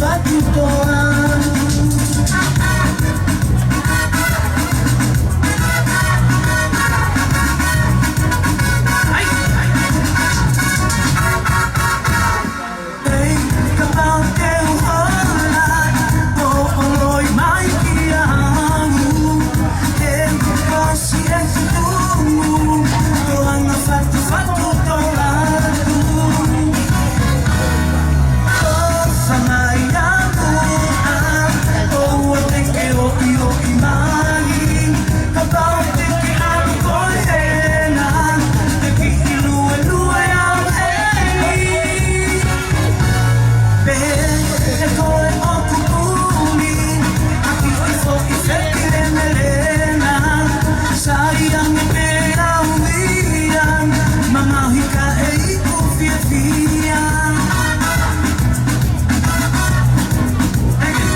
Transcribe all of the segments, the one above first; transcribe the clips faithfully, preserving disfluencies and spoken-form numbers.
Fatutoa. Ei, kapau te u hola, ʻo ʻoloi mai kiate au, ke u fakaʻosi e tumu, toʻanga fatufatu tō atu. Ko Samaia mua, ʻoua te ke ʻoiʻoi mai, kapau te ke ʻalu koe hena, te ke ʻiluelue au heni. Pehē ko e ʻoku puli, ʻaki e foʻi feki lemelena, sai ange pē au ia, mamahi kae iku fiefia. Thank you.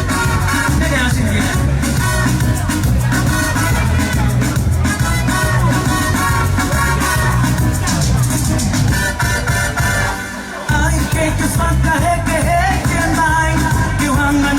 Thank you, Ashley. ʻAi ke ke fakahekeheke mai, ke u hanga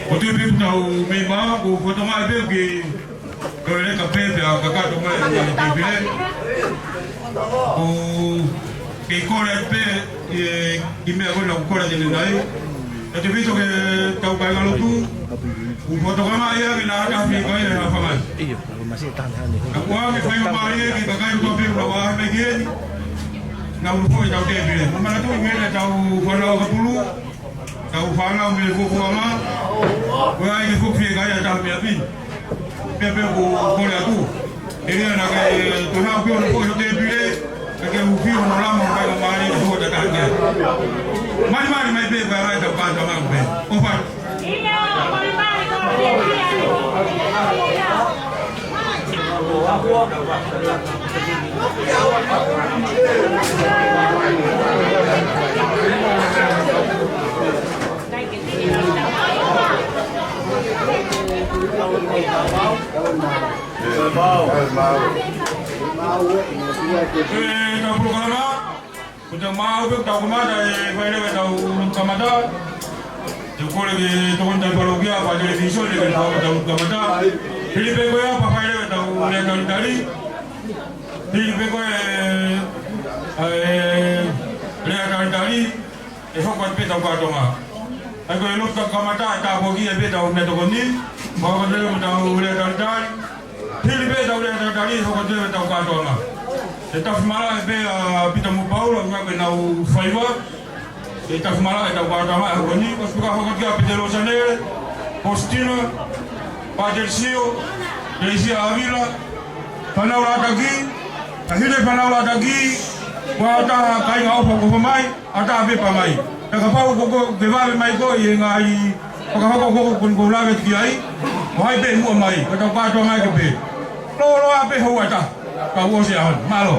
ʻOku tui pē ʻoku tau meimei, ʻoku ou fakatokangaʻi pē ʻoku ke leka pē pea kakato mai ʻa e tēpile. ʻOku kei kole pē ʻi he kiʻi meʻa ko ena ʻoku kole atu ʻanenai. Tautefito ki heʻetau kāingalotu, ʻoku ou fakatokangaʻi ange naʻa tau fiekaia ʻi he hā fanga. Ka ʻoku ʻoange faingamālie ki he kakai kotoa pē ʻoku nau ʻaʻahi mai ki heni, nau ʻalu foki ʻetau tēpile. Mou manatuʻi ʻoku ʻi heni ʻetau fānau ʻakapulu, ʻetau fānau mei he fuofuanga, ʻoku ʻi ai e fuʻu fiekaia ʻa e taha mei ʻapi. Pea pea ʻoku ou kole atu, ʻe lea naʻa ke toe haʻu pē ʻo ʻalu foki ki hoʻo tēpile, ka ke ʻufi hono lama ʻo e faingamālie ʻo e fuʻu tataki. Malimali mai pē kae ʻai ʻetau kātoanga pē. ʻOfa atu. ʻE, ʻetau polokalama, ko ʻetau maʻu pē, ʻetau kamata, ʻe fai leva ʻetau kamata. Te u kole ki he tokoni ʻetau palokia, pea televīsone, ke fai ʻetau kamata. Hili pē ko ia, pea fai leva ʻetau lea talitali. Hili pē ko e, e, lea talitali, ʻe hoko atu pē ʻetau kātoanga. ʻA ia ko e lotu kamata, ʻe tāpuakiʻi pē ʻetau meʻatokoni, pea hoko atu leva ʻetau lea talitali. Hili pē ʻetau lea talitali, hoko atu leva ʻetau kātoanga. ʻE tafi malaʻe pē ʻa Pita mo Paula, ʻuhinga ko ʻenau faiva. ʻE tafi malaʻe ʻetau kātoanga he ʻaho ni, ʻosi pē ka hoko atu kia Petelo Sanele, Positino, Patelisio, Telesia ʻAvila, Fānau Lātaki, Ka hili e fanau ʻa taki, ʻoku ʻi ai ha taha kāinga ʻofa ʻoku ʻofa mai, ʻatā pē pea mai. Pea kapau ko koe ke vave mai koe ʻi he ngaahi fakahoko ko ē ʻoku ou lave ki ai, ʻo hai pē muʻa mai, ka tau kātoa mai ke pē. Lōloa pē houa ʻe taha, ka ʻosi ʻa e ʻaho ni. Mālō.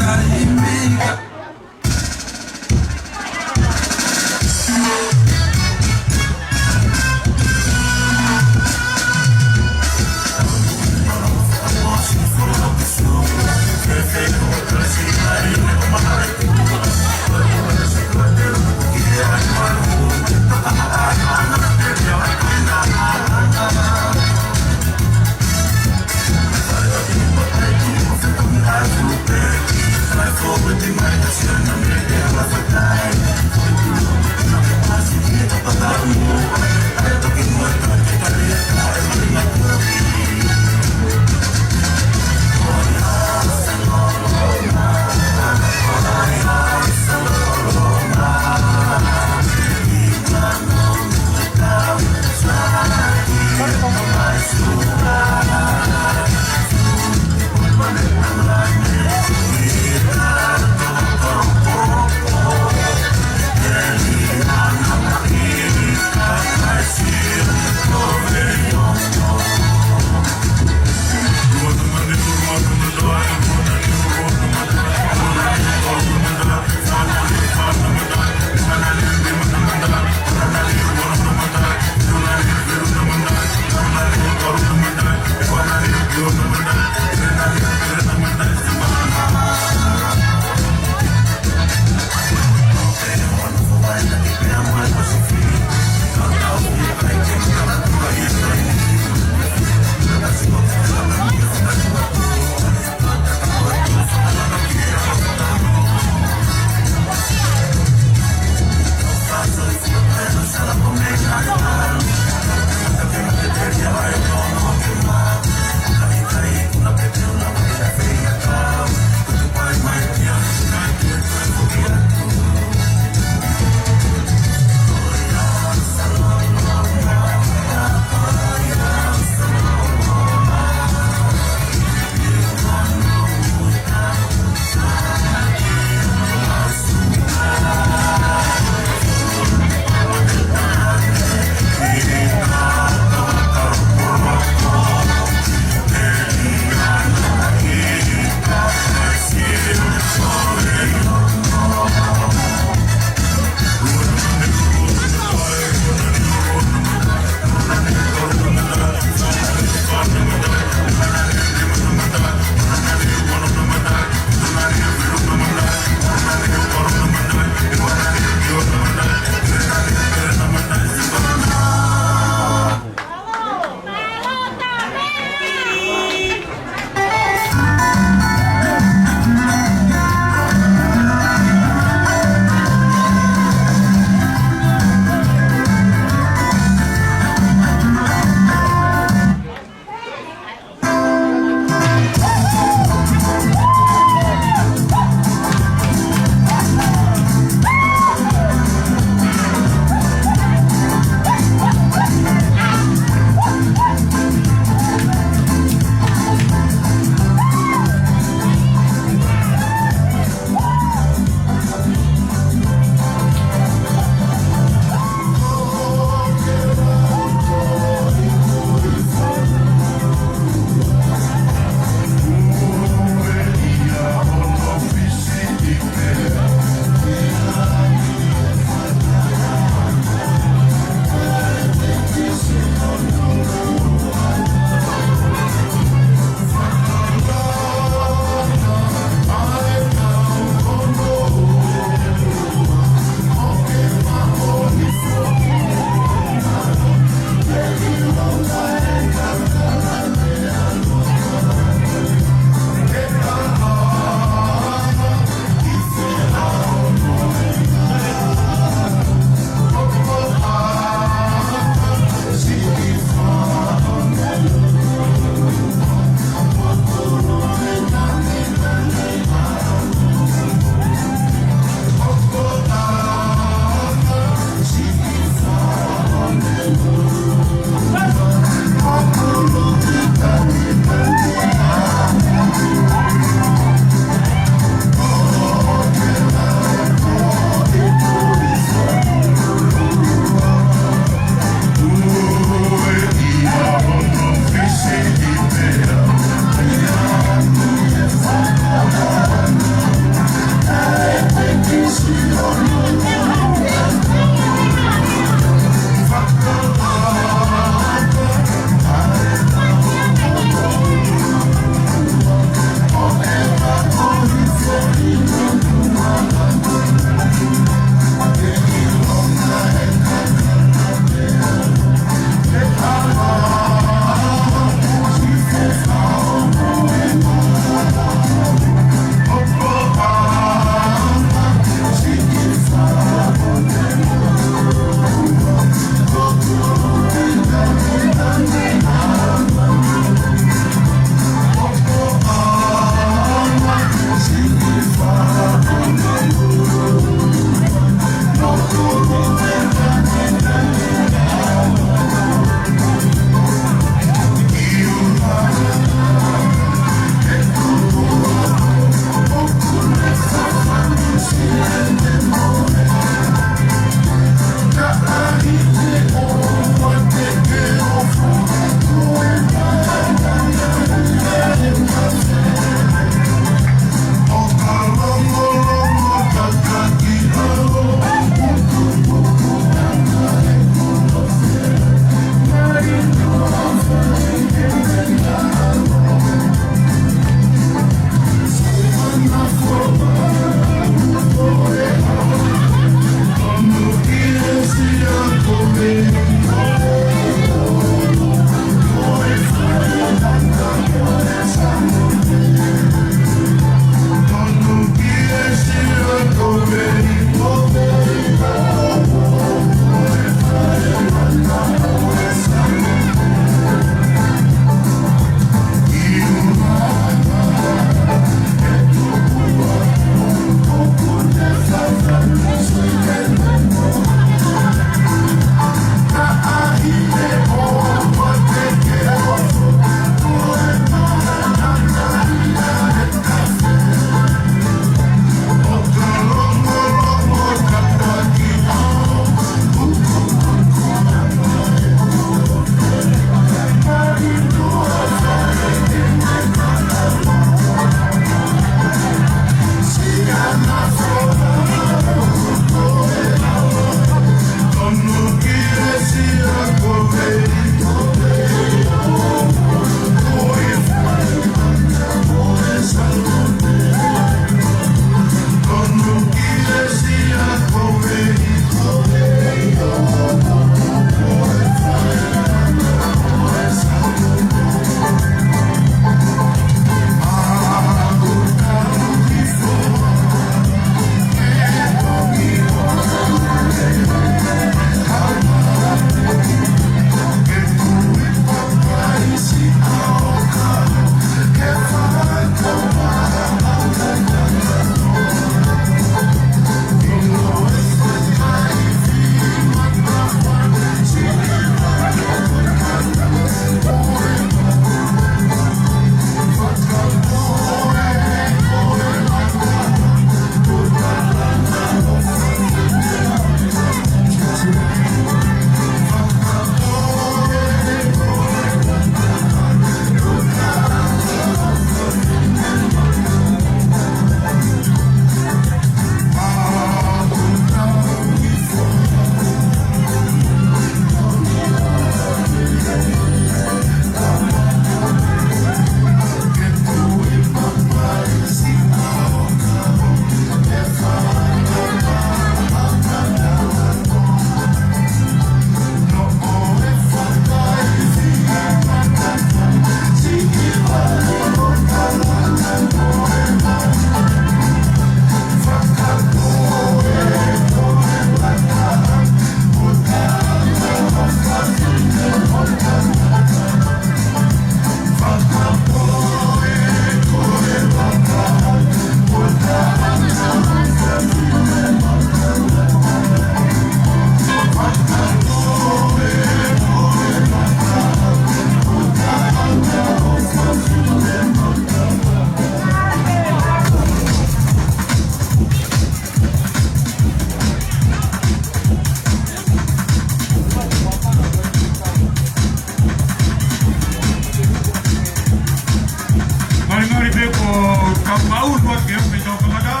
Pau, pau, luat ke, ke tau kamata.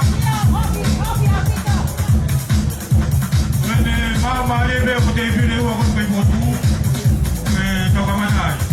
Ko ʻene māmālie pē ko e tēpile ua ko ē ʻoku kei fokotuʻu. Ke tau kamata ai.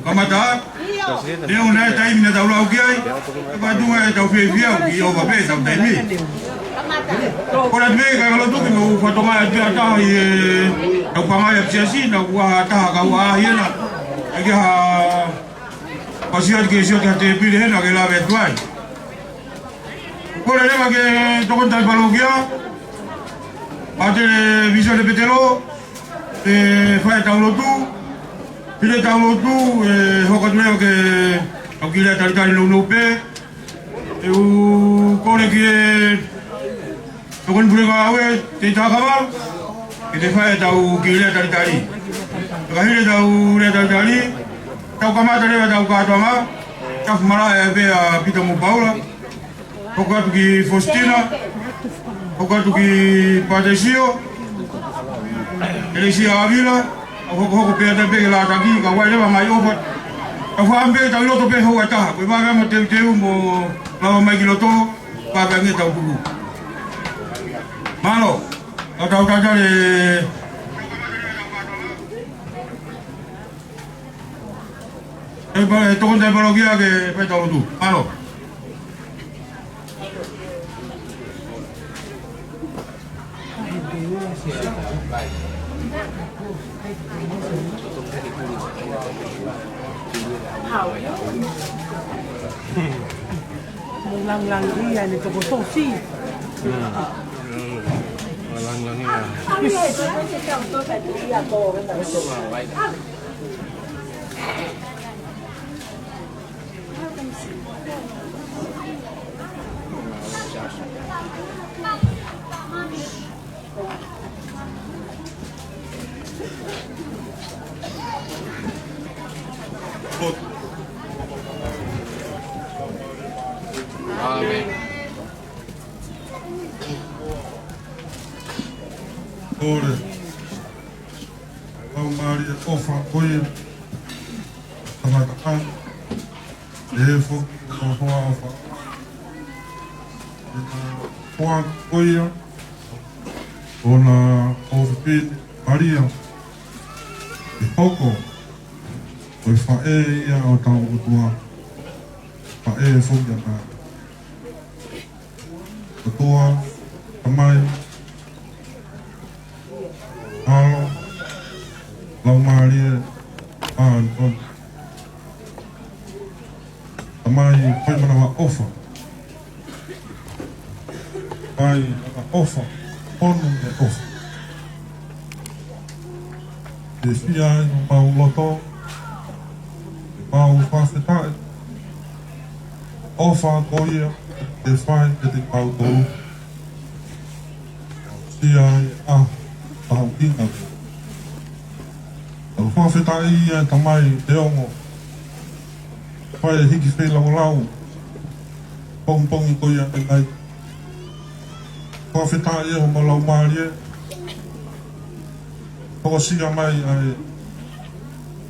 Kamata, neongo e taimi naʻa tau lau ki ai, ʻe pātunga ʻetau fiefia ʻoku ʻova pē ʻetau taimi. Ko e lata mai ka kalo tuki mo fatonga atu ʻa taha ʻi he tau pangai ʻa Siasi, naʻa kuo ʻi ai ha taha kau ʻaʻahi ena. ʻE ke ha, pasi atu ke sio ki ha tēpile hena ke lave atu ai. Kole leva ki he tokoni tali palokia, Pātele Visone Petelo, ʻe fai ʻetau lotu, pile ʻetau lotu, ʻe hoko atu leva ke ʻau kiʻi lea talitali nounou pē, ʻe u kole ki he tokoni pule ngāue, Teita Hakava, ke te fai ʻetau kiʻi lea talitali. Ka hili ʻetau lea talitali, tau kamata leva ʻetau kātoanga, tafu malaʻe pē ʻa Pita mo Paula, hoko atu ki Fositina, hoko atu ki Patesio, ʻElesia ʻAvila, ʻo hokohoko pē ʻa e pē ke lātaki, ka ʻoku ʻi ai leva ngaahi ʻofa. Tau fakaʻamu pē tau ʻi loto pē houa ʻe taha, ko e vave mo teuteu mo lava mai ki loto, vave ange tau tuku. Mālō, tau tau tau tale. ʻE pa, ʻe tokoni tali palokia ke fai ʻetau lotu. Mālō. Mo langilangiʻia ʻene tokotofi. Mo langilangiʻia. ʻAmeni. Kole. Laumālie ʻofa ko ia. Tangata ʻana. ʻE foki ʻo hoa ʻofa. ʻE na hoa ko ia. ʻO na ʻofa pē Malia. ʻE hoko. Ko e faʻē ia ʻo tau ʻOtua. Faʻē foki ʻa na. ʻOtua, Tamai, ʻAlo, Laumālie, ʻAlo, Tamai, fai manavaʻofa. Fai manavaʻofa, fonu e ʻofa. Ke fia ai homau loto, ke mau fakafetaʻi. ʻOfa ko ia ke fai kiate kimautolu. Aʻusia ai ʻa e tauʻinga. Tau fakafetaʻi ʻe Tamai ʻe ongo. Fai e hiki feilaulau. Pongipongi ko ia ʻe ngai. Fakafetaʻi ʻe homau laumālie. Hokosia mai ʻa e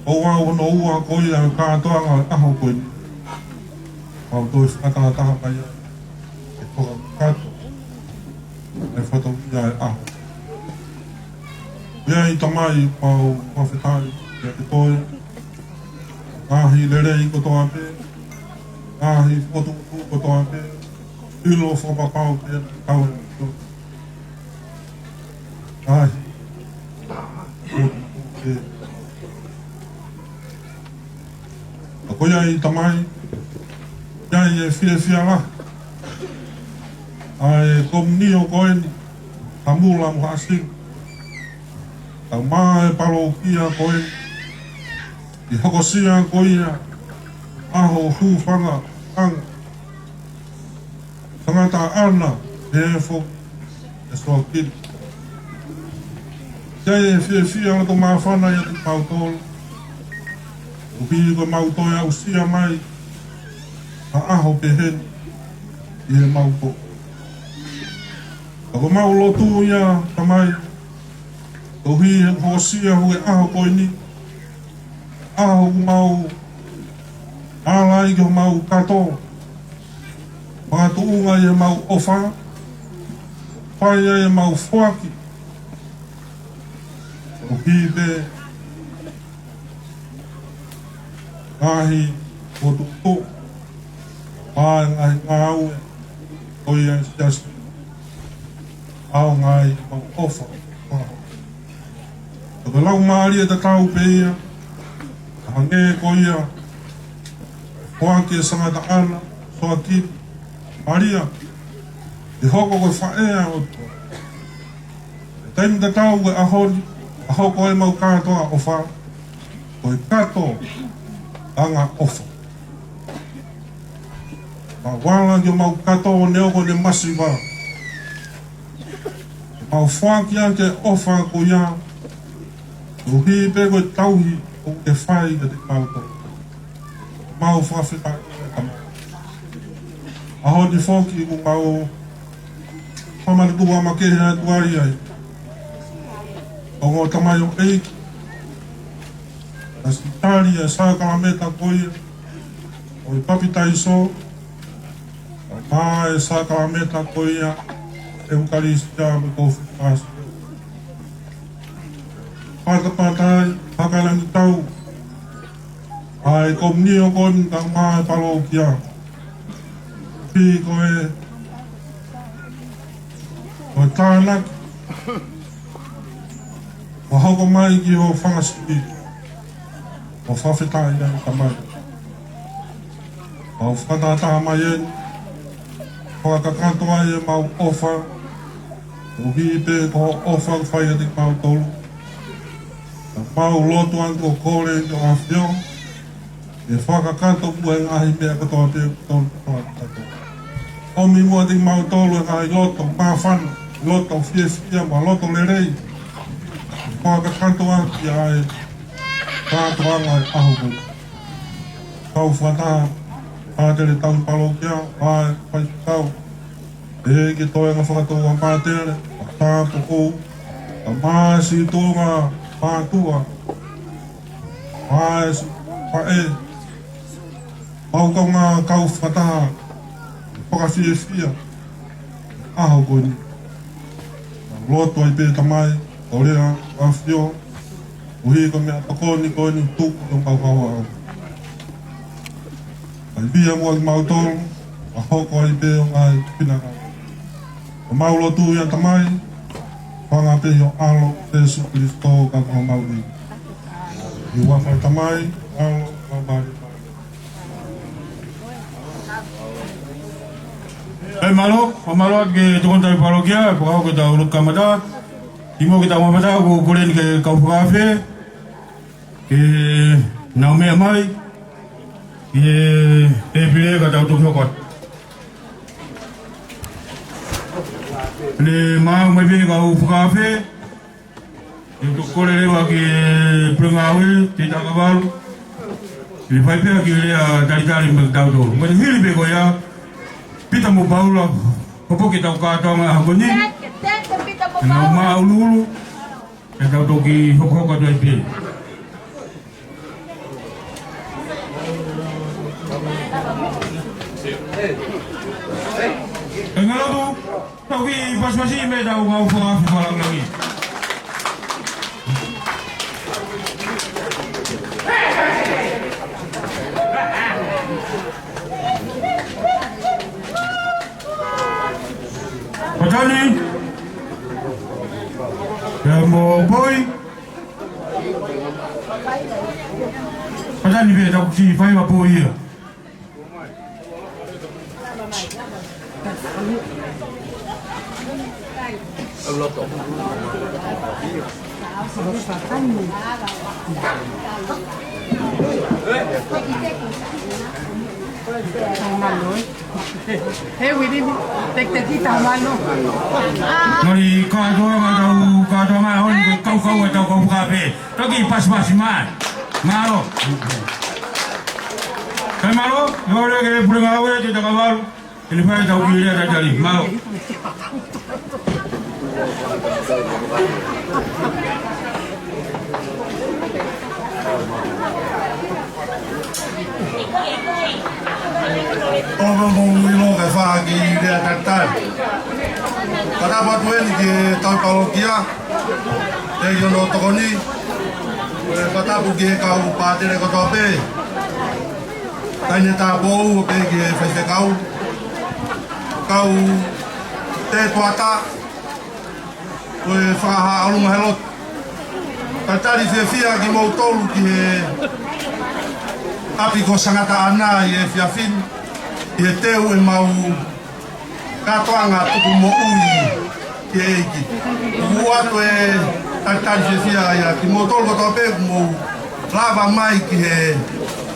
ouau hono ua ko ia ʻo e kātoanga ʻo e ʻaho ko eni. Mau toe fakatahataha mai ai. ʻE fakakakato. ʻE fatongia e ʻaho. ʻI ai Tamai mau fakafetaʻi kiate koe. Ngaahi lelei kotoa pē. Ngaahi fokotuʻutuʻu kotoa pē. ʻIlo fakapapau pē ʻa e kau e mito. Ai. ʻA ko ia ʻi Tamai, ʻi ai e fiefia lahi. ʻA e komunio ko eni, Hamula mo Haʻasinga. Tau mā e palokia ko eni, ʻi hokosia ko ia, ʻaho hūfanga, anga. Tangata ʻana, he fo, e soakili. Ke ai e fiefia ʻo to māfana ia te mautolu. ʻUhi ko mau toe aʻusia mai, ha ʻaho peheni, ʻi he mau ko. Ka ko mau lotu ia, Tamai, ʻUhi he hokosia ʻo e ʻaho ko eni. ʻAho ʻoku mau ala ai ki homau kato. Makatuʻunga ʻi heʻemau ʻofa. Fai ai ʻemau foaki. ʻUhi pē. ngaahi potu, ʻa e ngaahi ngāue ko ia ʻa e siasi, ʻaonga ai ʻemau ʻofa. Ko e laumālie tatau pē ia, ʻa e hangē ko ia ʻoku foaki ʻe Sangata ʻAna, Soakini, Malia, ʻe hoko ko e faʻē ʻa e ʻOtua. Taimi tatau ko e ʻaho ni, ʻa e hoko ʻemau kātoa ʻofa, ko e kato angaʻofa. Mau ala ki homau kato neongo ʻene masiva. Mau foaki ʻa e ʻofa ko ia, koeʻuhi pē ko e tauhi ʻoku ke fai kiate kimautolu. Mau fakafetaʻi, Tamai. ʻAho ni foki ʻoku mau fakamālō atu makehe atu ai ai. ʻO ngaahi tamaioʻeiki, naʻa nau tali ʻa e sākalamēniti ko ia ʻo e papitaiso, pea mo e sākalamēniti ko ia ʻo e ʻEukalesitia mo e kōfetinasi. Patapata ai, hakalangi tau ʻa e komiunitī ko eni kae ʻumaʻā e palōkia. Pea ko e, ko e tānaki kuo hoko mai ki hoʻo fanga sipi, ʻoku fakafetaʻi ai, Tamai. Mau fakataha mai eni, fakakakato ai ʻemau ʻofa, koeʻuhi pē ko hoʻo ʻofa ʻoku fai kiate kimautolu. Pea mau lotu atu ʻo kole ki hoʻo ʻAfio ke fakakakato muʻa e ngaahi meʻa kotoa pē ʻoku totonu ke fakakakato. ʻOmi muʻa kiate kimautolu e ngaahi loto māfana, loto fiefia mo e loto lelei, fakakakato atu ʻa e kātoanga ʻo e ʻaho ko eni. Kau fakataha, pātele tauhi palōkia, ʻa e faifekau, ʻa e kau toenga fakatouʻosi pātele, tāpuaki, pea mo e siʻi toenga mātuʻa, pea mo e siʻi faʻē, mau kaungā kau fakataha, fakafiefia ʻaho ko eni. Mau lotu ai pē, Tamai, ʻo lea ʻa e ʻAfio, koeʻuhi ko e meʻatokoni ko eni ʻoku tuku ʻi homau haohaoa. Kae ʻoua muʻa kimautolu, kae hoko ai pē ʻo ngaahi finangalo. ʻOku mau lotu ia, Tamai, ʻi he huafa pē ʻo ho ʻAlo, Sīsū Kalaisi, ko homau ʻEiki. ʻI he huafa ʻo e Tamai, ʻAlo, mo e Laumālie. ʻE mālō, ʻo mālō atu ki he tokoni tauhi palōkia, fakahoko ʻetau lotu kamata. Kimuʻa ke tau mamata, ʻoku ou kole eni ki he kau fakaafe ke nau meʻa mai ki he tēpile ka tau toki hoko atu. Ne mau mai pē kau fakaafe, ʻe toki kole leva ki he Puleʻanga Ngāue, Teuteni Takavalu, ke ne fai pē ha kiʻi lea talitali maʻatautolu. Mo e hili pē ko ia, Pita mo Paula, hopo ki heʻetau kātoanga ʻaho ko eni. Nau māʻuluʻulu, ʻe tau toki hokohoko atu ai pē. Kāinga lotu, tau kiʻi pasipasi mei heʻetau kau fakaafe fakalāngilangi. Patani. Pea mo Poi. Patani pē tau kiʻi fai ma Poi ia. He wili, tek tek kita malu. Nori kātoanga tau, kātoanga ʻaho ni, kaukau ʻetau kau fakaafe. Toki pasipasi mai. Mālō. Kāinga mālō, ʻoua leva ke pule ngāue, te takavalu. Te ne fai ʻetau kiʻi lea talitali. Mālō. ʻOfa mo ʻilo ke fai ha kiʻi lea talitali. Fakatapu atu eni ki he tauhi palōkia, ʻi hono tokoni. Fakatapu ki he kau pātele kotoa pē. ʻAine Tāpou, ʻo pehē ki he faifekau, kau tētuata, ko e fakahā ʻolunga he lotu. Talitali fiefia kimoutolu ki he ʻapi ko Sangataʻana ʻi he efiafi ni, ʻi he teu ʻemau kātoanga tuku moʻui ki he ʻEiki. ʻOatu e talitali fiefia ia kimoutolu kotoa pē kuo mou lava mai ki he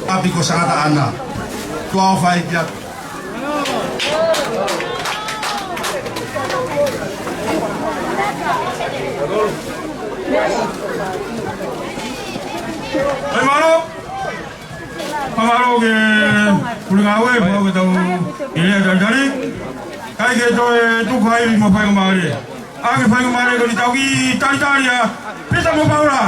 ʻapi ko Sangataʻana. Tuʻa ʻofa ʻEiki atu. Hai mālō. Mālō ki he pule ngāue, mālō ki he tau ʻi he lea talitali. Kae ke toe tuku ha ivi mo e faingamālie. ʻA e faingamālie ko eni tau kiʻi talitali ʻa Pita mo Paula.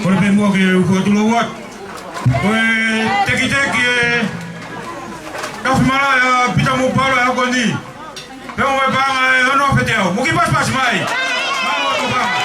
Kole pē muʻa ke u fakatulou atu. Ko e tekiteki e kafe malaʻe ʻa Pita mo Paula he ʻaho ko eni. Pea mo e paʻanga ʻe ono afe teau. Mou kiʻi pasipasi mai. Mālō e paʻanga.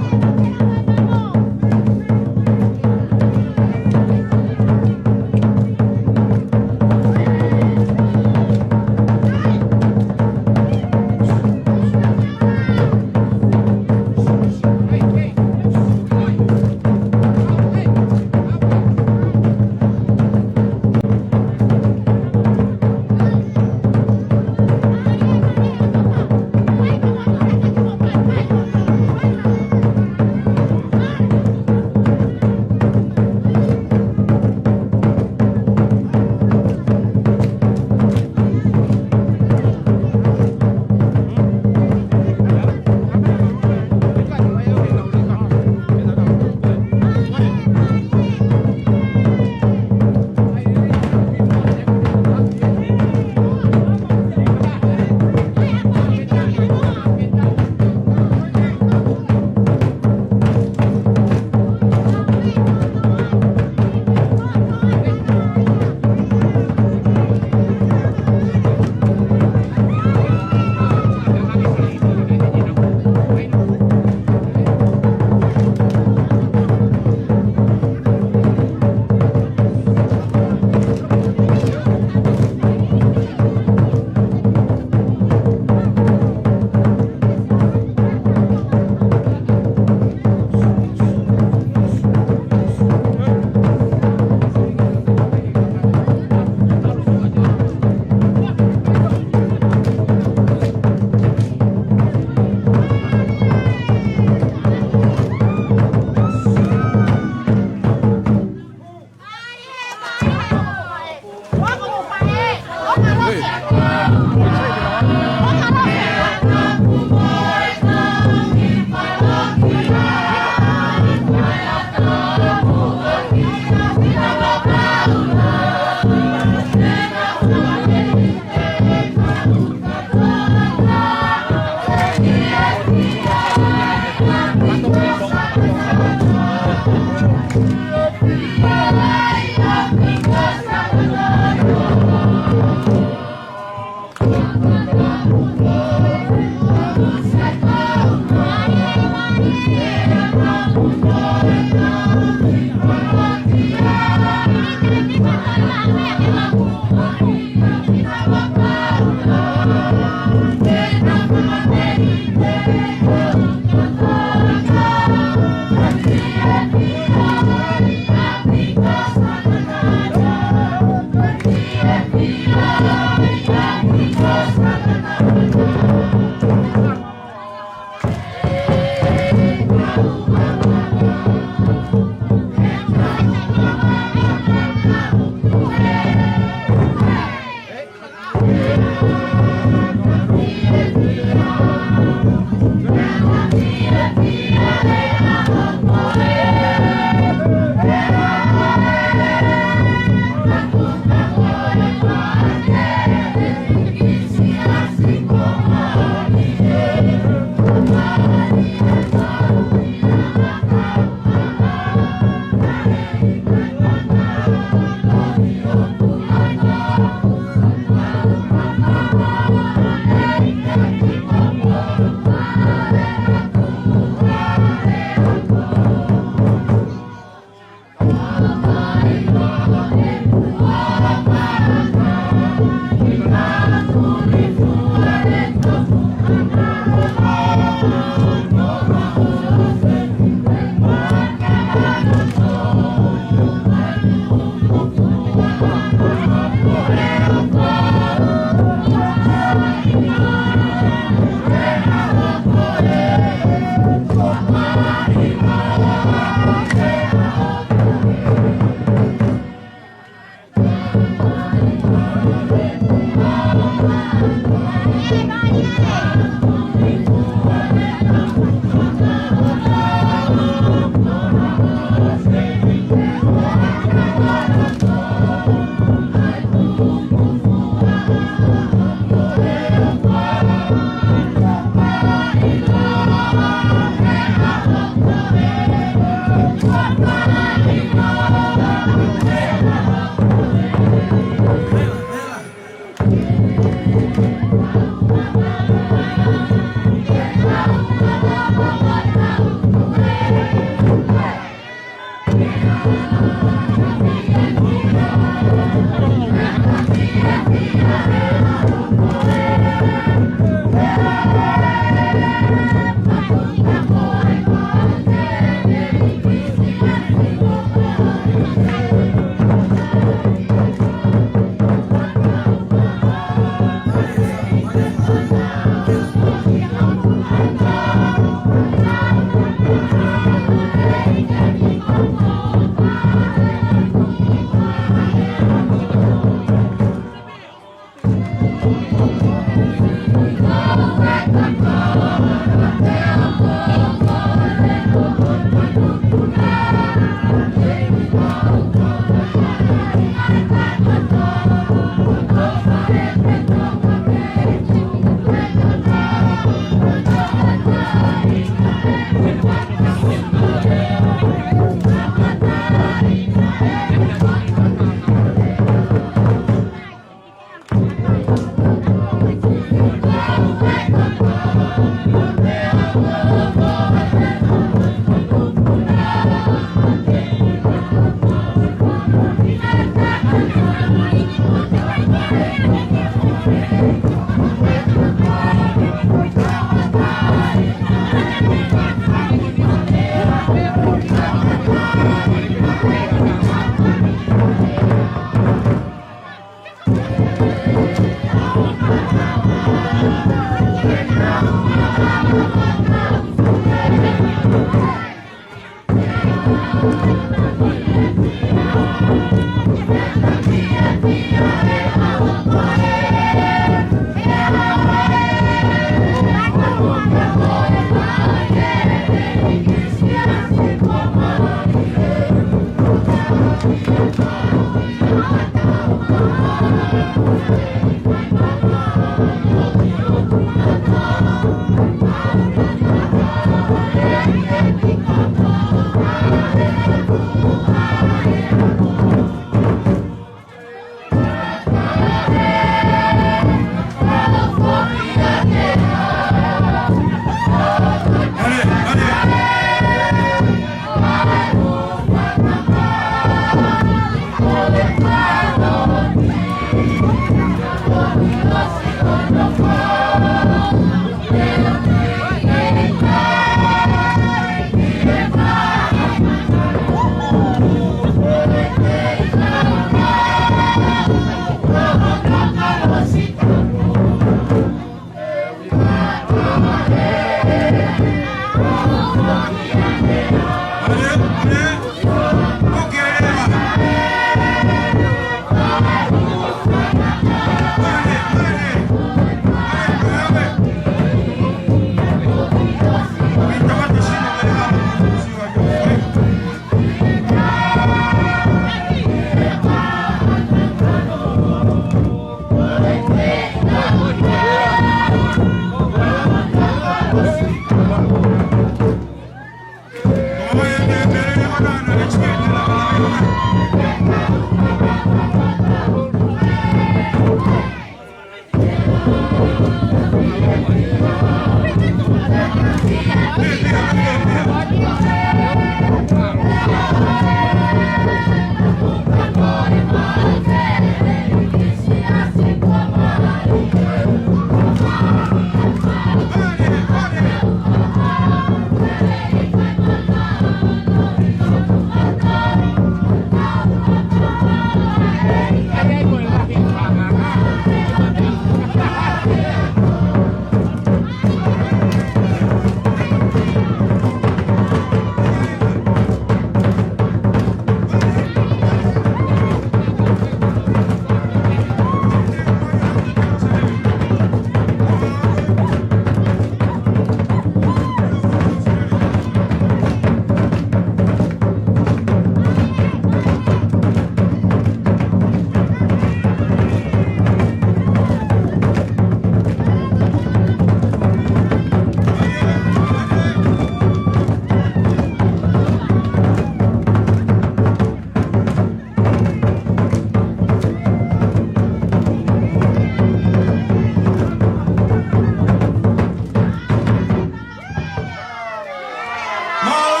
Mālō.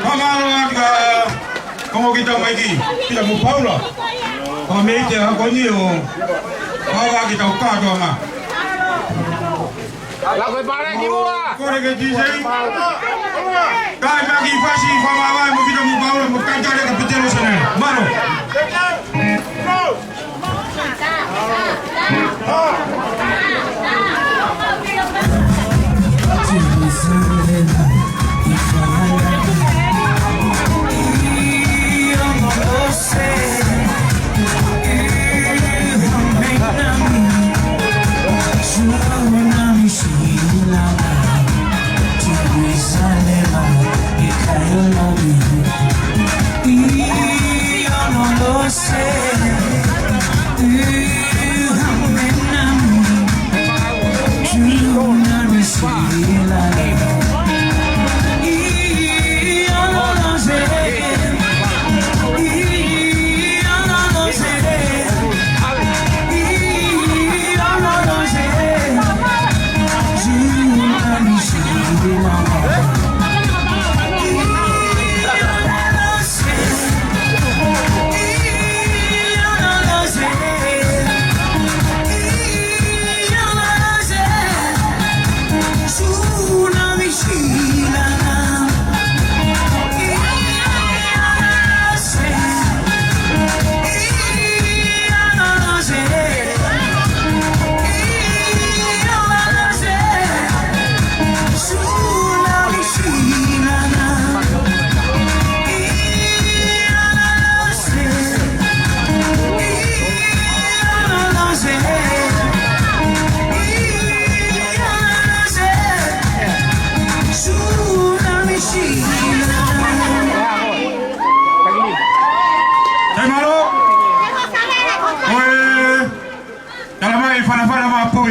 Fakamālō atu kia Kongo ki tau mai ki, kia mo Paula. Ko mei te ako ni o, Paula ki tau kātoanga. Lako e pale ki mua. Kore ke D J. Kai maki fasi, fakamālō mo kita mo Paula, mo kai tale ka Petelo Sene. Mālō.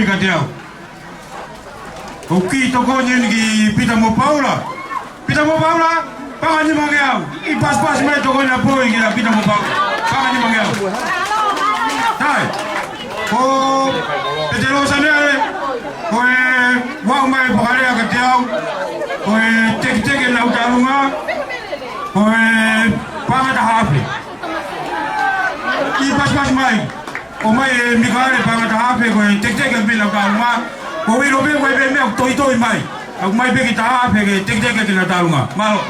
Kiate au. ʻOku kiʻi tokoni eni ki Pita mo Paula. Pita mo Paula, paʻanga nima ngeau. ʻI pasipasi mai tokoni ʻa Poi kia Pita mo Paula. Paʻanga nima ngeau. Tai. Ko Petelo Sanele, ko e ʻomai fakalea kiate au, ko e teketeke naʻa ku tālunga, ko e paʻanga taha afe. ʻI pasipasi mai. ʻOmai ʻe Mikaele paʻanga taha afe ko e teketeke pē naʻa ku tālunga. Ko e ʻilo pē ko e pē meʻa ʻoku toitoi mai. ʻOmai pē ki taha afe ke teketeke ke na tālunga. Mālō.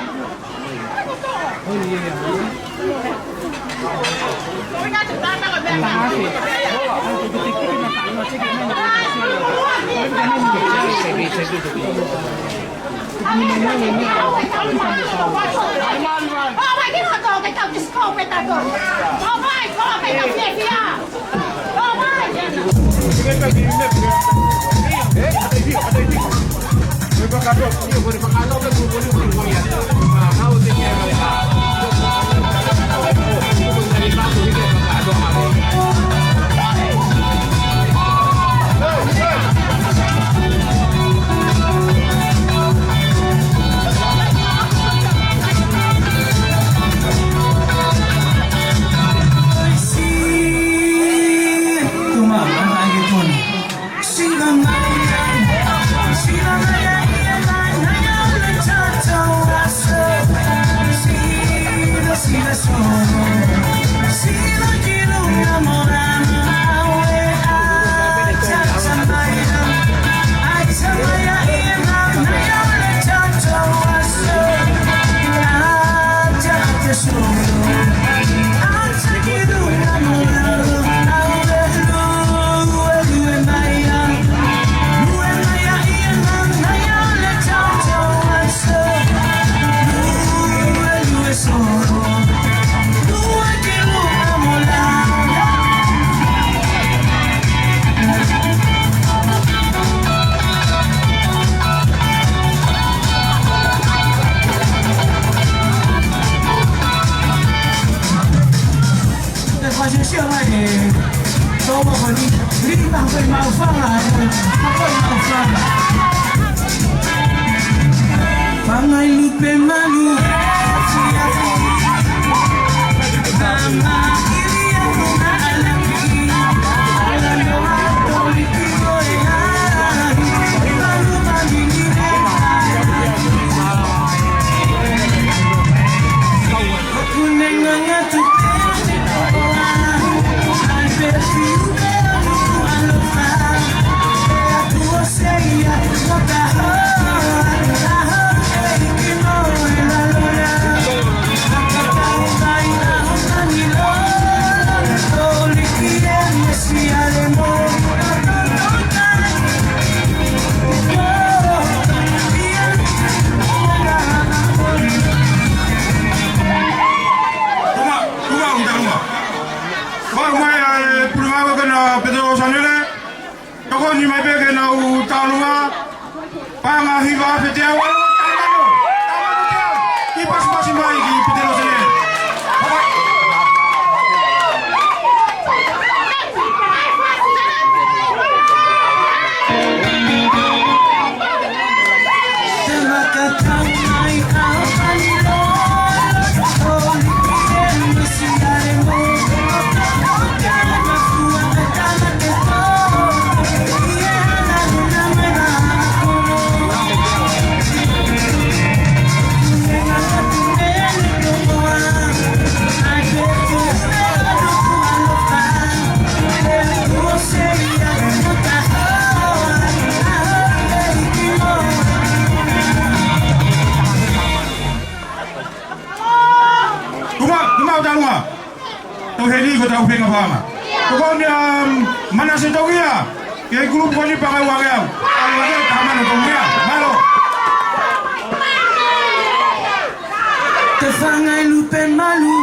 Tuma, tuma, tuma. Fai mai ʻa e pulungāue ko ena Petelo Sanele. Tokoni mai pē ke nau tālunga. Paʻanga hiva afe teau. Tāmanu, tāmanu teau. ʻI pasipasi mai ki Petelo Sanele. Tuma, tuma ʻo tālunga. Tau heni ko tau fenga fanga. Tokoni ʻa, um, Manase Togia. Ki he kulupu ko eni paʻanga ua ngeau. ʻAlu ake, tāmanu Togia. Mālō. Te fanga e lupe malu.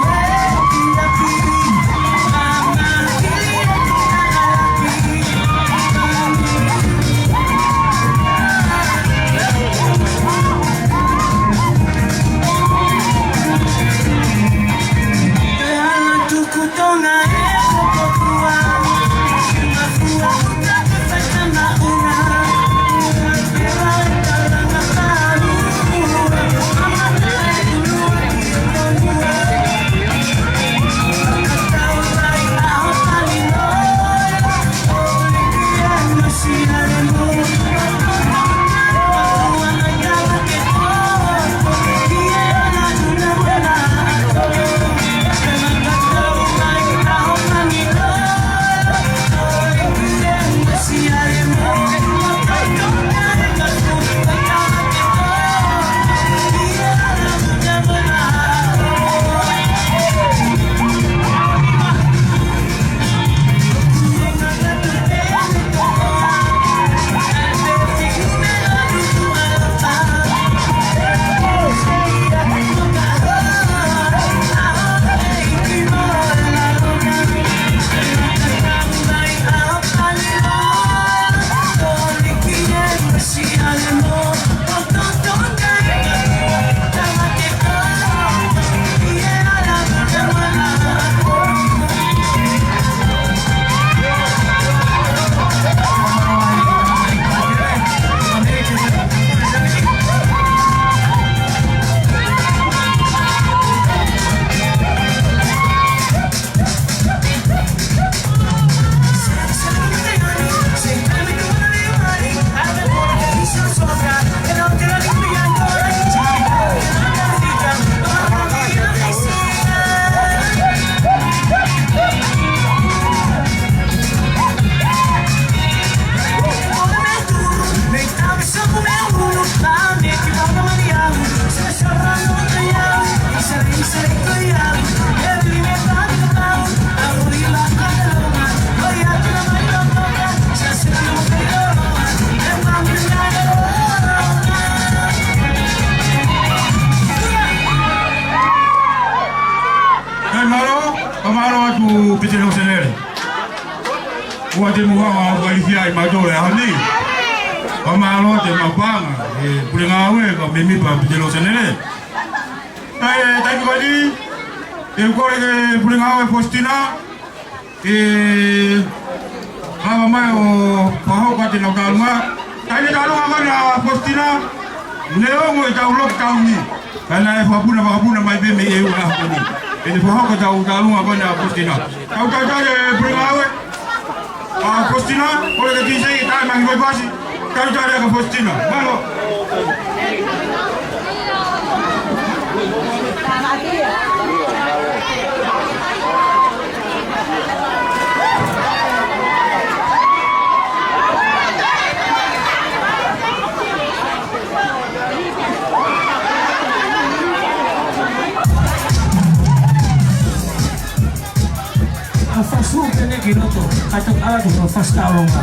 Pitelō Senele. ʻOku te muʻa ʻa Kalisiaʻi mātou he ʻaho ni. Fakamālō atu maʻu paʻanga ʻe Pule Ngāue, kau mēmipa Pitelō Senele. Kae taimi ko eni, ʻe kole ki he Pule Ngāue Fositina ke lava mai ʻo fakahoko atu ʻenau tālunga. Kae ʻi he tālunga mai ʻa Fositina, neongo ʻetau lockdown ni, ka naʻe fakapuna, fakapuna mai pē mei ʻEua ʻa ko eni. ʻE ne fakahoko ʻetau tālunga mai ʻa Fositina. Tau talitali e Pule Ngāue. ʻA Fositina, kole ke tisei, tae mai ki he pasi. Talitali ʻa Fositina. Mālō. ʻA fasi pē ʻene ki loto, ka toki ala ki hono fasi taulonga.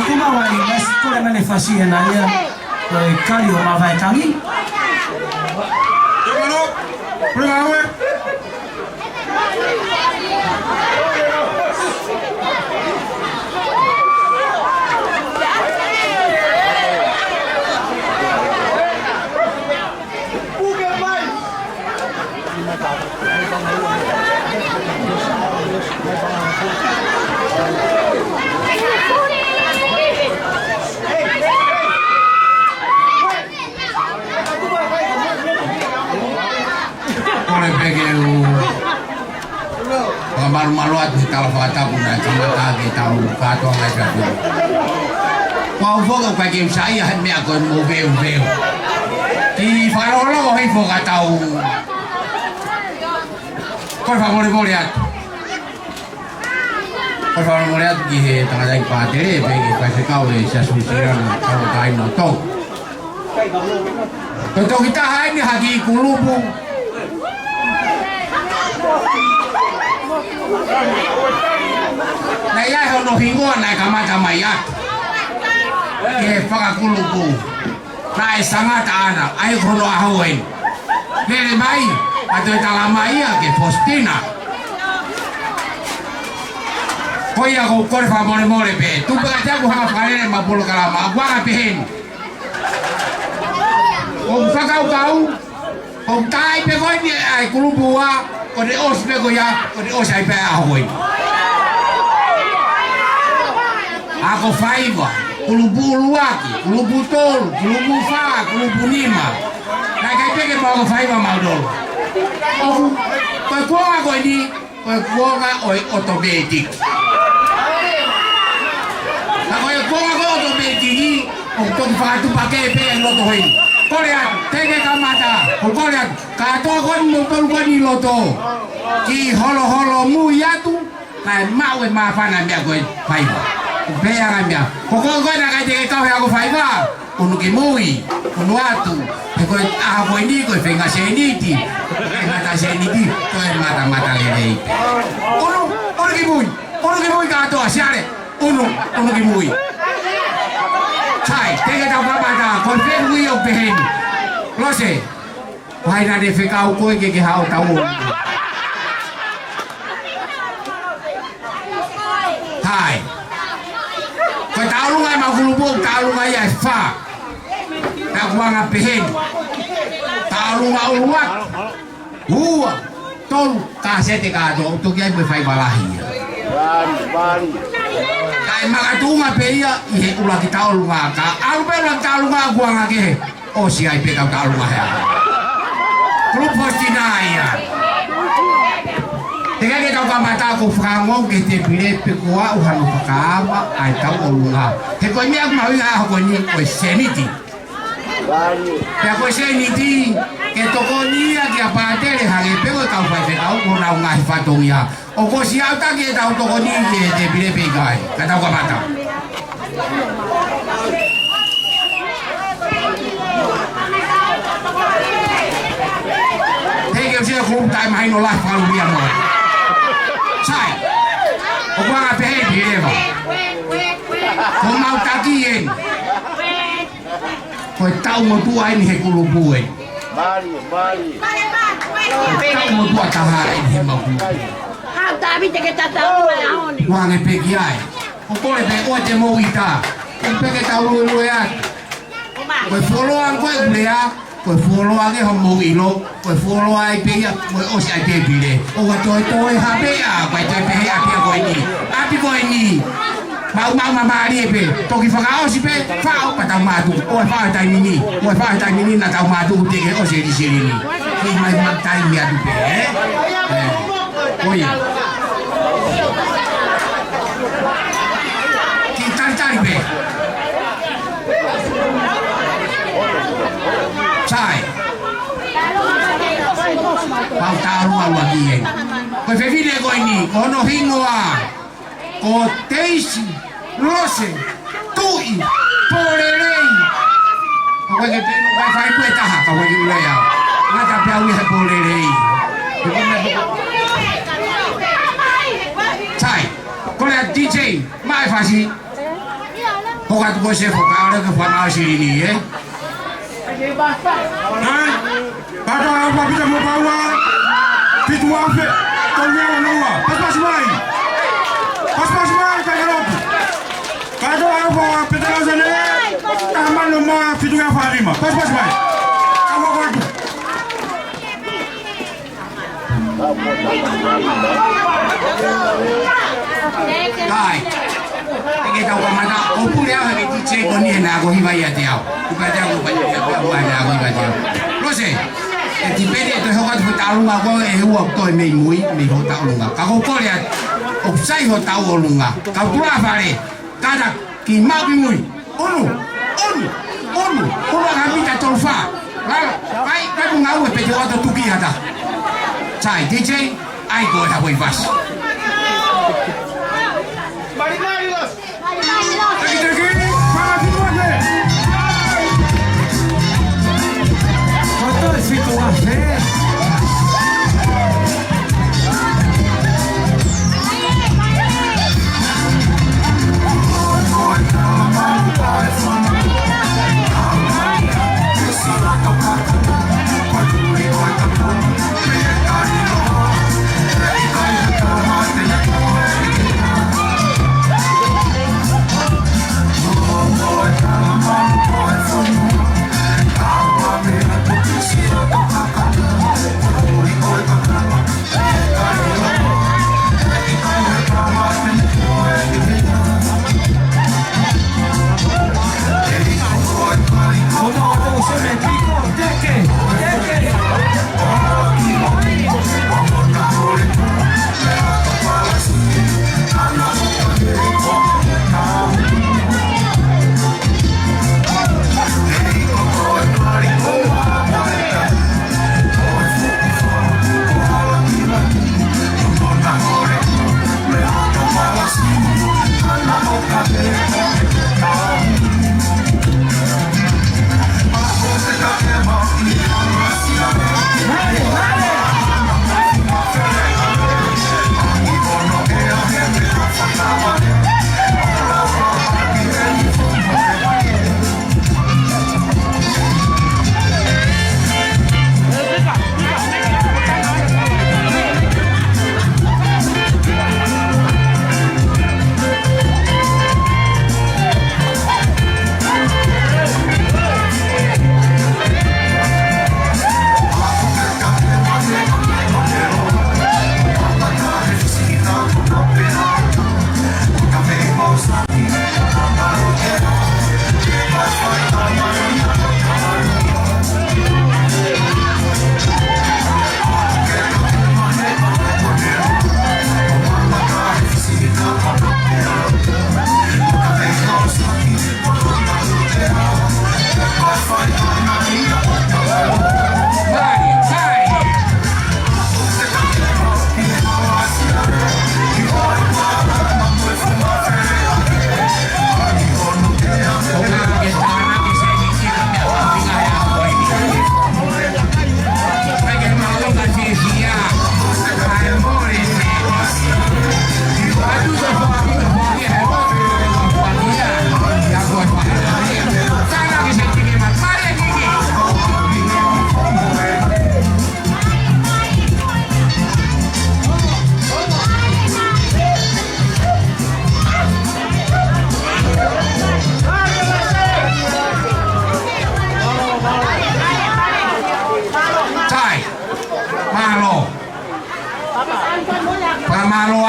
Kuma wai, mas kole mane fasi ena ia, ko e kali ʻo Mavaetangi. Kole pē ke u fakamalumalu atu he tala fakatapu naʻe kamata ʻaki ʻetau kātoanga ʻi he ʻaho ni. Kuo u foki ʻo ʻikai ke u saiʻia he meʻa ko e moveuveu. Kiʻi fakalongolongo hifo ka tau. Kole fakamolemole atu. Kole fakamolemole atu ki he tangataʻeiki pātele, pea ki he faifekau ʻe Siaosi Nuʻusila mo Tauʻatāina ʻo Tonga. Ko e toki taha eni ha kiʻi kulupu. Naʻe ʻi ai hono hingoa naʻe kamata mai atu ki he fakakulupu. Naʻe Sangata ʻAna, ʻa ia ko hono ʻaho eni. Lele mai, ʻa toe tala mai ia ke Fositina. Ko ia ko e kole fakamolemole pē. Tupu pē kiate au ke u hanga ʻo fakalele ʻema polokalama, ʻa ia ko e anga pehē ni. ʻOku ou fakakaukau, ʻoku taʻe pē ko eni ʻa e kulupu ua, ko e ʻosi pē ko ia, ko e ʻosi ai pē ʻa e ʻaho ko eni. Ako faiva, kulupu ʻuluaki, kulupu tolu, kulupu fā, kulupu nima. Naʻe ʻikai pē ke mau ako faiva mautolu. ʻOku, ko e kuonga ko eni, ko e kuonga ʻo e ʻotomētiki. Ka ko e kuonga ko e ʻotomētiki, ʻoku toki fakatuʻupakē pē ʻi loto heni. Kole atu, teʻeki ke kamata, ʻoku kole atu, kātoa ko eni mautolu ko eni ʻi loto. Kiʻi holoholomui atu, kae maʻu e māfana e meʻa ko e faiva. Ko e pehē ange e meʻa. Ko koe ko ē naʻe ʻikai te ke kau he ako faiva, ʻunu ki mui, ʻunu atu. He ko e ʻaho ko eni ko e feinga sēniti, feinga ta sēniti, ko e matamata lelei. ʻUnu, ʻunu ki mui, ʻunu ki mui kātoa, Siale, ʻunu, ʻunu ki mui. Sai, teʻeki ke tau kamata, ko e fehuʻi ʻoku pehē ni. Lose. Ko hai naʻa ne fekau koe ke ke haʻu ʻo tauʻolunga? Hai. Ko e tauʻolunga ʻema kulupu, tauʻolunga ia ʻe fā. Naʻa ku anga pehē ni. Tauʻolunga ʻuluaki. Ua. Tolu. Kasete kātoa, ʻoku toki ʻi ai mo e faiva lahi ia. Kae makatuʻunga pē ia ʻi he ʻuluaki tauʻolunga, ka ʻalu pē ʻuluaki tauʻolunga kuo anga kehe, ʻosi ai pē kau tauʻolunga hea. Kulupu fourteen ia. Teʻeki ke tau kamata ʻo fakaongo ki he tēpile pe ko e hā hano fakaava ʻa e tauʻolunga. He ko e meʻa mahuʻinga ʻaho ko eni ko e sēniti. Pea ko e sēniti, ke tokoni ia kia Pātele hangē pē ko e kau faifekau, ko honau ngaahi fatongia. ʻOku ʻosi aʻutaki ʻetau tokoni ki he tēpile pe ʻikai. Ka tau kamata. Thank you, sir. Kulupu taʻemahino lahi fakalulia mo. Sai. ʻOku anga pehē pē leva. Ko homau taki eni. Ko e taʻu motuʻa eni he kulupu eni. Ko e taʻu motuʻa taha eni he mau kulupu. Hau Tavita ke tatau mai a one. Kuo ange pē ki ai. ʻOku kole pē ʻoua te mou ʻita. ʻOku pē ke tau luelue atu. Ko e fuoloa ko e kulea. Ko e fuoloa ke homou ʻilo. Ko e fuoloa ai pē ia, ko e ʻosi ai pē pile. ʻOua toe toe ha pē ia, ko e toe pehē ʻapi ko eni. ʻApi ko eni. Mau mau mamalie pē. Toki fakaʻosi pē, faʻo pea tau mātuku. ʻOua faʻo he taimi ni. ʻOua faʻo he taimi ni naʻa tau mātuku teʻeki ʻosi e lisi lini. Kiʻi mai mai taimi atu pē, ē? Ē. ʻOi. Kiʻi talitali pē. Sai. Pau tau ʻalu ʻalu ʻaki eni. Ko e fefine ko eni, ko hono hingoa ko Teisi Lose Tuʻi Polelei. Ko e ke penu, ko e fai pē taha, ka ko e ke ule au. Ngata pē au ia he Polelei. Sai, kole atu D J, mai fasi. Hoko atu ko e sefo, ka ʻalu ke fua mau silini, ē? Kātoa ʻa e ʻOfa Pita mo Paula, fitu afe, tolu mea ua noa. Pasipasi mai. Pasipasi mai, kai kalopu. Kātoa ʻa e ʻOfa Pita Losene, taha mano mo e fitu mea fā nima. Pasipasi mai. Ka hoko atu. Kai. ʻE ke tau kamata, ʻo pule au he ke D J ko eni he naʻa ko hiva ʻiate au. Kupa te au, kupa te au, kupa te au, naʻa ko hiva ʻiate au. Lose, ʻe tipeni ʻe toe hoko atu ho tauʻolunga ko e ua toe mei mui, mei ho tauʻolunga. Ka ko kole atu, ʻoku sai ho tauʻolunga. Kau tula fale, kata, ki mau ki mui. ʻUnu, ʻunu, ʻunu, ʻunu ʻa e mita tolu fā. Lalo, kai, kai mo ngāue pē te u ʻoatu tuki ʻata. Sai, D J, ʻai ko e hapoi fasi. Teki, teki, fanga fitu afe. Ko e fitu afe.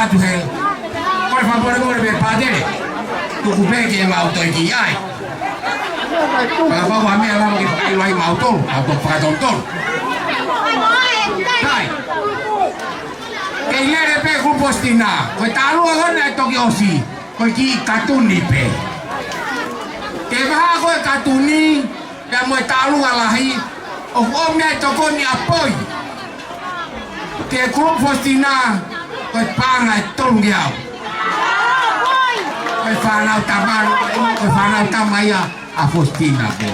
atu he. Ko e fakamolemole pē pātele. Tuku pē ke mau toe ki ai. Ka mau ha meʻa lava ke fakaʻilo ai mautolu, mautolu fakatonutonu. Sai. Kei lele pē kulupu Fositina. Ko e taʻu ua ko ena ʻe toki ʻosi. Ko e kiʻi katuni pē. Ke vaha ko e katuni, pea mo e taʻu ua lahi, ʻoku ʻomi ai e tokoni ʻa Poi. Ki he kulupu Fositina, ko e paʻanga ʻe tolungeau. Ko e fānau tama, ko e fānau tama ia ʻa Fositina pē.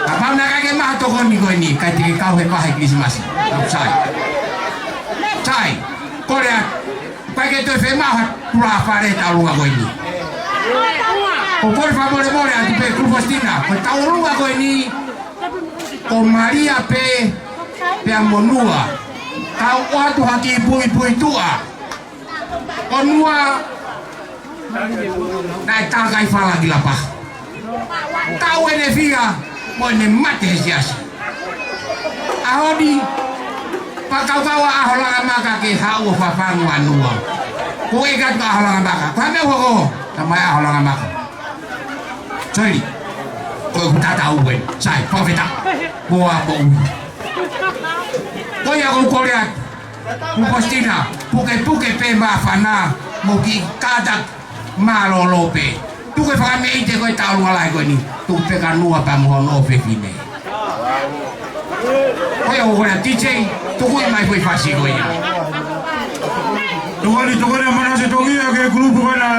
Kapau naʻe ʻikai ke maʻu ha tokoni ko eni, ʻikai te ke kau he vahe Kilisimasi. Tau sai. Sai, kole atu. ʻIkai ke toe fiemaʻu ha tulafale he taʻu ua ko eni. ʻOku ou kole fakamolemole atu pē kulupu Fositina, ko e taʻu ua ko eni, ko Malia pē, pea mo Nua. Tau ʻoatu ha kiʻi puipui tuʻa. Ko Nua, naʻe takai fala ki Lapaha. Taʻu ʻene fia, mo ʻene mate he siasi. ʻAho ni, fakakaukau ʻa ʻAholangamaka ke haʻu ʻo fafangu ʻa Nua. Ko e katu ʻa ʻAholangamaka. Ko e hā e meʻa ʻoku hoko, tamai ʻa ʻAholangamaka. Sorry. Ko e kuta tau ue. Sai, fakafetaʻi. Ko a ko u. Ko ia ʻoku ou kole atu. Kulupu Fositina, pukepuke pē māfana, mo kiʻi kātaki mālōlō pē. Tuku e fakameʻite ko e taʻu ua lahi ko eni. Tuku pē kia Nua pea mo hono ʻofefine. Ko ia ʻoku ou kole atu D J, tuku mai ko e fasi ko ia. Tokoni, tokoni ʻa Manase Tongia ki he kulupu ko ena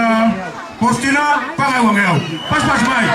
Fositina, paʻanga ʻe uangeau. Pasipasi mai.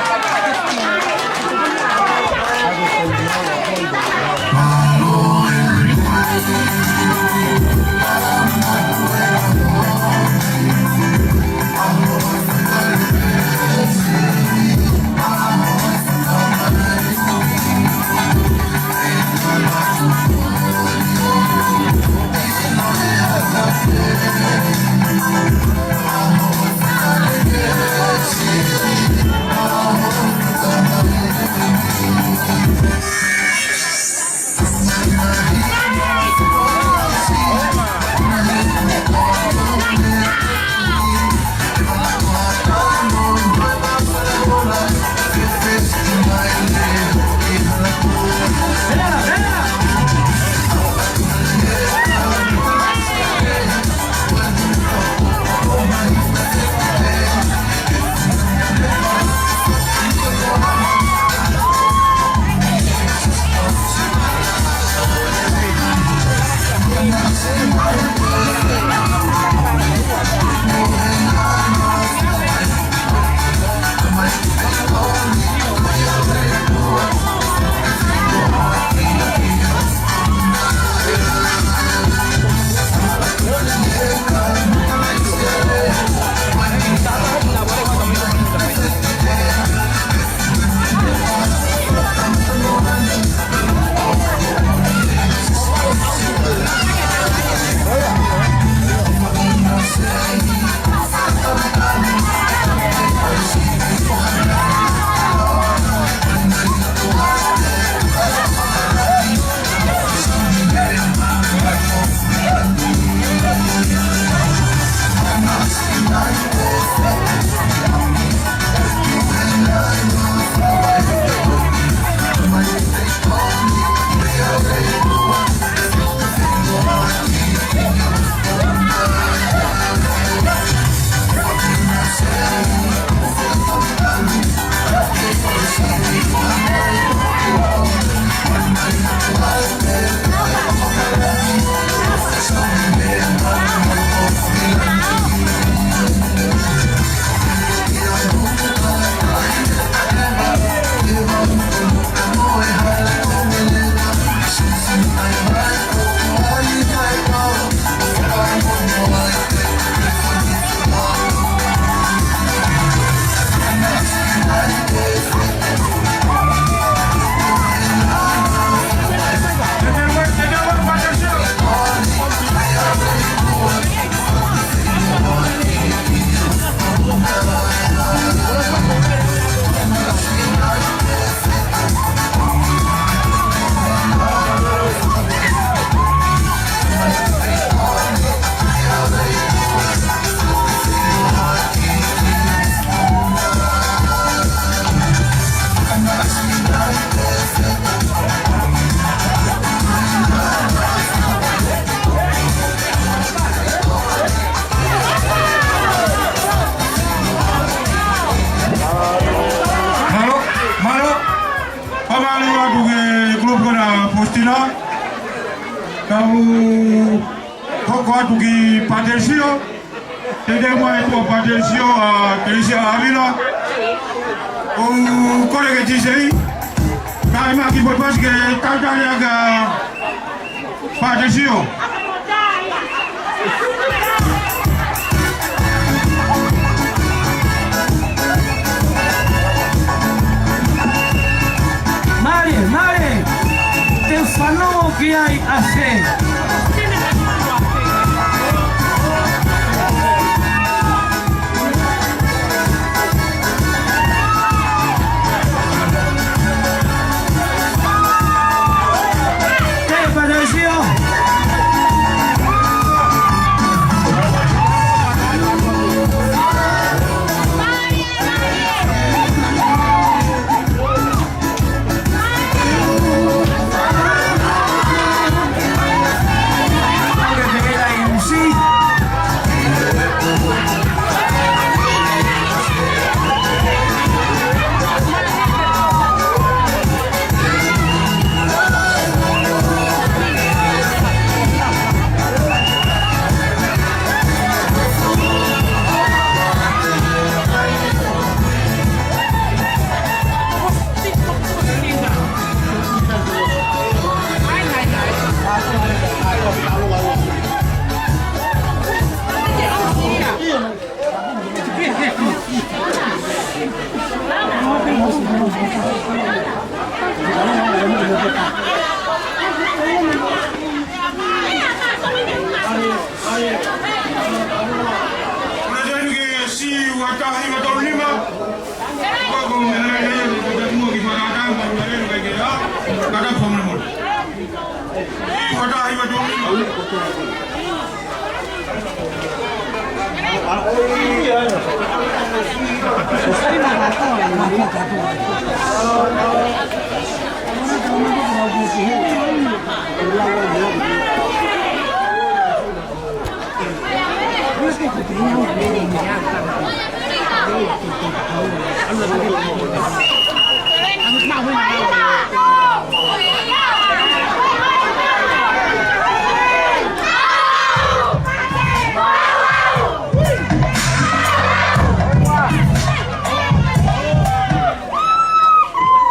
Sina, tau hoko atu ki Pātelesio, teuteu mai ʻa Pātelesio, ʻa Telisia ʻAvila, ʻo kole ke tisei, kae ʻomai ha kiʻi potu pasi ke talitali ʻaki ʻa Pātelesio. Mālie, mālie. Te u fanongo ki ai ʻa Fē. Te Pātelesio.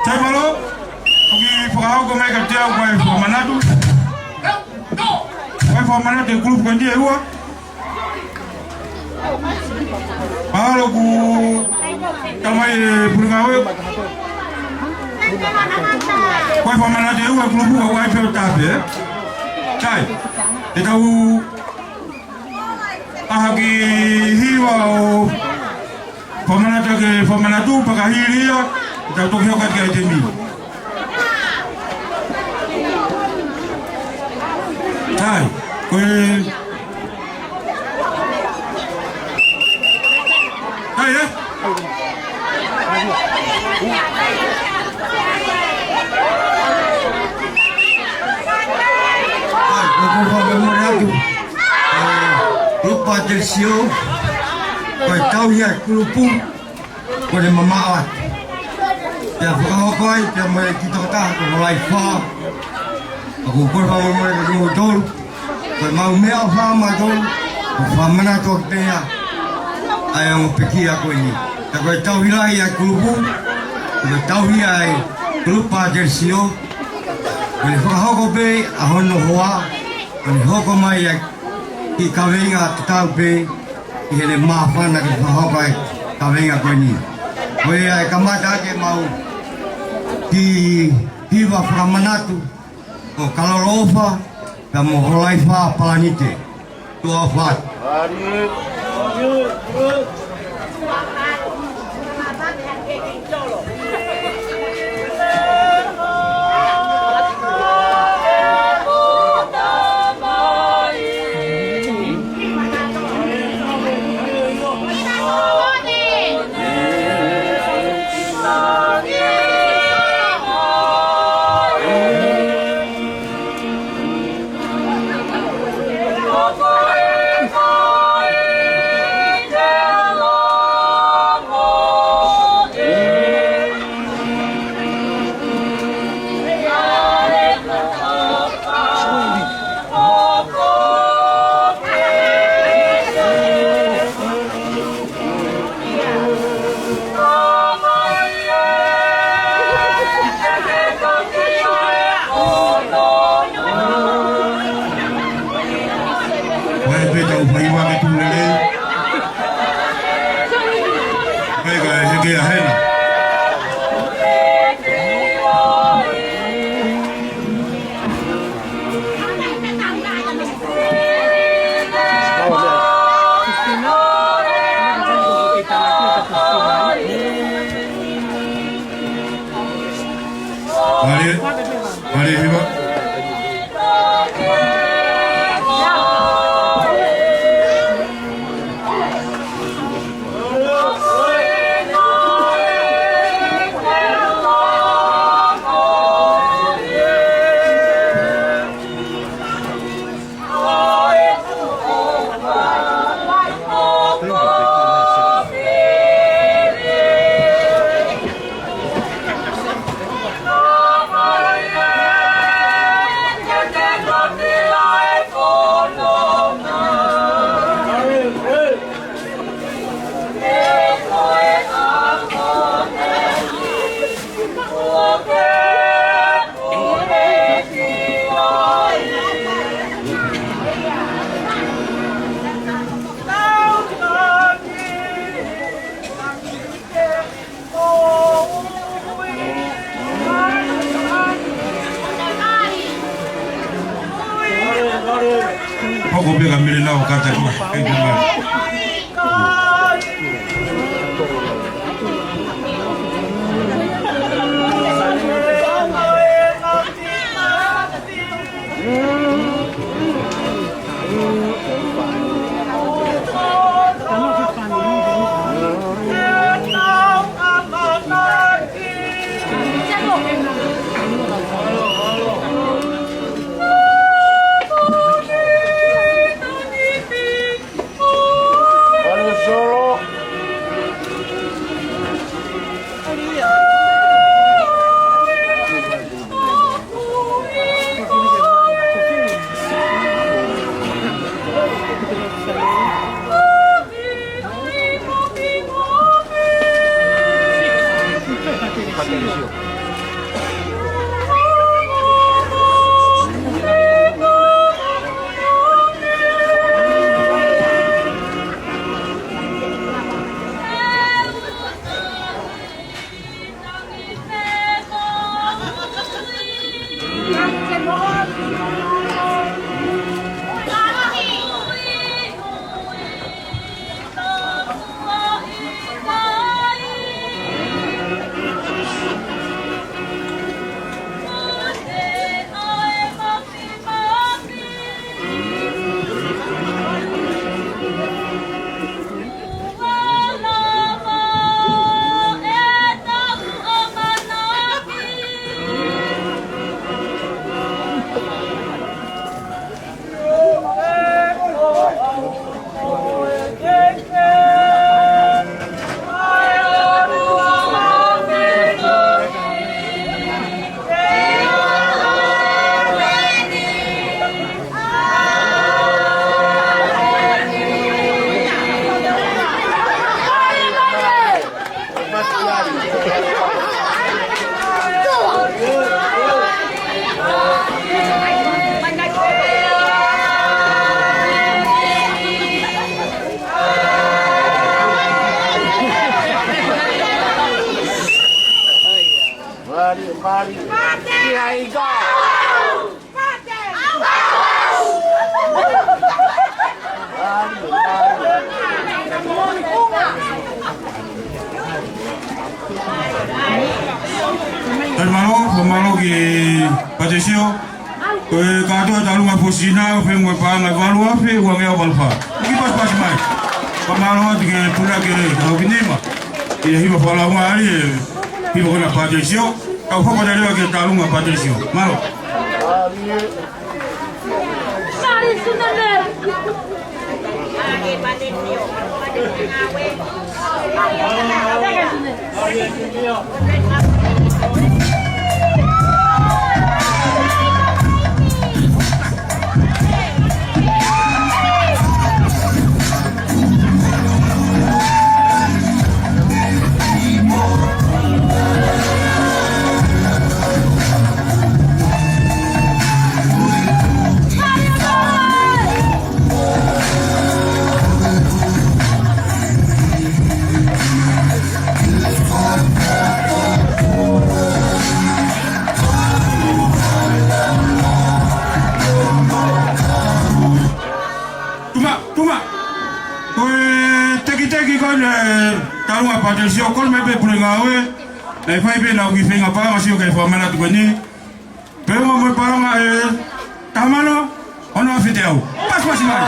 Sai mālō, ʻoku fakahoko mai kiate au ko e fakamanatu. Ko e fakamanatu e kulupu ko eni ʻe ua. Mahalo kuo tau mai e pulingāue. Ko e fakamanatu ʻe ua e kulupu ka ʻoku ʻi ai pē ʻo tāpē, ē? Sai, te tau ʻalu ki he hiva ʻo fakamanatu ke fakamanatu, pea ka hili ia, te tau toki hoko atu ki he ʻaitemi. Sai, ko e, sai, ē? Sai, ko e kulupu fakamanatu. Ē, kulupu Pātelesio, ko e tauhi ʻa e kulupu, ko ʻene mamaʻo atu. Pea fakahoko ai, pea mo e kiʻi tokotaha ko Laifā. ʻOku ou kole fakamolemole kiate kimoutolu. Ko e mau meʻa ʻofa mautolu, ʻo fakamanatu ʻaki pē ʻa e ongo pekia ko eni. Ka ko e tauhi lahi ʻa e kulupu, ko e tauhi ʻa e kulupu Pātelesio, ko ʻene fakahoko pē ʻa hono hoa, ko ʻene hoko mai ʻa e kiʻi kaveinga tatau pē ʻi heʻene māfana ke fakahoko ʻa e kaveinga ko eni. Ko ia ʻe kamata ʻaki ʻemau kiʻi hiva fakamanatu, ko Kalolo ʻOfa, pea mo Holaifā Palanite. Tuʻa ʻofa atu. Ke a hena. Mālie, mālie hiva. Hoko pē ka mele nau kata ki ai te mai. Mālie, mālie. Here I go. Tau mālō, tau mālō ki Patesio. Ko e kātoa tālunga fosina, ʻo fengu e paʻanga ʻe valu afe, ua ngeau valu fā. Ki pasipasi mai. Tau mālō atu ki he punake ʻa Haukinima. ʻI he hiva fakalāunga ʻa e, hiva ko ena Patesio. Tau hoko atu leva ki he tālunga Patesio. Mālō. Patelisio, kole mai pē pule ngāue, naʻe fai pē ʻenau kiʻi feinga paʻanga, sio ki he fakamanatu ko eni. Pea mo e paʻanga ʻe taha mano ono afe teau. Pasipasi mai.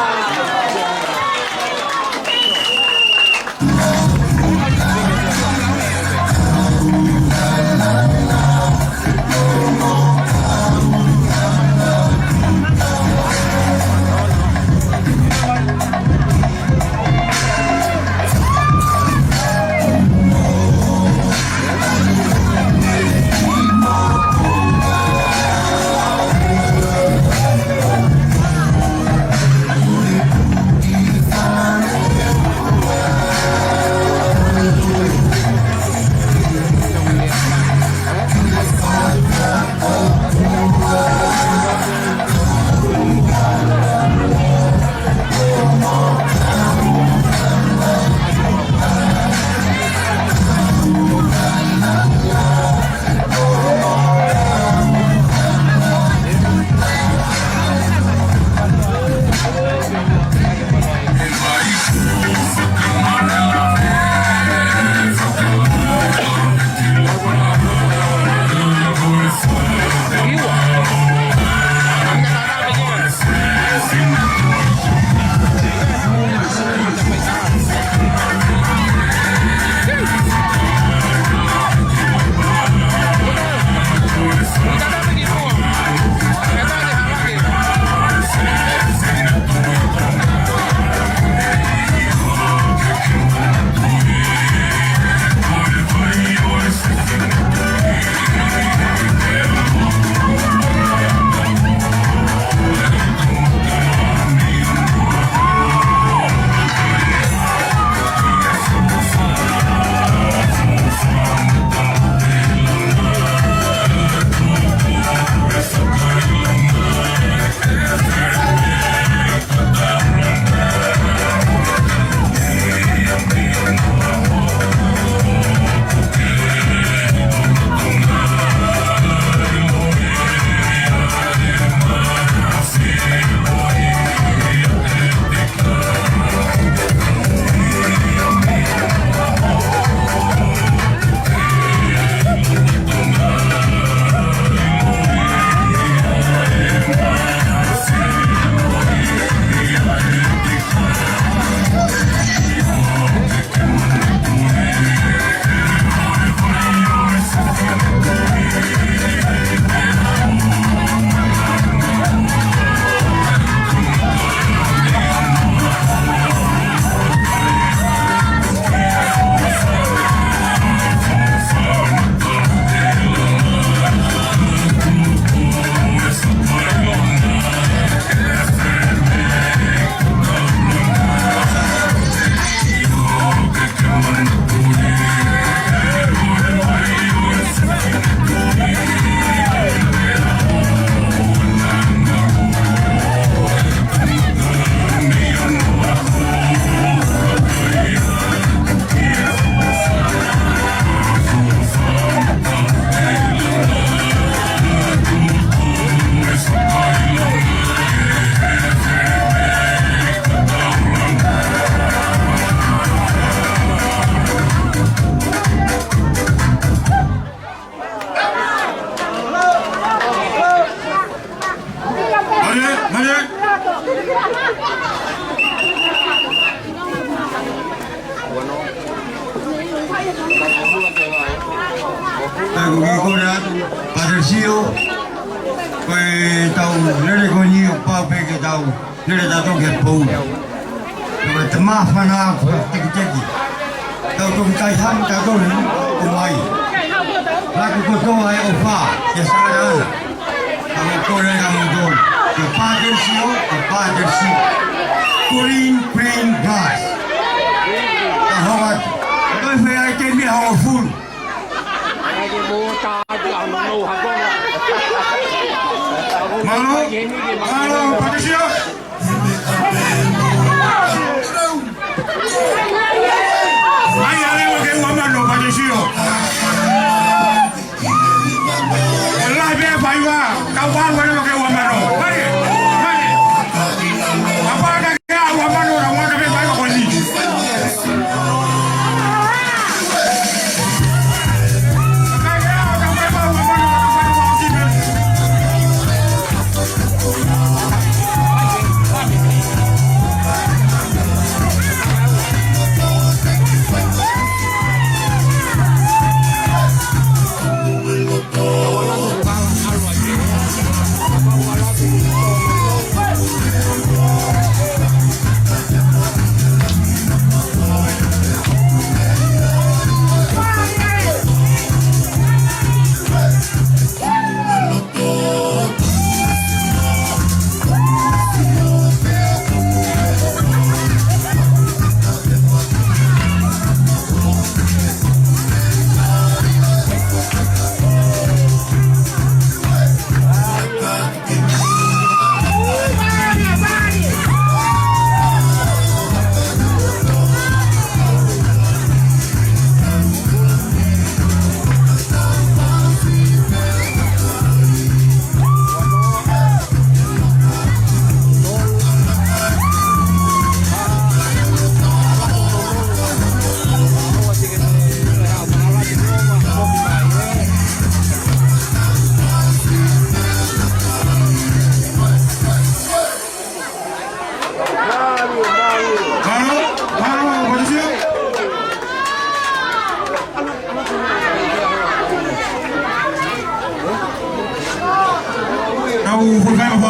Male, male. Tau kiʻi kole atu, Patelisio, ko e tau lele ko eni ʻoku pau pē ke tau lele tautolu ki he pou. Ko e tama fana ko e tekiteki. Tau toki kai hamu tautolu he ʻoku mai. Laku kotoa e ʻofa, ke sākana. Ka mo kole ka mo tolu. Ke Patelisio, ke Patelisio. Green, green grass. Ka hoa. Toi fea ai te mia hongofulu. Mālō, mālō, Patelisio. Ai, ai, ua ke ua mano, Patelisio. Lai pē faiva, kau pau ua ke ua mano. Mai, mai. Apa na ke ua mano, na ua ke faiva ko ni.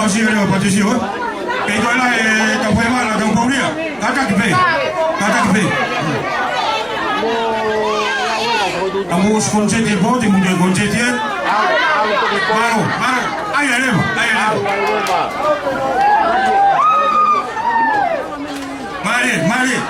Sio leva Patisio, ē? Kei toe lahi e tau fai mana, tau paulia. Kātaki pē. Kātaki pē. Ka mou ʻosi koniseiti e pooti, mou toe koniseiti ē. Mālō, mālō. ʻAi leva, ʻai leva. Mālie, mālie.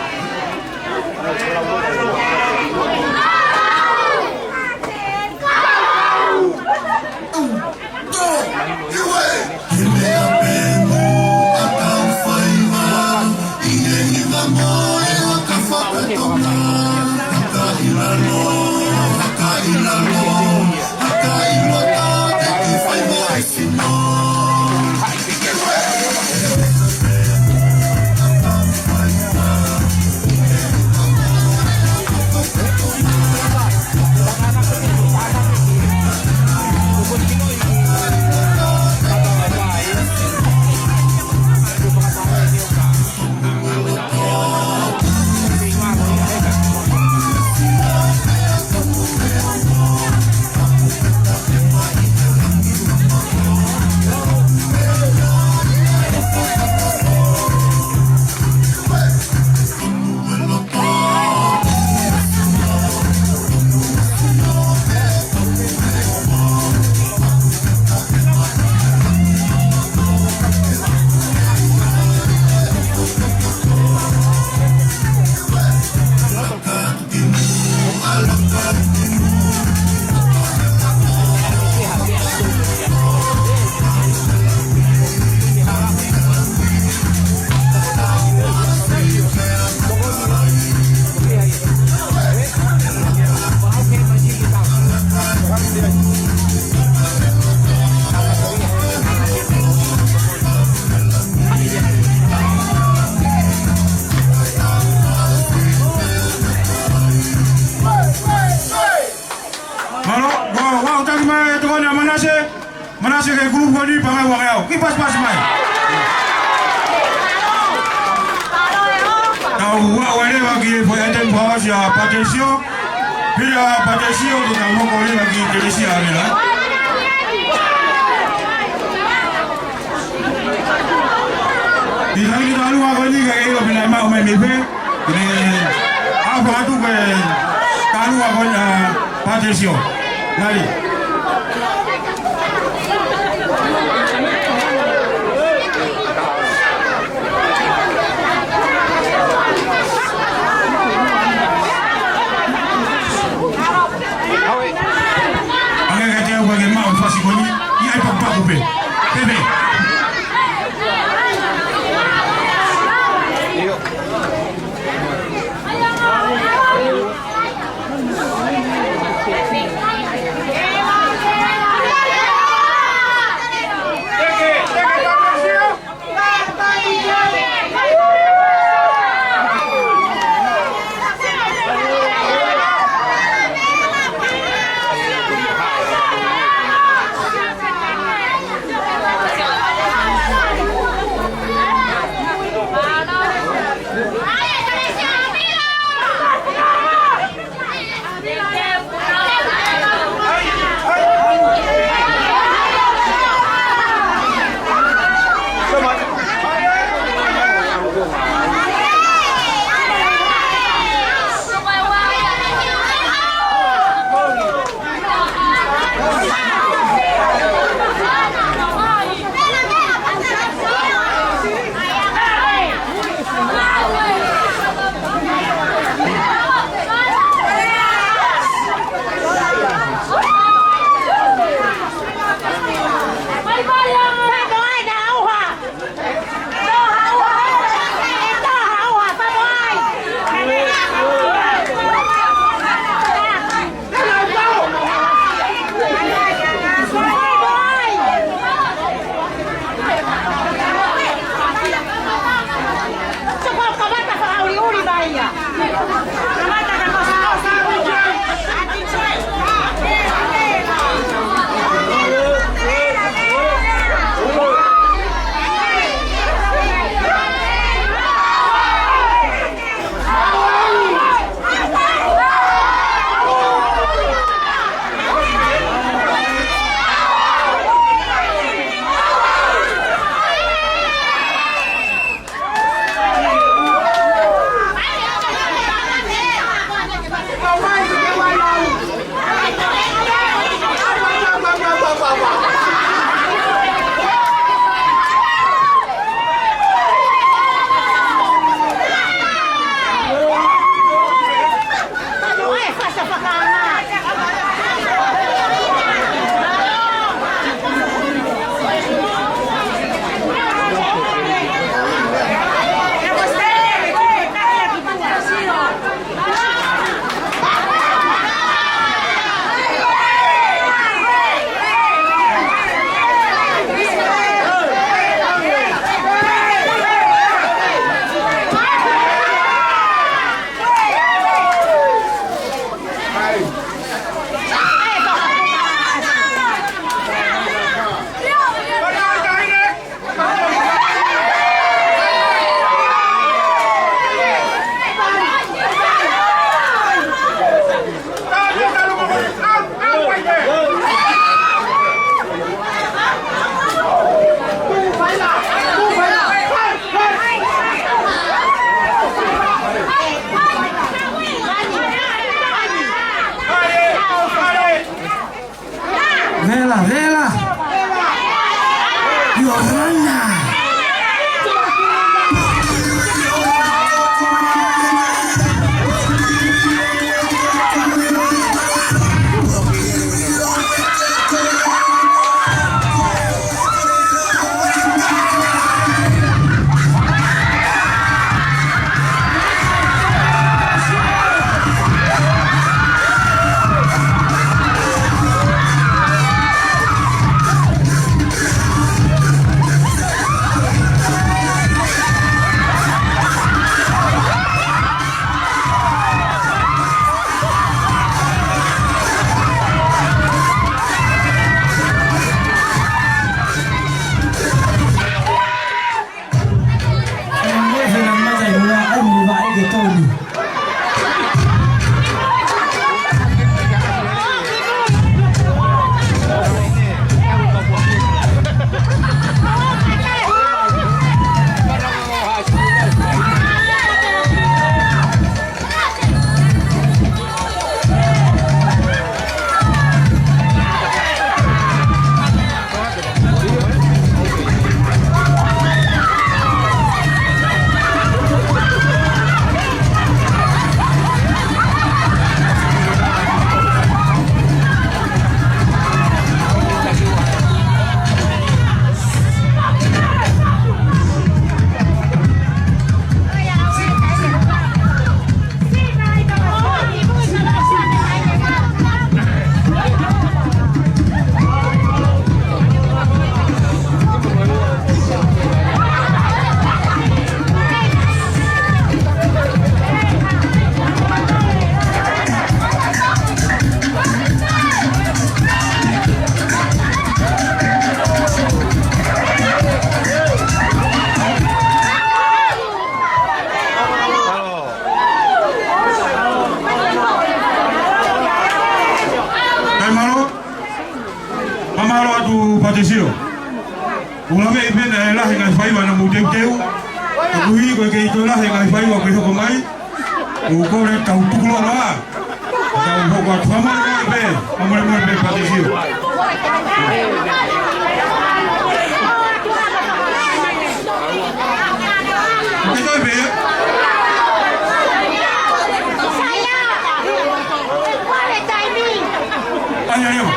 Mālō, ʻoku, ʻoku taki mai e tokoni ʻa Manase. Manase ki he kulupu ni, pangai ua ngeau. Kiʻi pasipasi mai. Tau ʻoatu leva ki he foʻi ʻaiteni fakaʻosi ʻa Patesio. Pea ʻa Patesio, ke tau hoko leva ki he kelesi ʻa Vela. ʻI he taimi tālunga ko eni ka ʻilo pē naʻe maʻu mai mei fē. Ke ne ʻalu atu ke tālunga ko eni ʻa Patesio. Ngali. Ange ka te au ka ke maʻu fasi ko eni, ʻi ai pakupaku pē. Pepe. Vela. Your Honor. Kae mālō, fakamālō atu Patesio. ʻOku ou laveʻi pē naʻe lahi e ngaahi faiva naʻa mou teuteu. Ka koeʻuhi ko e kei toe lahi e ngaahi faiva ʻoku kei hoko mai, ʻoku ou kole ke tau tukulolo ā. Tau hoko atu, fakamolemole pē, fakamolemole pē Patesio. ʻOku toe pē ia? ʻAi, ʻai, ʻai.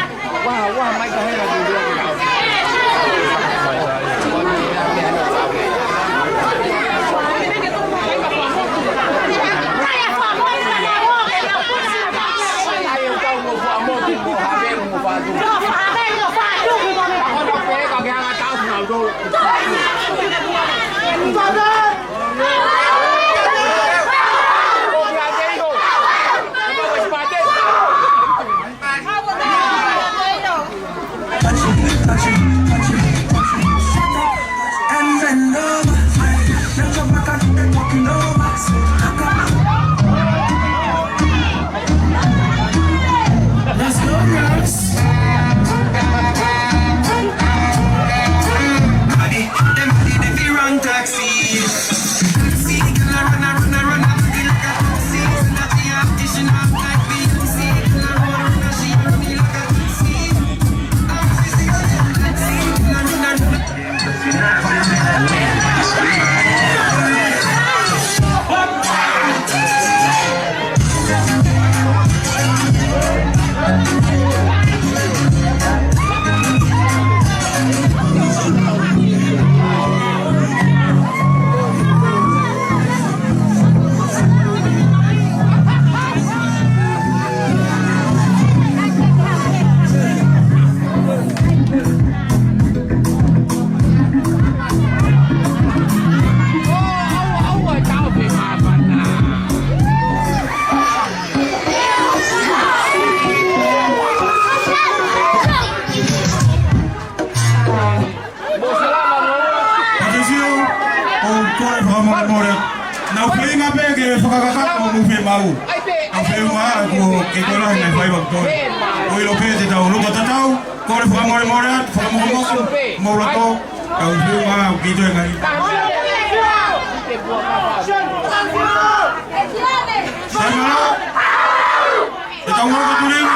Let's go, girls. Body, dem body, dem be run taxi. Patesio, ʻoku ou kole fakamolemole. Naʻa ku feinga pē ke fakakakato hoʻomou fiemaʻu. Ka ʻoku ou fiemaʻu ke kole ʻa e ngaahi faiva ʻoku toe. ʻOku ʻilo pē te tau loto tatau, kole fakamolemole atu, fakamolemole atu, mou loto, ka ʻoku ou fiemaʻu ke toe ngaahi. Sai mara, te tau ngāue atu leva.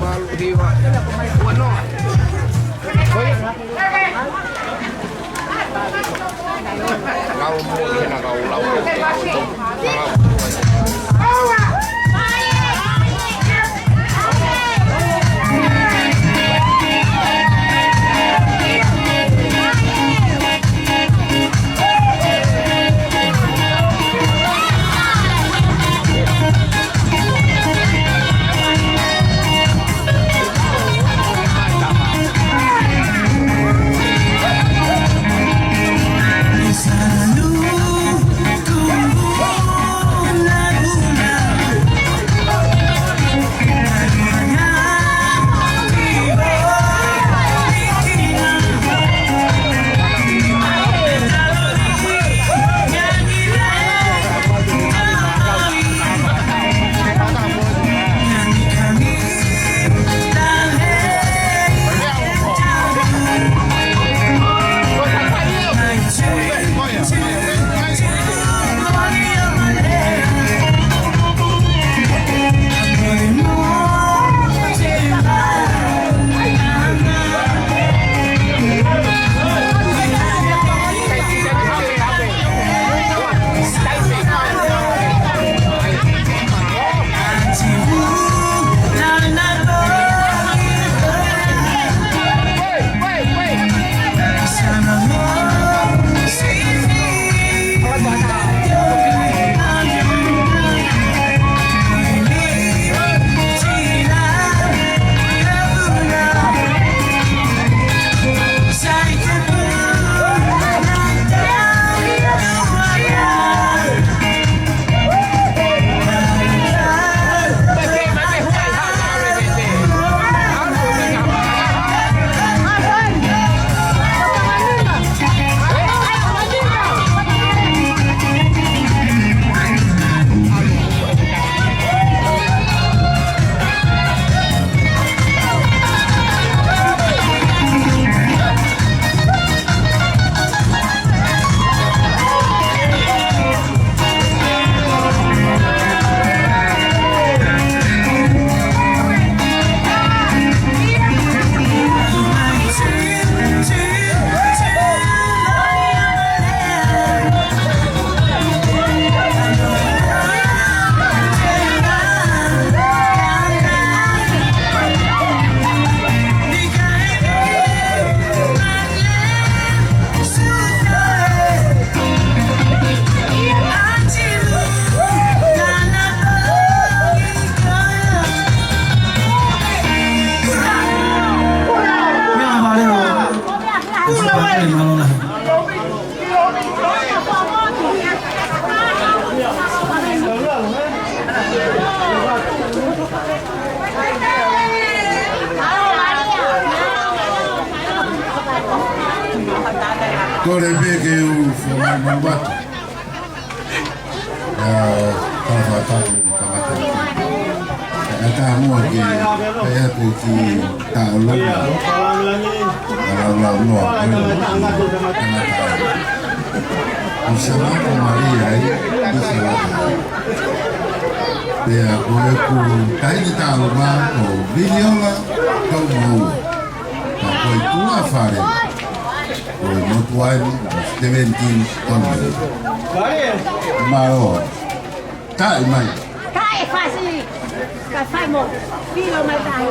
Valu hiva. Uanoa. Lau mo, lau, lau. Lau. Kole pē ke u fakamanatu atu ʻa e fakatapu kamata. ʻE taha muʻa ke pehē atu ki he taʻolunga ʻa e laulau noa ko eni. Kamata. ʻI Santa Maria, ʻi Santa. Pea ko ʻeku taʻahine taʻolunga ko Viliola Kaumaua. Ka ko e tuʻa fale ko e motuʻa ni, Stevenson Tone. Mālō. Taʻi mai. Taʻi fasi. Ka fai mo. Pilo mai tahi.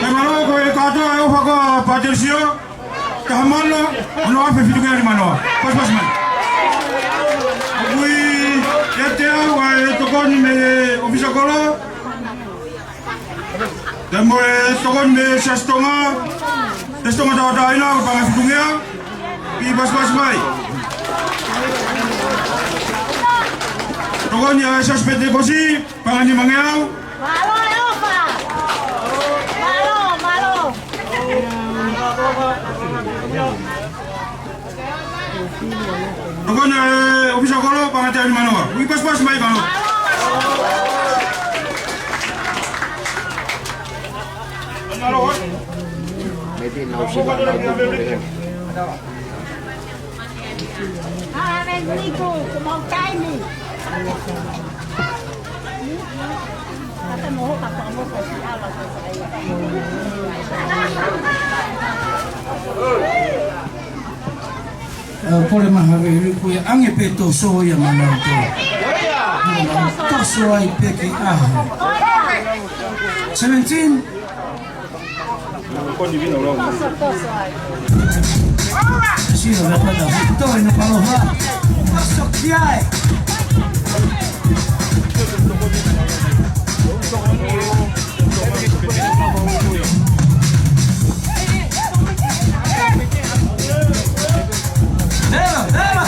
Kae mālō ko e kātoa e ʻofa ko Patricio. Taha mano, ono afe fitu ngeau nima noa. Pasipasi mai. ʻOku ʻiate au ʻa e tokoni mei he ʻōfisa kolo. Pea mo e tokoni mei he Siasi Tonga. Siasi Tonga Tauʻatāina, paʻanga fitu ngeau. ʻI pasipasi mai. Tokoni ʻa e Siasi Penitekosi. Paʻanga nima ngeau. Mālō e ʻofa. Mālō, mālō. Tokoni ʻa e ʻōfisa kolo, paʻanga teau nima noa. ʻI pasipasi mai, mālō. Mālō. Maybe now she got now. Hāmeni, Niku, ko mau taimi. ʻA, pole maha ve Niku ia ange pē toso ia manatu. Toso ai pē ki ʻaho. Seventeen. Sio la pata. Toi no paloha. Paso ki ai. Dela, dela.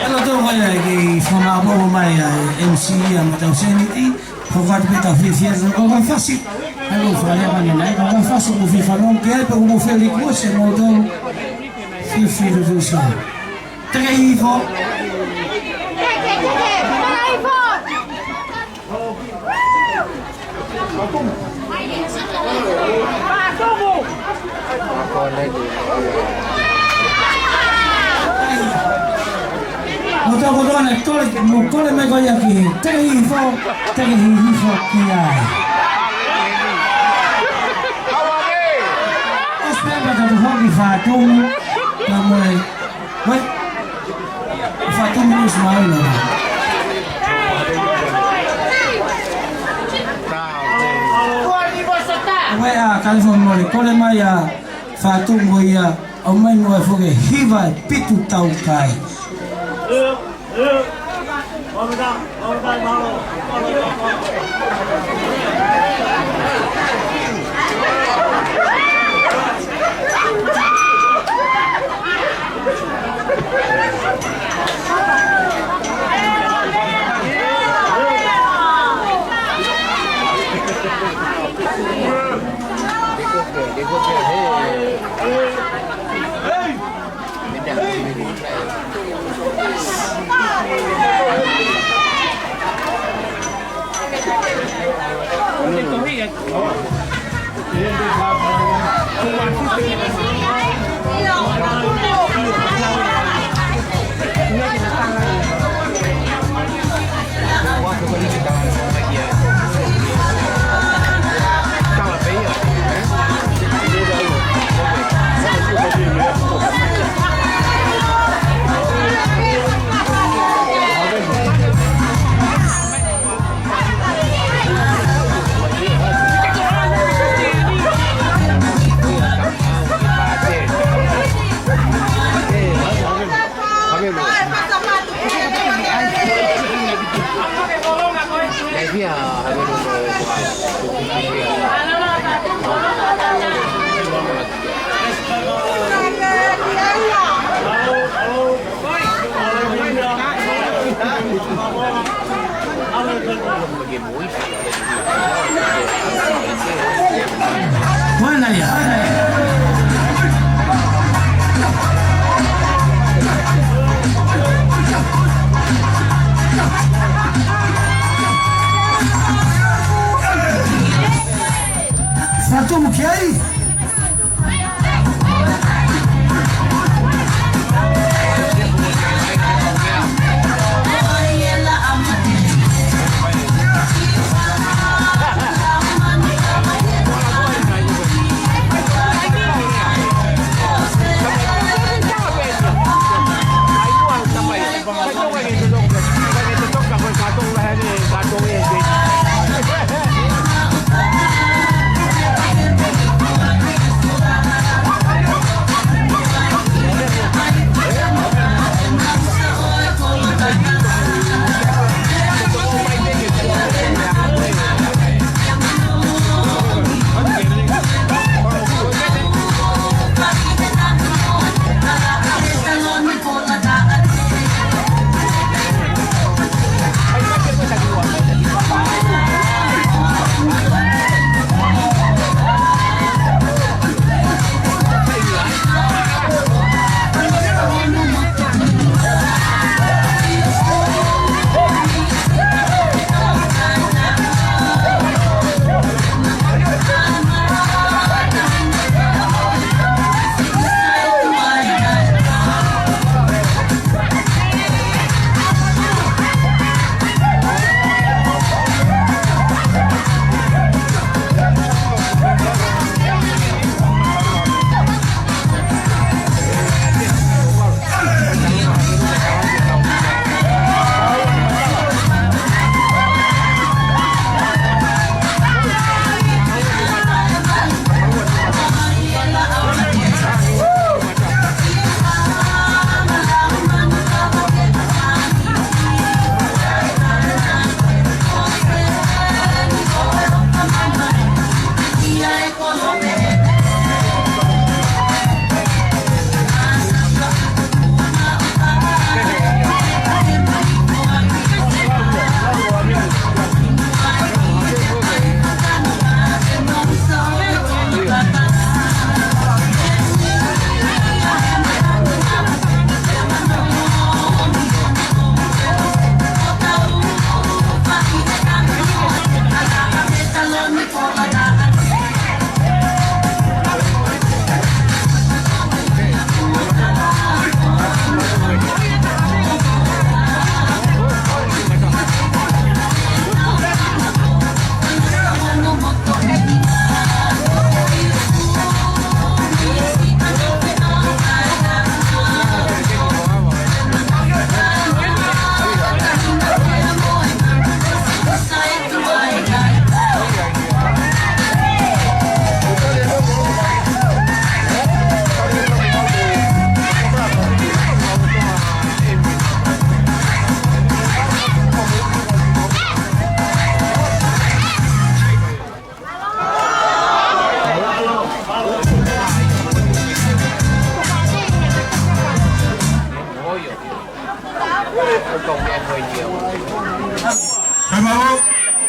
Alo tō mai ai ke i whakamāpō mai ai M C ia mo tau seniti, hoko atu pē tau fiefia, ko ka fasi. Alo whale ane nai, ko ka fasi mo fie whanongo ki ai, pe ko mo feli kuo se mo tau fiefia tu sa. Teke hifo. Mo tau kotoa ne kole, mo kole mai ko ia ki he, teke hifo, teke hifo ki ai. ʻOsi pē pea tau hoki Fatumu, ka mo e, wait. Fatumu is mine. Ueʻa, California, mole. Kole mai ʻa Fatumu ia, ʻomai mo e foʻi hiva ʻe fitu tau kai. Buena ya. Fatumu ki ai.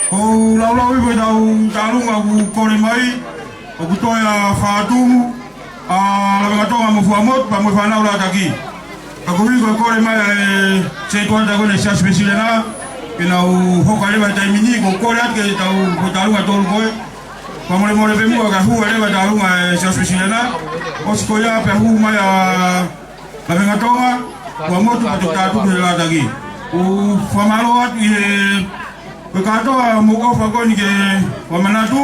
Ko e laulau hifo ʻetau tālunga ʻoku kole mai, ʻoku toe ʻa Fatumu, ʻa Lavengatonga mo Fuaʻamotu, pea mo e fānau Lātaki. Ka koeʻuhi ko e kole mai ʻa e setuata ko eni ʻa e Siasi Uēsiliana, ke nau hoko leva he taimi ni, ko e kole atu ke tau ko e tālunga ʻe tolu ko ē. Fakamolemole pē muʻa kae hū leva e tālunga ʻa e Siasi Uēsiliana, ʻosi ko ia pea hū mai ʻa Lavengatonga, Fuaʻamotu, pea toki tā tuku he Lātaki. ʻOku fakamālō atu ʻi he, ko e kātoa mo e ʻofa ko eni ke fakamanatu,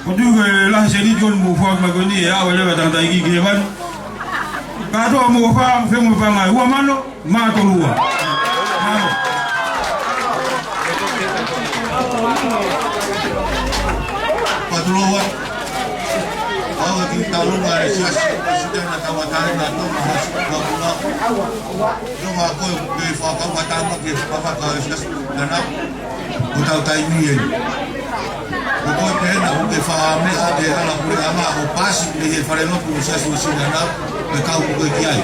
ʻoku ou tui ko e lahi e sēniti ko eni ʻoku foaki mai ko eni ʻe ʻave leva e tangataʻeiki ki hēvani. Kātoa mo e ʻofa, femu e fanga ua mano, mā tolu ua. Mālō. Patulou atu. Au ki he tālunga ʻa e Siasi Uēsiliana Tauʻatāina Tonga, Hosi Kuakula. Tonga ko e ke fakakau ʻa e tama ke fakakau ʻa e Siasi Uēsiliana. Ko ʻetau taimi eni. Ko koe pē hena ʻoku ke fakameʻa ke hala pule ʻa ma ʻo pasi mei he falelotu ʻo e Siasi Uēsiliana, ke kau mo koe ki ai.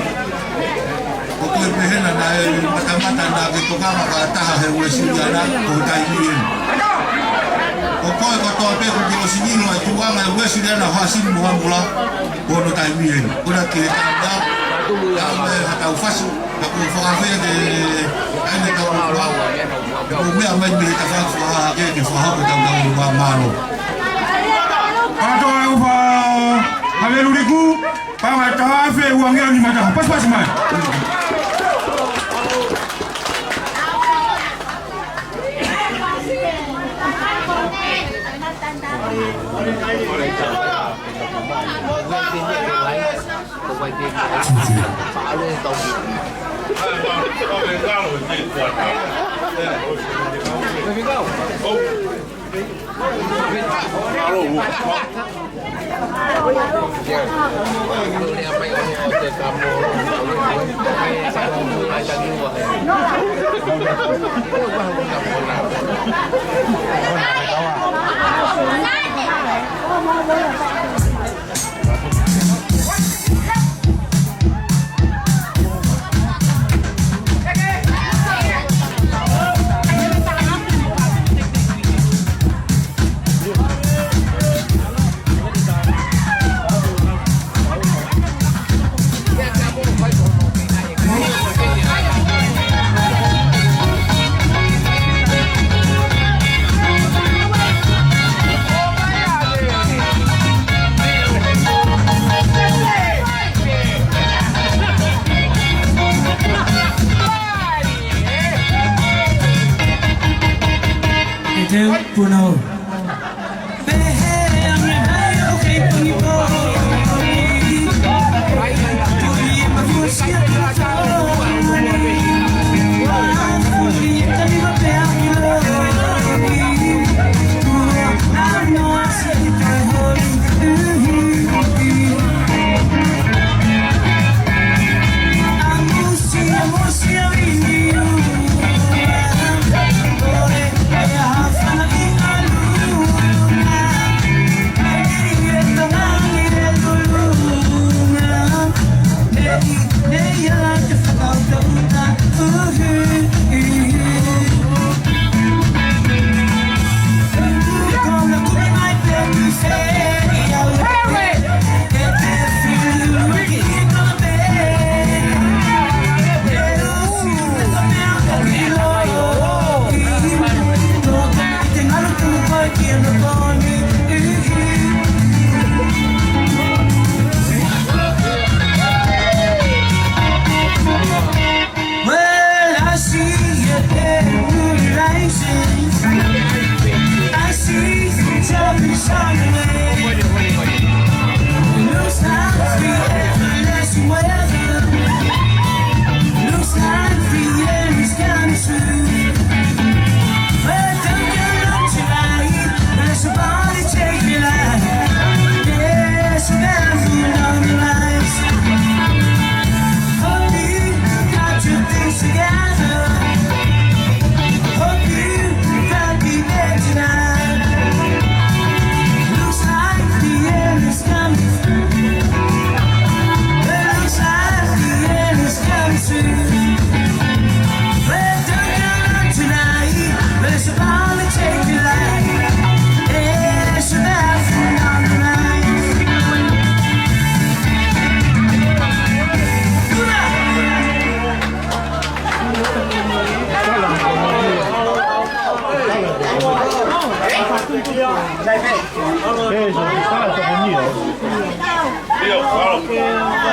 Ko koe pē hena naʻe matamata naʻa ke tokanga fakataha he Uēsiliana, ko e taimi eni. Ko koe kotoa pē ʻoku ke ʻosi ʻilo ʻa e tuʻunga ʻa e Uēsiliana ʻo Hasini mo Hamula, ko hono taimi eni. Ko ena ke tanda, tau mai ha tau fasi, ka ko e fakafeʻao ke ʻai ne tau ua, ka ko e meʻa mai mei he tafaʻaki fakahahake ke fakahoko ʻetau tau ua. Mālō. Kātoa ʻofa, Haleluliku, paʻanga ʻe taha afe uangeau nimangofulu mā taha. Pasipasi mai.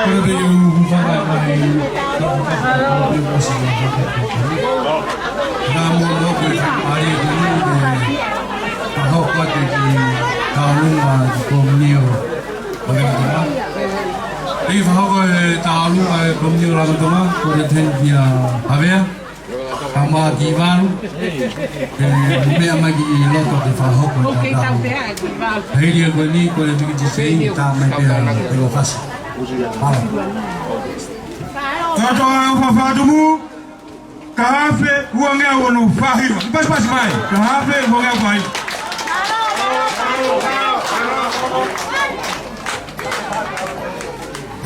Kole pē ke u hūfanga mai, ka mo mo ko e fakamālō ko eni, ko e fakahoko atu e kiʻi tauʻolunga e kiʻi komiuniti ʻo e langa tama. ʻE fakahoko e tauʻolunga e komiuniti ʻo e langa tama, ko e tēniti ʻa Havea. Ka mo Kivalu, ʻe meʻa mai ki loto ke fakahoko e tauʻolunga. Hili ko eni, ko e mikiti sei, tā mai pē ʻa e fasi. Mālō. Kātoa ʻofa fakatumu, ka hafe uangeau ono fā hiva. Pasipasi mai, ka hafe uangeau fā hiva.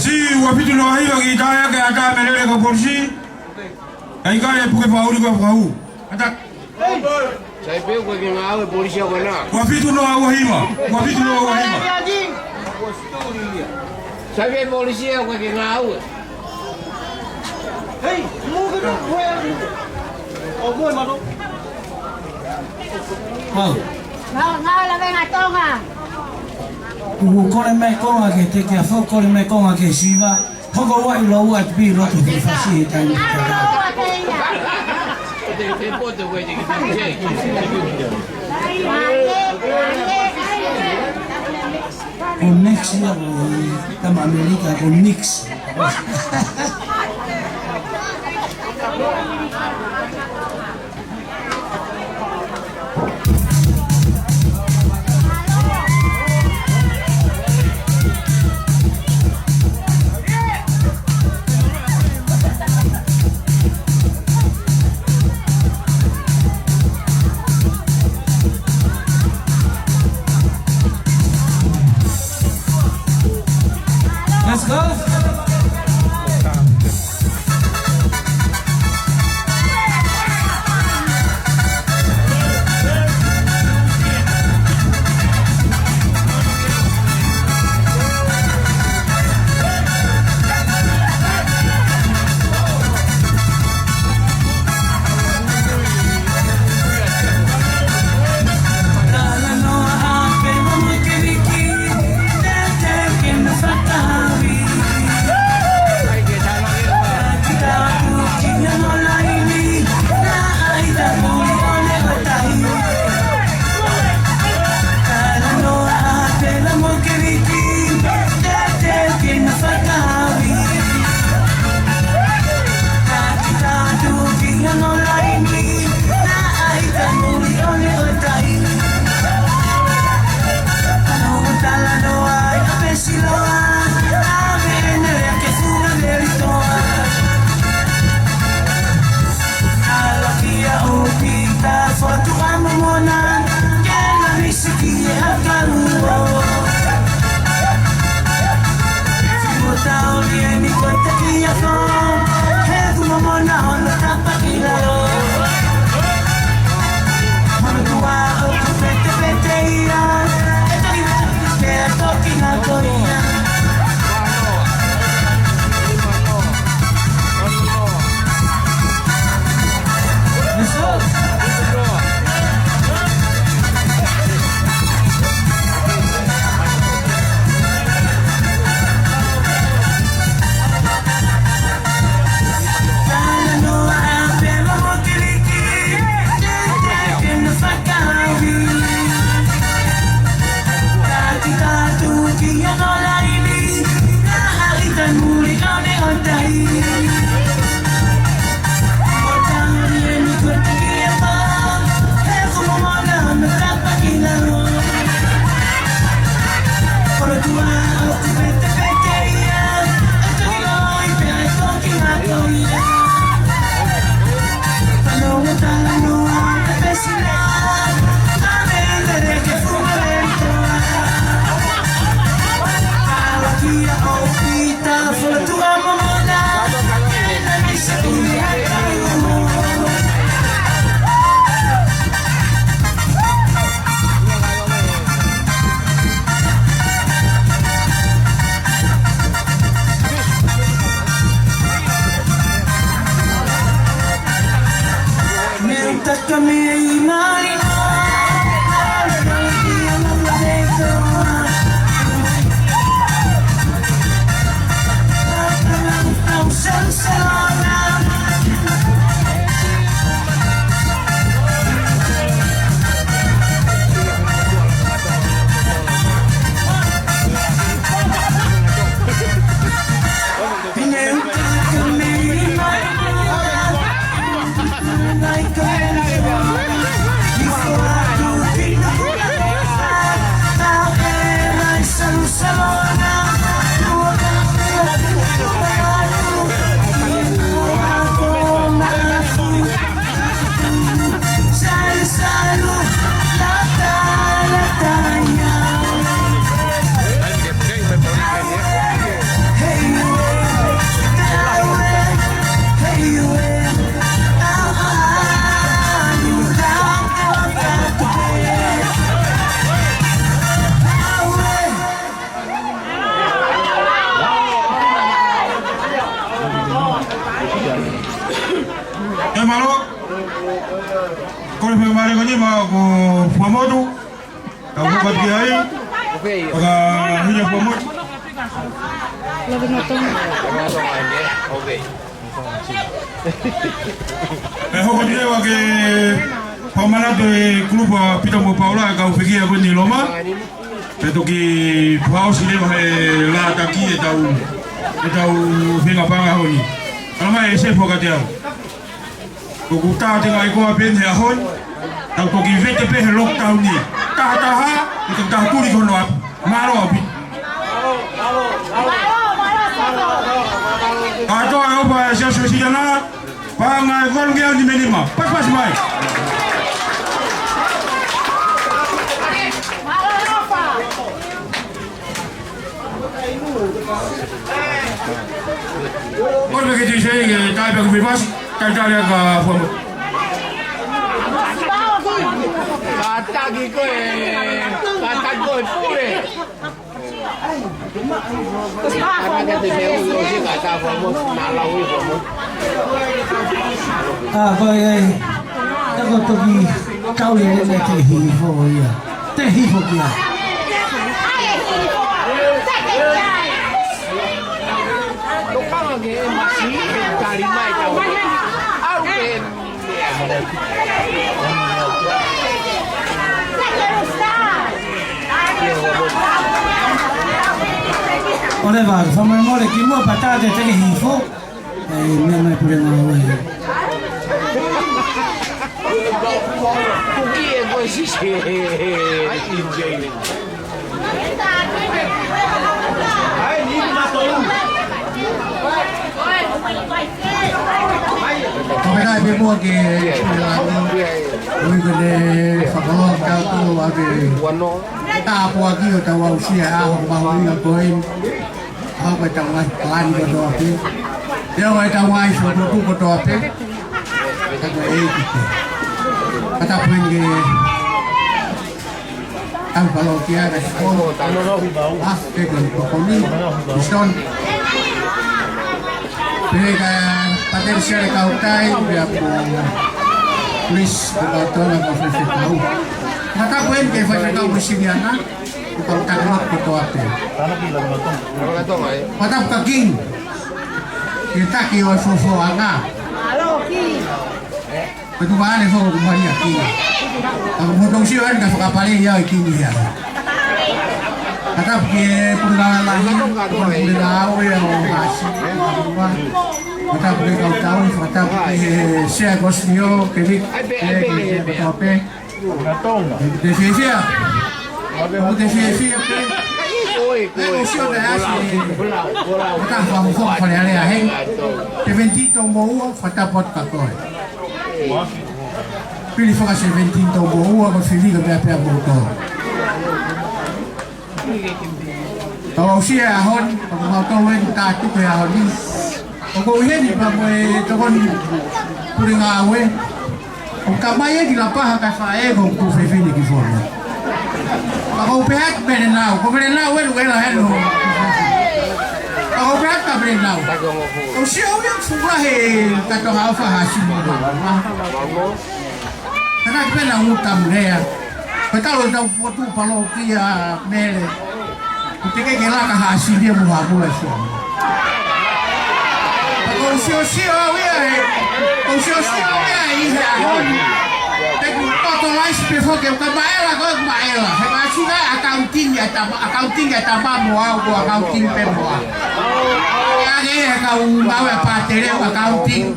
Siʻi ua fitu noa hiva ki tā ia ke ʻatā mei lele ka polisi. ʻIkai ke puke fakaʻuli ko e fakahū. Ata. Sai pē ʻoku ʻikai ke ngāue e polisi ʻo ko ena. Ua fitu noa ua hiva. Ua fitu noa ua hiva. Sai pē polisi ʻoku ʻikai ke ngāue. Hei, move it up, where? ʻO ko e mato. Pau. Ngā, ngā lavenga Tonga. ʻOku kole mai konga ke te kia fo, kole mai konga ke siva. Hoko ua ʻi loa ua te pī loto ki fasi he taimi. Ko Nix ia ko e tama ʻAmelika ko Nix. Let's go. Kau hoko atu ki ai. Fakahina fua motu. ʻE hoko atu leva ke fakamanatu e kulupu ʻa Pita mo Paula ʻa e kau pekia ko eni ʻi Loma. Pea toki fakaʻosi leva he lātaki ʻetau, ʻetau feinga paʻanga he ʻaho ni. Ala mai e se fua kiate au. Ko ʻeku tā tenga ʻi koa pē he ʻaho ni, tau toki vete pē he lockdown ni. Taha taha, ʻe toki taha tuli ki hono ʻapi. Mālō ʻaupito. Kātoa e ʻofa ʻa e Siasi Uēsiliana, paʻanga ʻe valu ngeau nima nima. Pasipasi mai. Kole ke tui sei ke tai pea ku pipasi, tai tali aka fuamo. Kātaki koe, kātaki koe pule. Kātaki te me ulo si kātaki fuamo, na lau i fuamo. ʻA, ko e, ʻe ko toki kau ia ne te hifo ia. Te hifo kia. Tokanga ke e masi, e tali mai kau. Au ke. ʻOleva, fakamolemole kimuʻa pea tā te te hifo. ʻE, meʻa mai pule ngāue. Kuki e ko si. Ko e meʻa pē muʻa ke, ui ko e fakaloa kau tō ake. Tāpuaki ʻo tau aʻusia ʻa e ʻaho mahuʻinga ko eni. ʻA ko e tau ngaahi palani kotoa pē. Te o e tau ngaahi fokotuʻu kotoa pē. Ka ko e ʻEiki pē. Ka tapu eni ke tau palokia ka te kono. ʻA, ke kono ko kono. Piston. Pea ka Paterisia le Kautai, pea ko Chris, ko Tona, ko Faifekau. Ka tapu eni ke Faifekau Uēsiliana. Ko e kau taki lotu kotoa pē. Fakatapu ka King. Ke taki ʻo e fofoʻanga. Ko e tuʻu ʻane fo ko Malia King. Ka ko moutolu sio ʻeni ka fakapale ia ʻe King ia. Fakatapu ki he pule ngāue lahi, pule ngāue ʻo Hasi. Fakatapu ki he kau tau, fakatapu ki he sea ko Sio, ke vik, ke, ke, ke, kotoa pē. Te fiefia. Te fiefia pē. Te sio te asi. Ka fa fo fa le ale ahe. Seventeen tau mo ua, fakatapu atu ka koe. Pili faka seventeen tau mo ua, ko fili ka pea pea mo tau. Tau aʻusia e ʻaho ni, ka mau tau eni tā tuku e ʻaho ni. ʻOku ou ʻi heni pea mo e tokoni pule ngāue. ʻOku ka mai eni Lapaha ka faʻē ko ku fefine ki fono. Ka ko pehē ki Melenau, ko Melenau ʻe luela heno. Ka ko pehē ki Melenau. ʻOku sio ia fua he ka toka ʻofa Hasi mo. Kana ki pena uta mulea. Ko talo tau fotu palokia Mele. Ko te ke ke laka Hasi lia mo ha mula sio. Ko sio sio au ia e. Ko sio sio au ia e ʻi he ʻaho ni. Te ku toto laisi pē foki ka maʻela ko maʻela. He Hasi ka accounting ia tama, accounting ia tama mo au ko accounting pē mo au. Ia ke he kau mau e pātele accounting.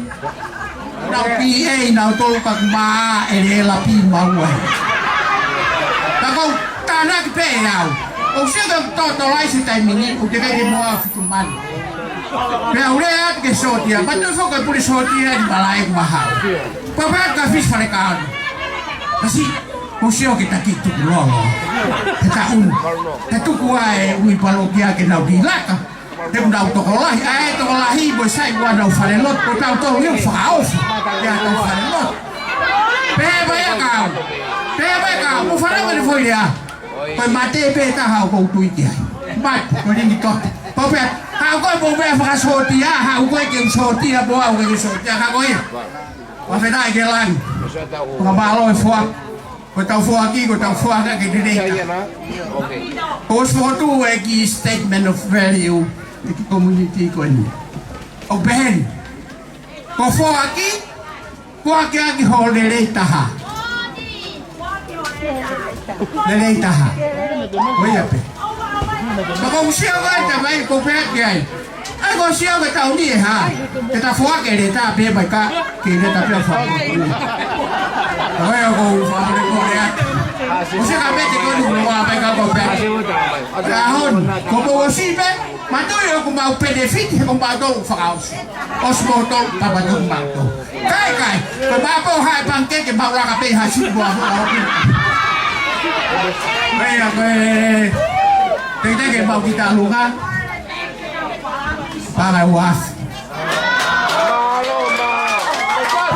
Nau P A nau tolu ka ku mā e le la pi mau ai. Ka kau tānaki pē ʻe au. ʻOku sio ka toto laisi taimi ni, ʻoku te kai ke moa fitu mani. Pea u lea atu ke sōtia, ma tau fo ka puli sōtia ni malai ku maha. Papa ka fis fale ka anu. Kasi, ʻoku sio ke taki tuku lolo. He ka unu. He tuku ai ui palokia ke nau ki laka. Te u nau tokolahi, ʻa e tokolahi, mo e sai ua nau fale lotu, ko tau tau iu fakaofi, ia tau fale lotu. Pea mai ʻa kau, pea mai ʻa kau, mo fale lotu foʻi lea. Ko e mate pē taha ʻoku ou tui ki ai. Mate, ko e lini tote. Pau pea, haʻu koe mo mea fakasōtia, haʻu koe ke sōtia, mo au ke sōtia, ka ko ia. Fakafetaʻi ki he langi. Fakamālō e foaki. Ko ʻetau foaki, ko ʻetau foaki ke te leta. ʻOsi fokotuʻu e kiʻi statement of value ʻi he kiʻi community ko eni. ʻOku pehē ni, ko e foaki, foaki ʻaki ho lelei taha. Lelei taha. Ko ia pē. Ka ʻoku ou sio ko e taimi ko ē pē ki ai. ʻAi, ʻoku ou sio ko e taimi ni ʻe hā. Ke ta foaki e leta pē mai ka, ke leta pē fā. Ko ia ʻoku ou fakamole ko lea. ʻOsi ka mete ko nu loa mai ka ko pē. Ka hon, ko mo ʻosi pē, mātuʻa ʻoku mau benefit, he ko mau tau fakaʻosi. ʻOsi mo tau, papa tau mau tau. Kai, kai, ko mau pō hai pangikē ke mau laka pē ha siʻi mo a mo a. Ko ia, ko e, te te ke mau ki Talunga. Paʻanga ʻe ua afe.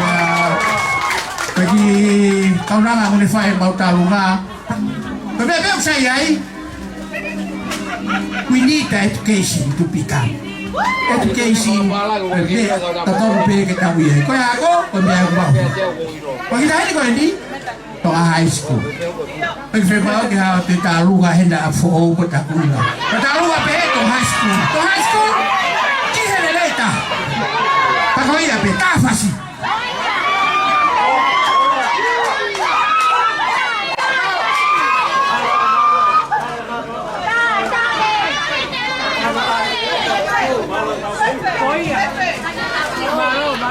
Ia, ko e kiʻi kaunanga ʻoku ne fai ʻe mau Talunga. Ko e meʻa pē ʻoku sai ai. We need the education to become. Education, ko e meʻa totonu pē ke tau ʻi ai. Ko e ako, ko e meʻa ʻoku mau. Ko kita heni ko eni, Tonga High School. Pea ke fepau ke hao te Talunga hena ʻa foʻou ko Talunga. Ko Talunga pē Tonga High School. Tonga High School, ki he lelei taha. Pea ko ia pē, ka fasi.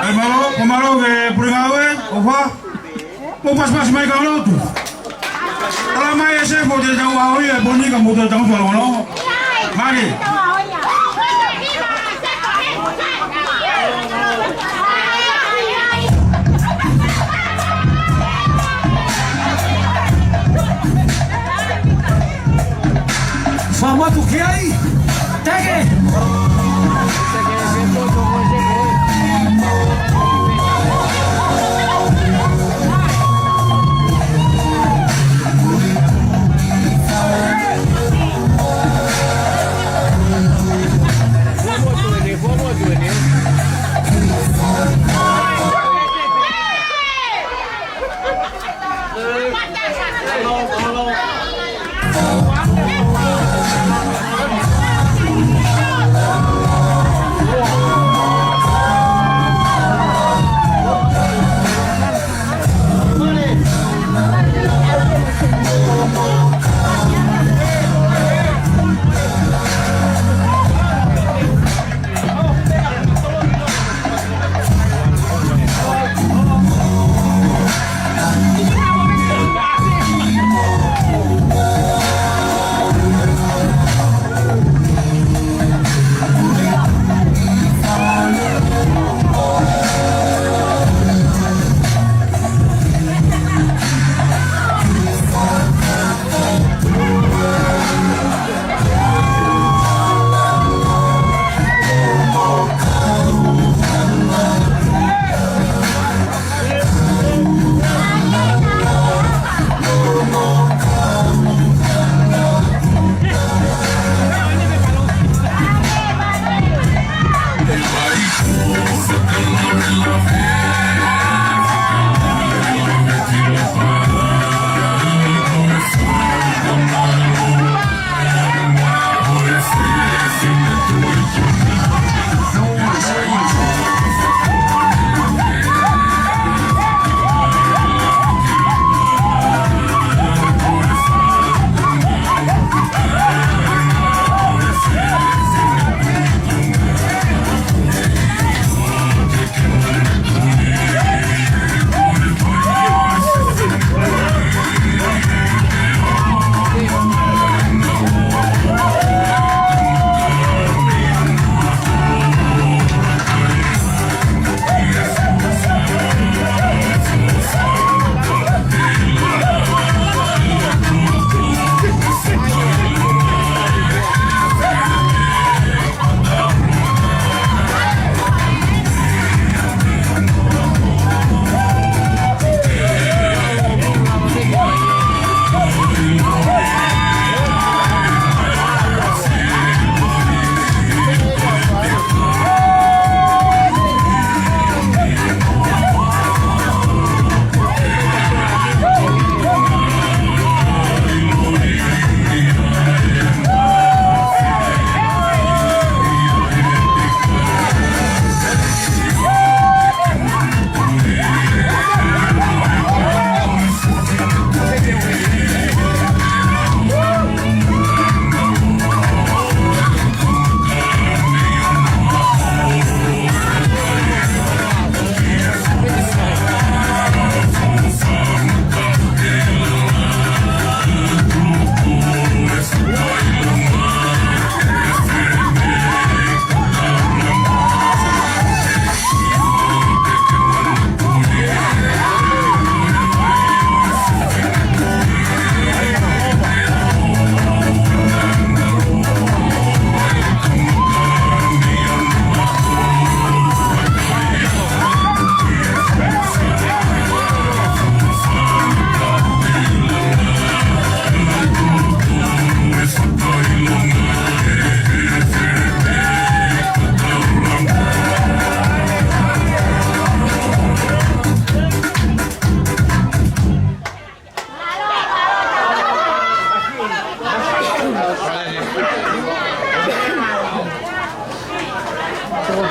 ʻE mālō, ko mālō ke pule ngāue, ʻofa. Mou pasipasi mai ka lotu. Tala mai e sefo te tau ʻaho ia ʻe Ponika mo te tau tala lono. Mare. Fakamotu ki ai. Teke.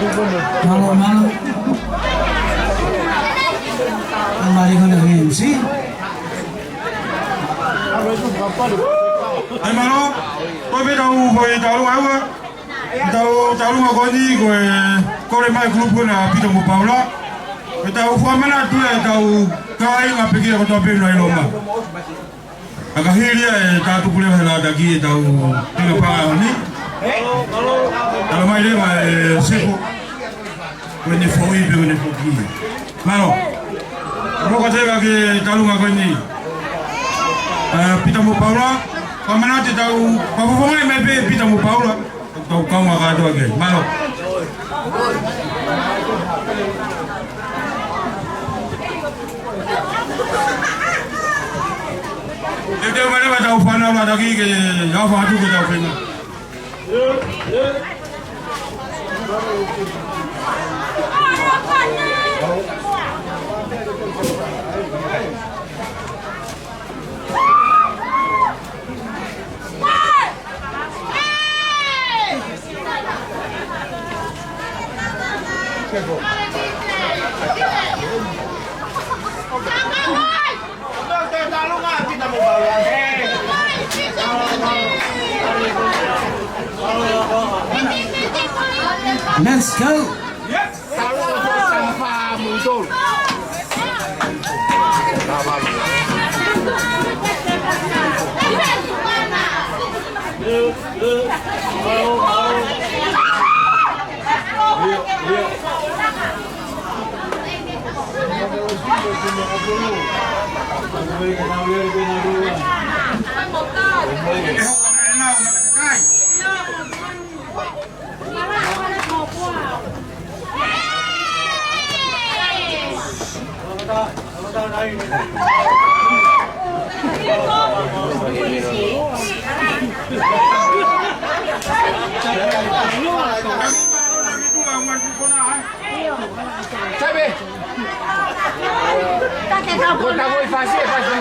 Mālō, mālō. Mālō, mālō, M C. ʻAi mālō, ko e pē ʻetau foʻi tauʻolunga ua. ʻEtau tauʻolunga ko eni ko e kole mai kulupu na Pita mo Paula. ʻEtau fakamanatu ʻetau kāinga pekia kotoa pē ʻi Loma. ʻA ka hili ia ʻe tā tuku leva he lataki ʻetau pinga pā ni. Tala mai leva ʻe Sefo. Ko ʻene foʻi pē ko ʻene foki. Mālō. Roka teka ke tauʻolunga ko eni. Ā, Pita mo Paula. Fakamanatu ʻetau, fakafofongaʻi mai pē Pita mo Paula. Tau kaunga kātoa ke. Mālō. Teuteu mai leva ʻetau fānau lataki ke ʻalu atu ki heʻetau fenga. Let's go. Sabe? Kota voi fasi, fasi.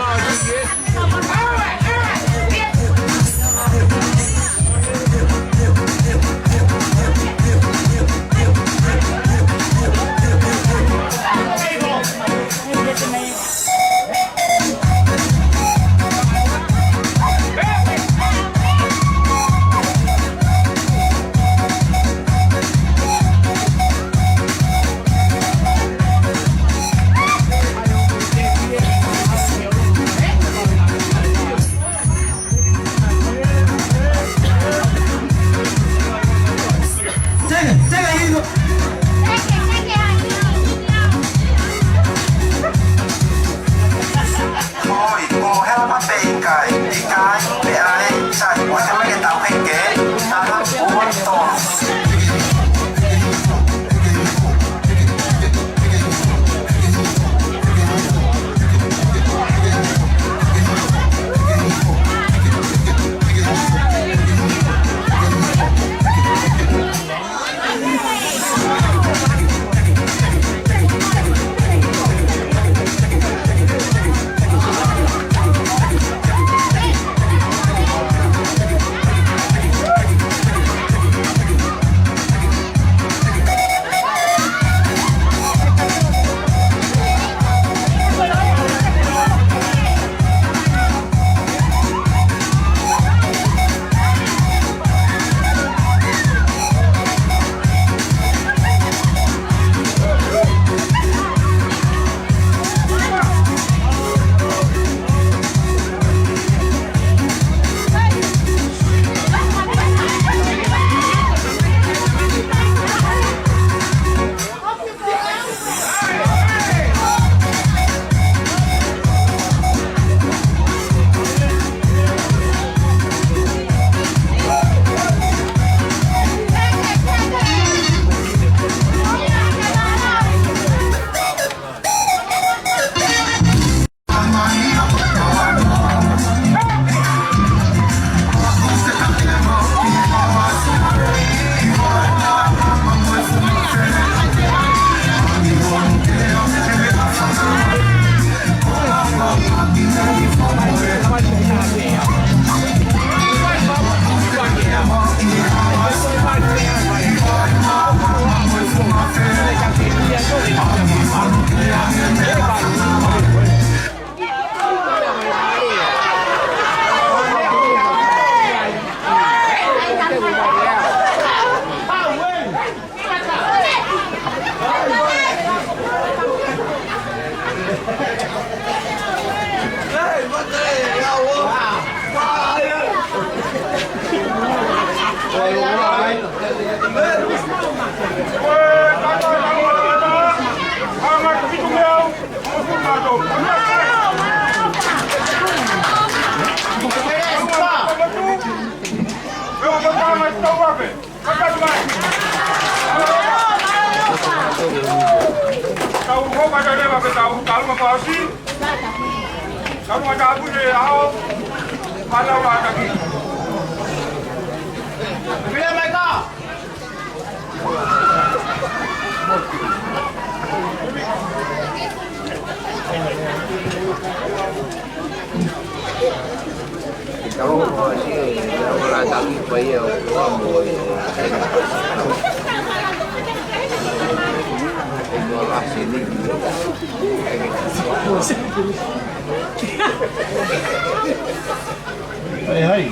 Hai, hai.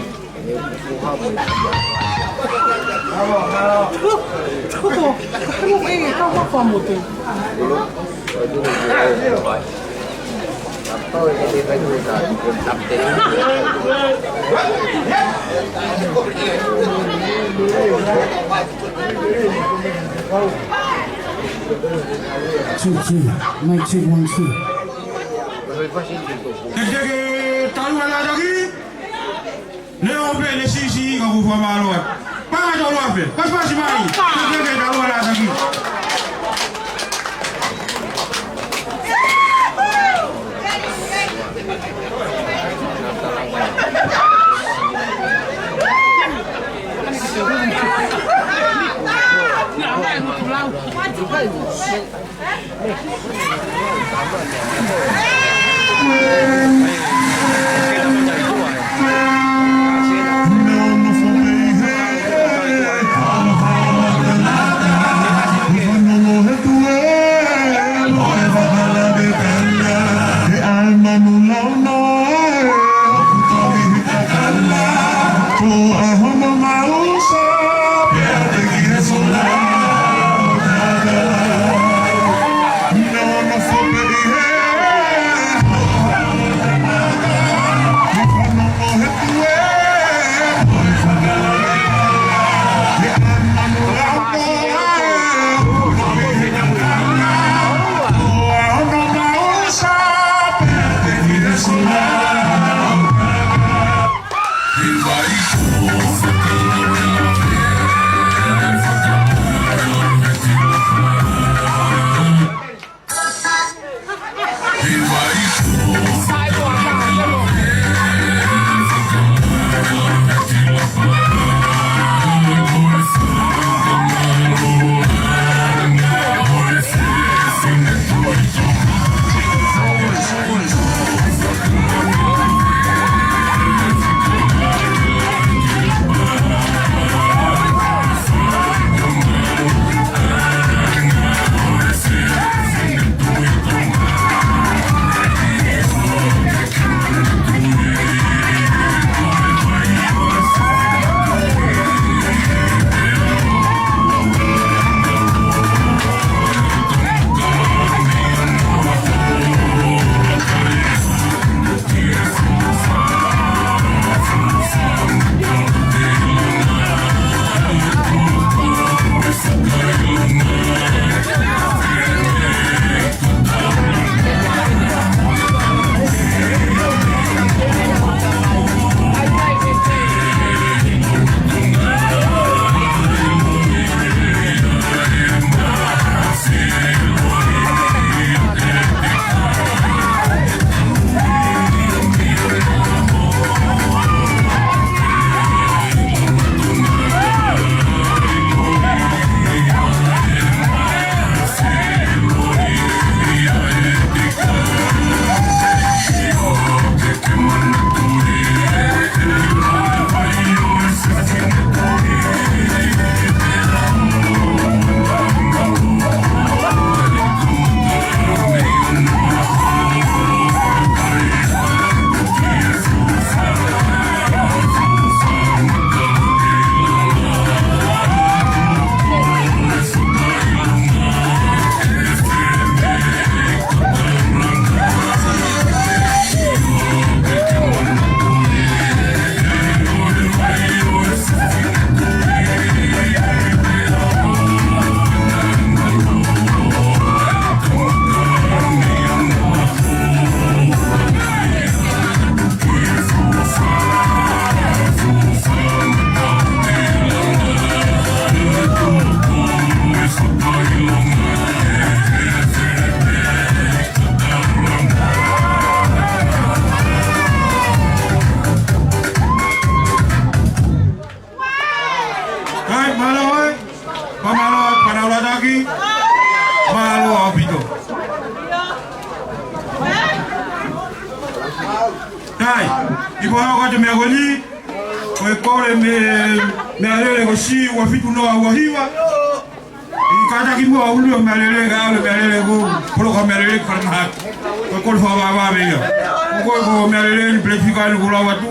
Two, two. Mic check, one, two. Teke, teke, talu ala taki. Leo pē ne sisi ka kuo fakamālō atu. Paʻanga tolu afe. Pasipasi mai. Teke, teke, talu ala taki. Pau ka te meʻa ko eni, ko e kole mei he meʻalele ko Siu ua fitu noa ua hiva. ʻI kātaki muʻa ʻulu ʻo meʻalele ka ʻalu meʻalele ko poloka meʻalele ka mahaki. Ko e kole fakavavevave ia. Ko e ko meʻalele ni pelefika ni ko lau atu.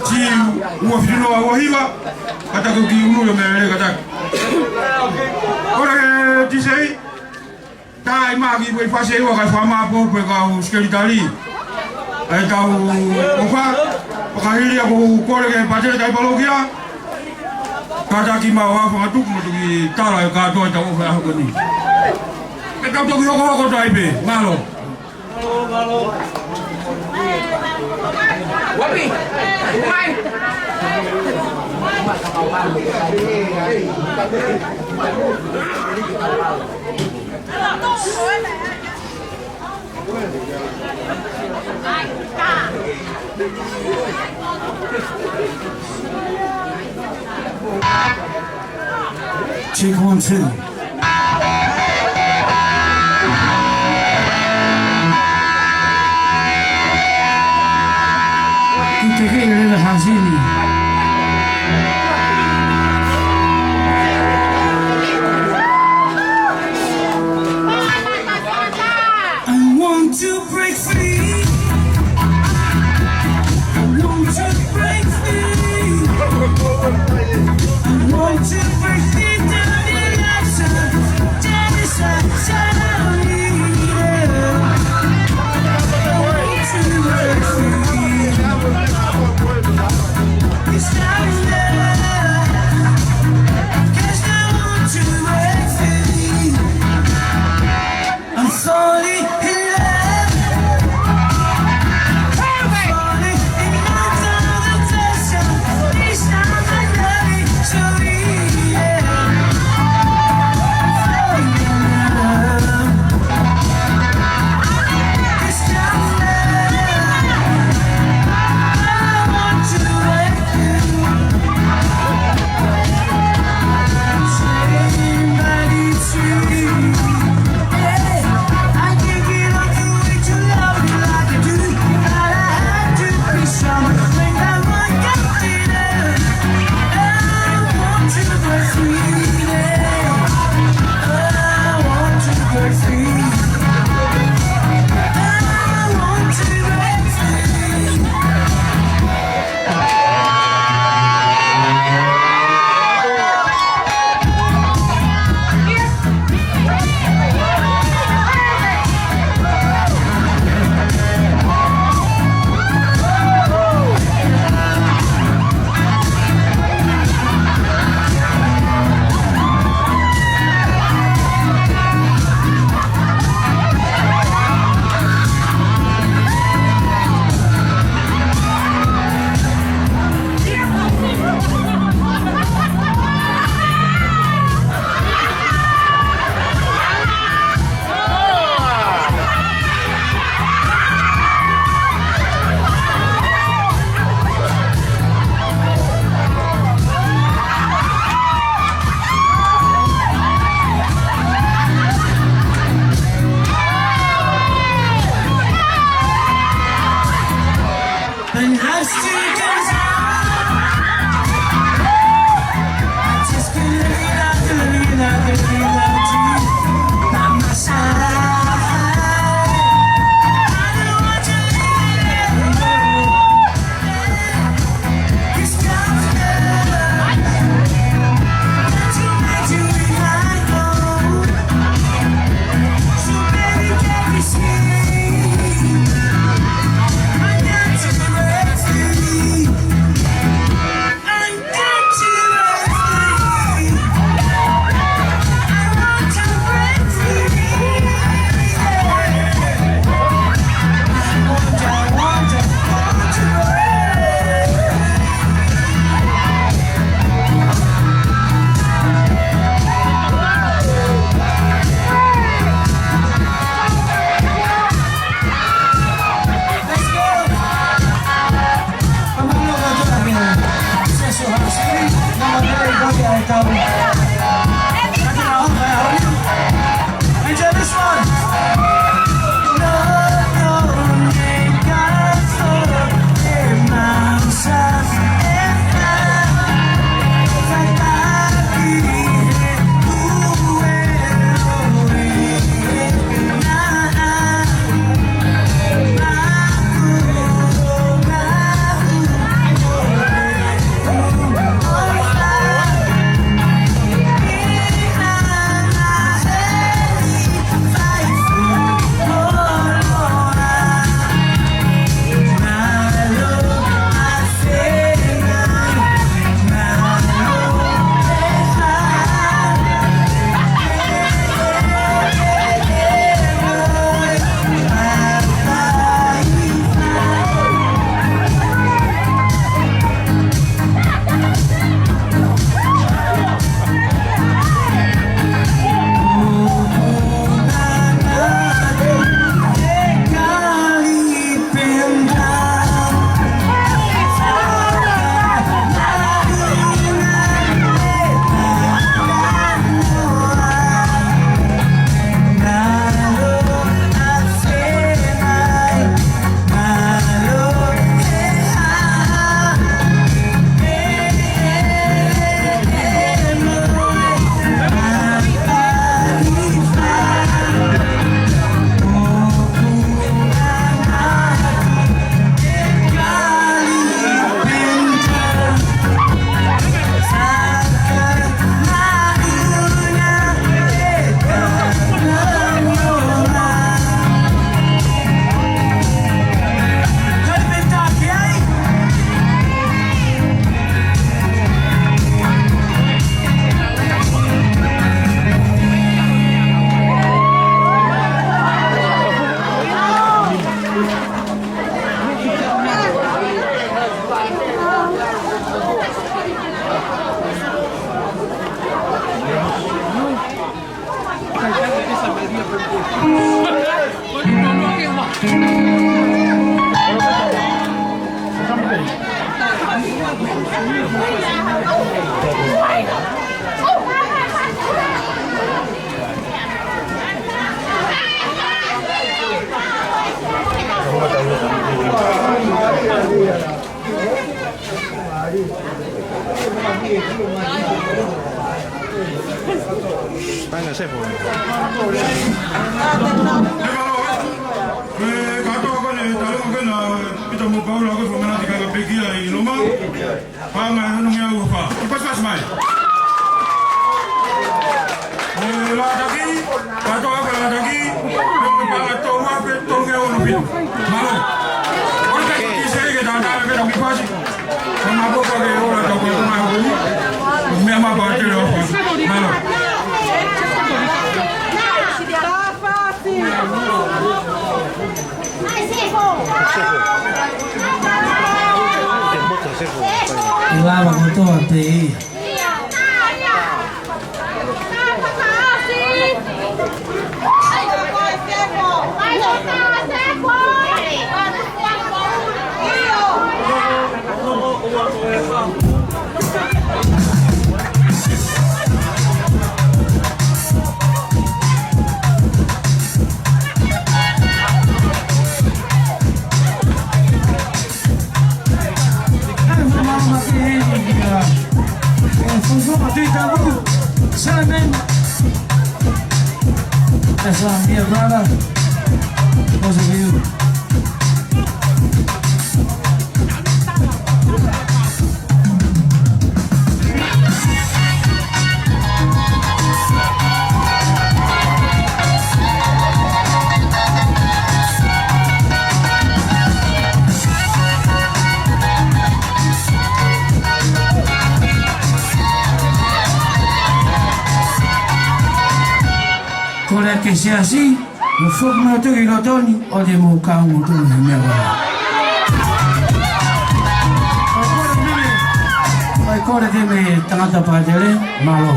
Siu ua fitu noa ua hiva. Kātaki ki ʻulu ʻo meʻalele kātaki. Kole ke tisei. Tai maki pui fase ua kai fama po pe kau sekelitali. Ai tau ofa, pakahili aku kole ke pate tai palokia. Kātaki mau afa ngatuku mo tuki tala e kātoa tau ofa ako ni. Ke tau toki hokohoko tai pē, mālō. Wapi? Mai. Take one, two. Kuo teʻeki ke lele hā sini. I want to break free. I want to break free. I want to break free. Paenga sefo. E, kātoa ko eni, tau ʻoku ʻi ai pē ʻa Pita mo Paula ko e fakamanatu ki he pekia ʻi Loma. Paenga e ono ngeau ua fā. Pasipasi mai. E, Lātaki, kātoa ko Lātaki, pea mo e paenga tolu afe tolu ngeau ono fitu. Mālō. ʻOku ʻi ai pē ʻa e kisi ke tātā pē ʻa e kisi. Ko e maʻu pē ke ʻoua tau ko e tau mai ko eni. Meʻa mai pātele ʻo fā. Mālō. ʻE lava kotoa pē ia. That's why I'm here, brother. Those of you. Kole ke siasi, mo foki mo tuʻu ʻi loto ni, ʻoua te mou kau mo tuʻu he meʻa. ʻOi, kole ke me tangata pātele, mālō.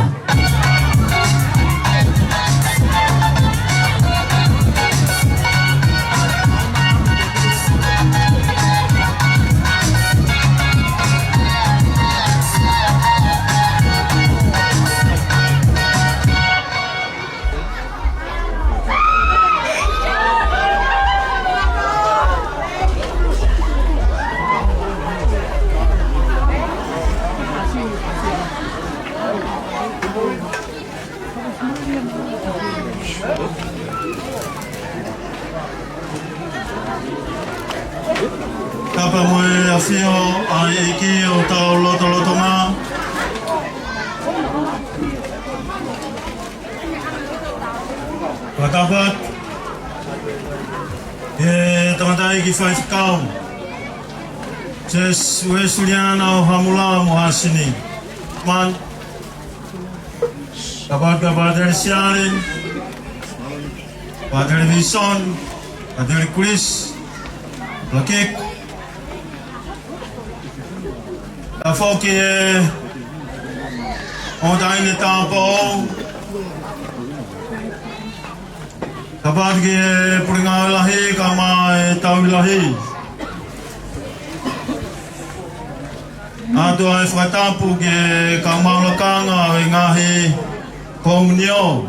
Kapa mo e ʻafio ʻa e ʻEiki ʻo hotau lotolotonga. Fakatapu atu ki he tangataʻeiki faifekau, Siasi Uēsiliana ʻo Hamula mo Hāsini. Man, Pātele Siale, Pātele Vison, Pātele Chris, Lakik. Tafoki e ʻo taʻahine tāupoʻou. Tapu atu ki he puleʻanga lahi, kae ʻumaʻā e tauhi lahi. ʻOatu ʻa e fakatapu ki he kau maʻu lakanga ʻo e ngaahi komiunitī,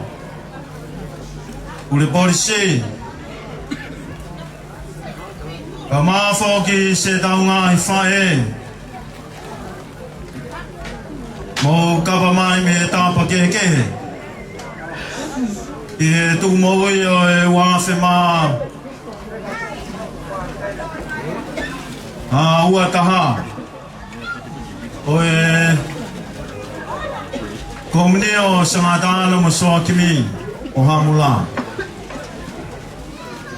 pule polisi, kae ʻumaʻā foki siʻetau ngaahi faʻē. Mou kapa mai mei he tapa kehekehe ki he tuʻu moʻui ʻo e ua afe mā ua taha ʻo e komiunitī ʻo Sangataʻana mo Soakimi ʻo Hamula.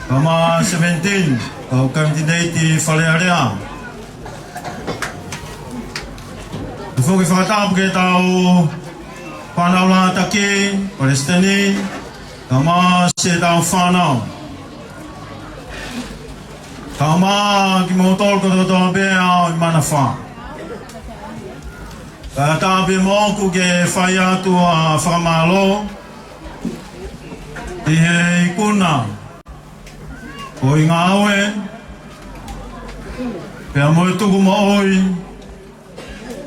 Kae ʻumaʻā seventeen, kau kanitineiti Fale Alea. Tafoki fakatapu ki heʻetau fānau Lātaki, palesiteni, kae ʻumaʻā siʻetau fānau. Kae ʻumaʻā kimoutolu kotoa pē ʻa e ʻOtu Manafā. Kae ʻatā pē moʻoku ke fai atu ʻa e fakamālō ʻi he ikuna ʻo e ngāue pea mo e tuku moʻui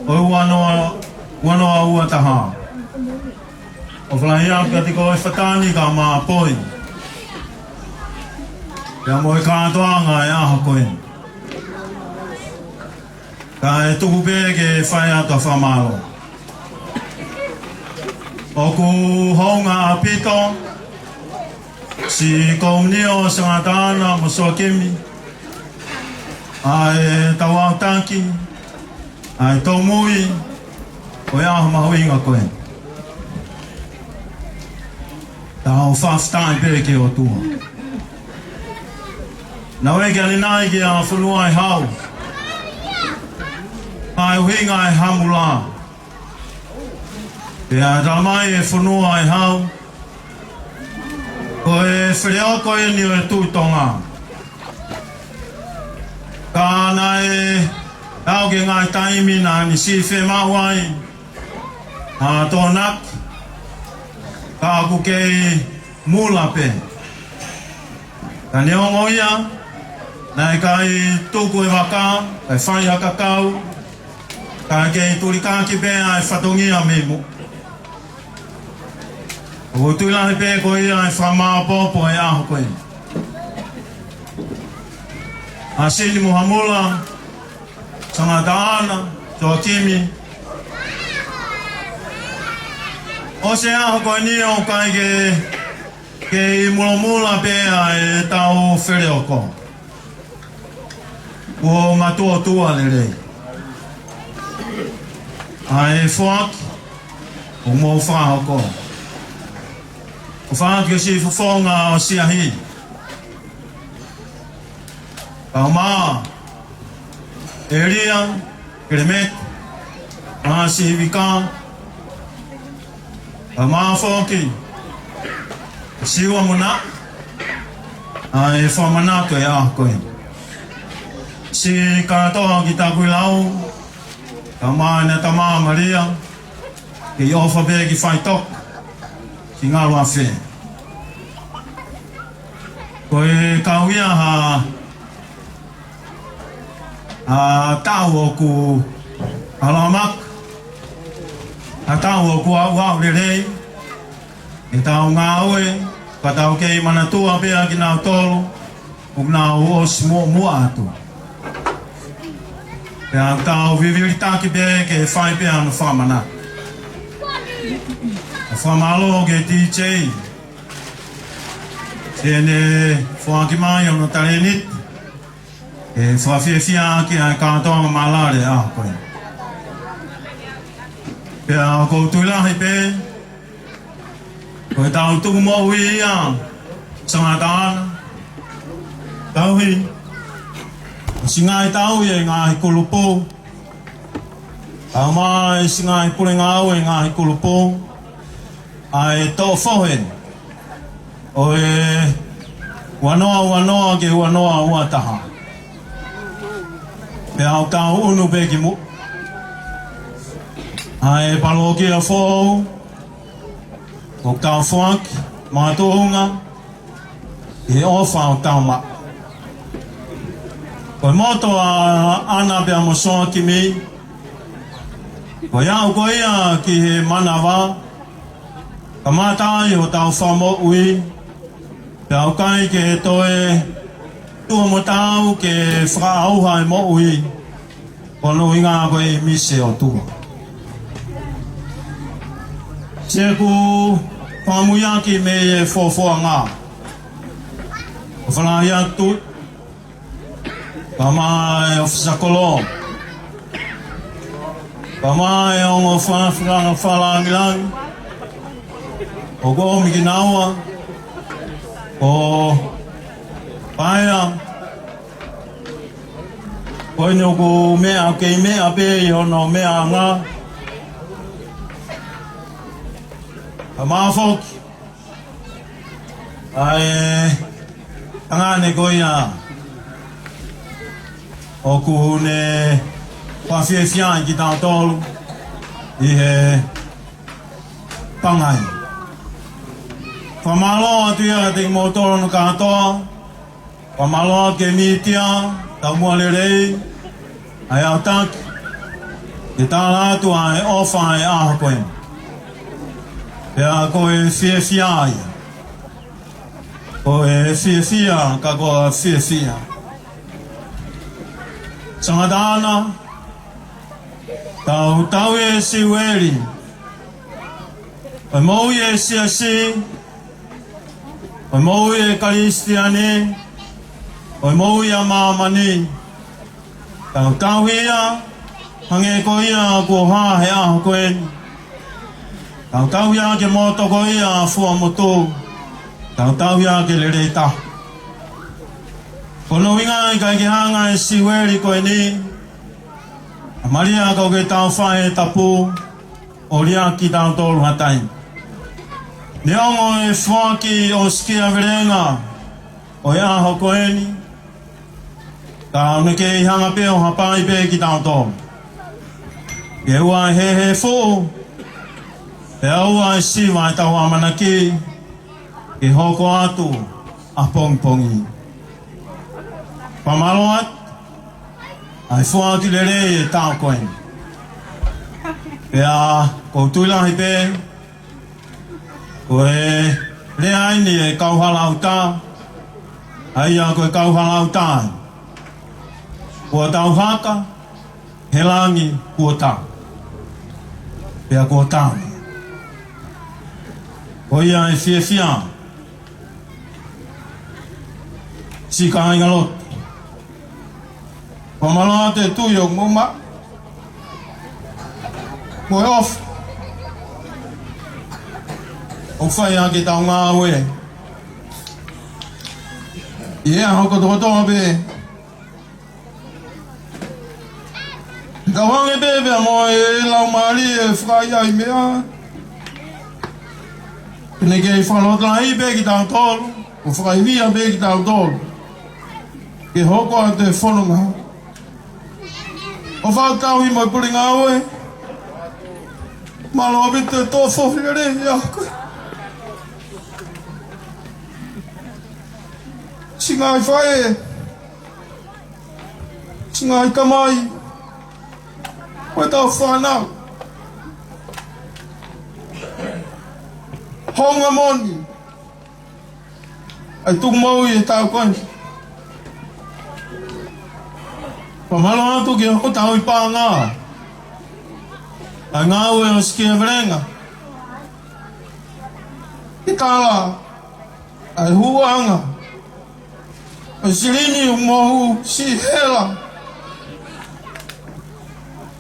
ʻo e ua noa, ua noa ua taha. ʻOfa lahi atu kiate koe Fatani Kamāpoi pea mo e kātoanga ʻo e ʻaho ko eni. Kae tuku pē ke fai atu ʻa e fakamālō. ʻOku hounga ʻaupito siʻi Komunio Sangataana mo Soakimi ʻa e tau autaki ʻa e tōmui ʻo e ʻaho mahuʻinga ko eni. Tau fakafetaʻi pē ki he ʻOtua. Naʻe ʻikai ke ʻalu nai ki ha fonua ʻe hau, ʻa e ʻuhinga ʻe hamula. Pea talamai ʻe he fonua ʻe hau, ko e feleoko eni ʻo e Tuʻi Tonga. Ka naʻe aʻu ki he ngaahi taimi naʻa ne siʻi fiemaʻu ai ha Tokonaki, ka ʻoku kei mula pē. Ka neongo ia, naʻe ʻikai tuku e vaka, ʻikai fai ha kakau, kae kei tulikaki pē ʻa e fatongia mei muʻa. ʻOku tui lahi pē ko ia e fakamāopoopo ʻo e ʻaho ko eni. ʻAsini mo Hamula, Sangataana, Soakimi, ʻosi e ʻaho ko eni ʻoku ʻikai ke, kei mulamula pē ʻa e tau feleoko. Kuo matuʻotuʻa lelei ʻa e foaki ʻoku mou fakahoko. ʻOfa atu ki he siʻi fofonga ʻo Siahi, kae ʻumaʻā ʻElia, Kelemeti, Masivika, kae ʻumaʻā foki Siua Mona, ʻa e fakamanatu ʻo e ʻaho ko eni. Siʻi kātoa ki Takuilau, kae ʻumaʻā ʻena tamai Malia, kei ʻofa pē ki Faitoka, ki Ngaluafe. Ko e kau ia ha, ha taʻu ʻoku ʻalu maka, ha taʻu ʻoku aʻuaʻu lelei ʻetau ngāue, ka tau kei manatua pē ʻa kinautolu ʻoku nau ʻosi muʻomuʻa atu. Pea tau vivilitaki pē ke fai pē hano fakamanatu. ʻA e fakamālō ki he D J, te ne foaki mai hono talēniti ke fakafiefia ʻaki ʻa e kātoanga mālōlō ʻo e ʻaho ko eni. Pea ʻoku ou tui lahi pē ko e tau tuku moʻui ia, Sangataana, tauhi ʻa e siʻi ngaahi tauhi ʻa e ngaahi kulupu, kae ʻumaʻā e siʻi ngaahi pule ngāue ʻa e ngaahi kulupu, ʻa e toʻo fohe ʻo e ua noa ua noa ki he ua noa ua taha. Pea ʻoku tau ʻunu pē ki muʻa ʻa e palōkia foʻou ʻoku tau foaki, makatuʻunga ʻi he ʻofa ʻoku tau maʻu. Ko e moto ʻa ʻAna pea mo Soakimi, ko e aʻu ko ia ki he manava, kamata ai hotau fakamoʻui, pea ʻoku ʻikai ke toe tuʻu mo taau ke fakaʻauha e moʻui, ko hono ʻuhinga ko e ʻimisi ʻo e ʻOtua. Siʻeku fakamuiaki mei he fuafuanga, ʻofa lahi atu, kae ʻumaʻā e ʻōfisa kolo, kae ʻumaʻā e ongo fāfālanga fakalangilangi ʻoku ʻomi kinaua, ʻo Paea, ko eni ʻoku meʻa, kei meʻa pē ʻi hono meʻaʻanga. Kae ʻumaʻā foki ʻa e tangane ko ia ʻoku ne fakafiefia ai kitautolu ʻi he pangai. Fakamālō atu ia kiate kimoutolu hono kātoa. Fakamālō atu ki he mītia, taumuʻa lelei, ʻa e aotaki, ke tala atu ʻa e ʻofa ʻa e ʻaho ko eni. Pea ko e fiefia ia. Ko e fiefia, ka ko e fiefia. Sangataʻana, tau tauhi e Siueli. Ko e moʻui e siasi, ko e moʻui e Kalisitiane, ko e moʻui ʻa māmani. Tau tauhi ia, hangē ko ia kuo hā he ʻaho ko eni. Tau tauhi ia ke moto ko ia ʻa Fuaʻamotu. Tau tauhi ia ke lelei taha. Ko hono ʻuhinga ʻikai ke hanga e Siueli ko eni ʻa Malia ka ʻoku ke tau fai e tapu ʻo liʻaki kitautolu ha taimi. Neongo e foaki ʻo e sikiavelenga ʻo e ʻaho ko eni, ka ʻoku ne kei hanga pē ʻo hapai pē kitautolu. Ke ua e hēhē fuʻu, pea ua e siva ʻetau ʻamanaki, ke hoko atu ʻapongipongi. Fakamālō atu, ʻa e foaki lelei e taʻu ko eni. Pea ʻoku ou tui lahi pē, ko e lea eni e kau hala ʻuta, ʻa ia ko e kau hala ʻuta. Kuo tau haka, he langi kuo tau. Pea kuo tau. Ko ia e fiefia. Siʻi kāingalotu. Fakamālō atu e tui ʻoku mou maʻu. Mo e ʻofa. ʻOku fai ʻaki ʻetau ngāue. ʻI he ʻaho kotokotoa pē. Tauange pē pea mo e laumālie ʻe fakaʻaiʻai meʻa. Ke ne kei fakalotolahi pē kitautolu, ʻo fakaivia pē kitautolu. Ke hoko atu e fononga. ʻOfa atu ki he pule ngāue. Mālō ʻaupito e tō fohi lelei ʻa koe. Siʻi ngaahi faʻē. Siʻi ngaahi tamai, mo ʻetau fānau. Hounga moʻoni ʻa e tuku moʻui e taʻu ko eni. Fakamālō atu ki hoʻo tauhi paʻanga ʻa e ngāue ʻo e sikiavelenga. Ke tala ʻa e hūʻanga ʻo e silini ʻoku mohu, siʻi hela.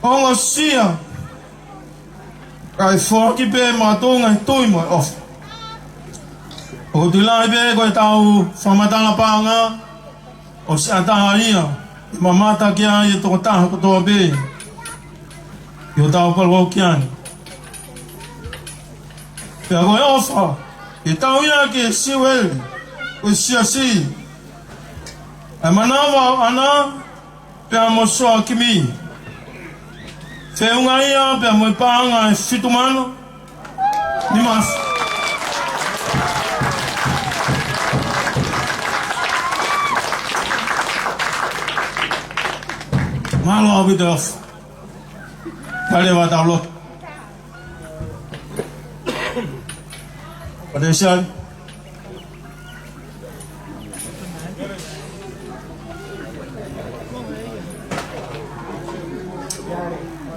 Ongosia. Kae foaki pē maʻatunga e tui mo e ʻofa. ʻOku tui lahi pē ko ʻetau fakamatala paʻanga ʻosi ʻatā ia, ʻe mamata ki ai e tokotaha kotoa pē ʻi hotau palōkia ni. Pea ko e ʻofa, ke tauhi ʻaki e Siueli, ko e siasi. ʻA e manava ʻo ʻAna, pea mo Soakimi. Feʻunga ia, pea mo e paʻanga ʻe fitu mano. Ni mas. Mālō ʻaupito e ʻofa. Kae leva ʻetau lotu. Potensial.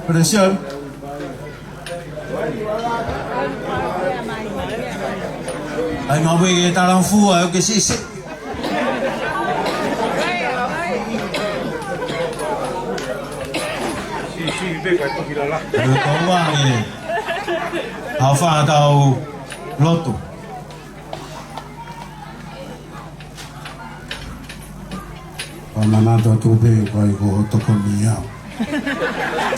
Potensial. ʻAi maʻu pē ke talafua, ʻoku ke siʻisiʻi. Siʻisiʻi pē kae toki lala. Ko e kau ua ē. ʻOfa ʻetau lotu. Pea manatu atu pē ʻoku ʻikai ko hoʻo tokoni ia.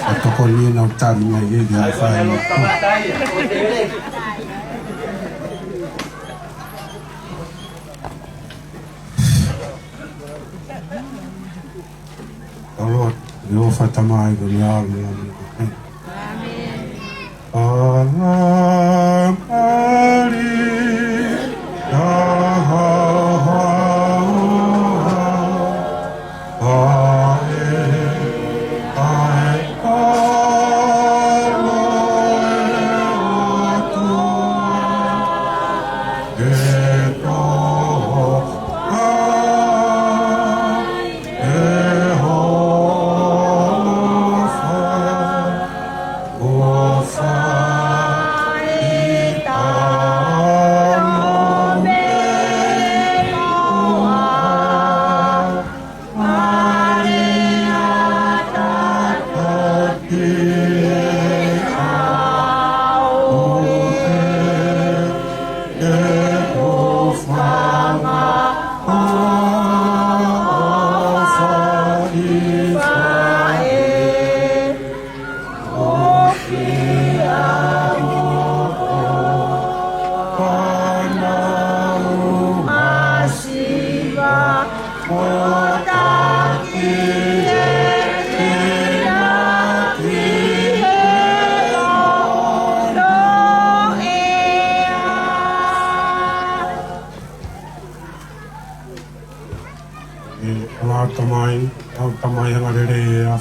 Hoʻo tokoni ʻena ʻoku tali mai ʻe ia fai. ʻAlo, ʻio, Tamai, ko e ʻAlo, ʻio. ʻĀmeni. ʻAlamali.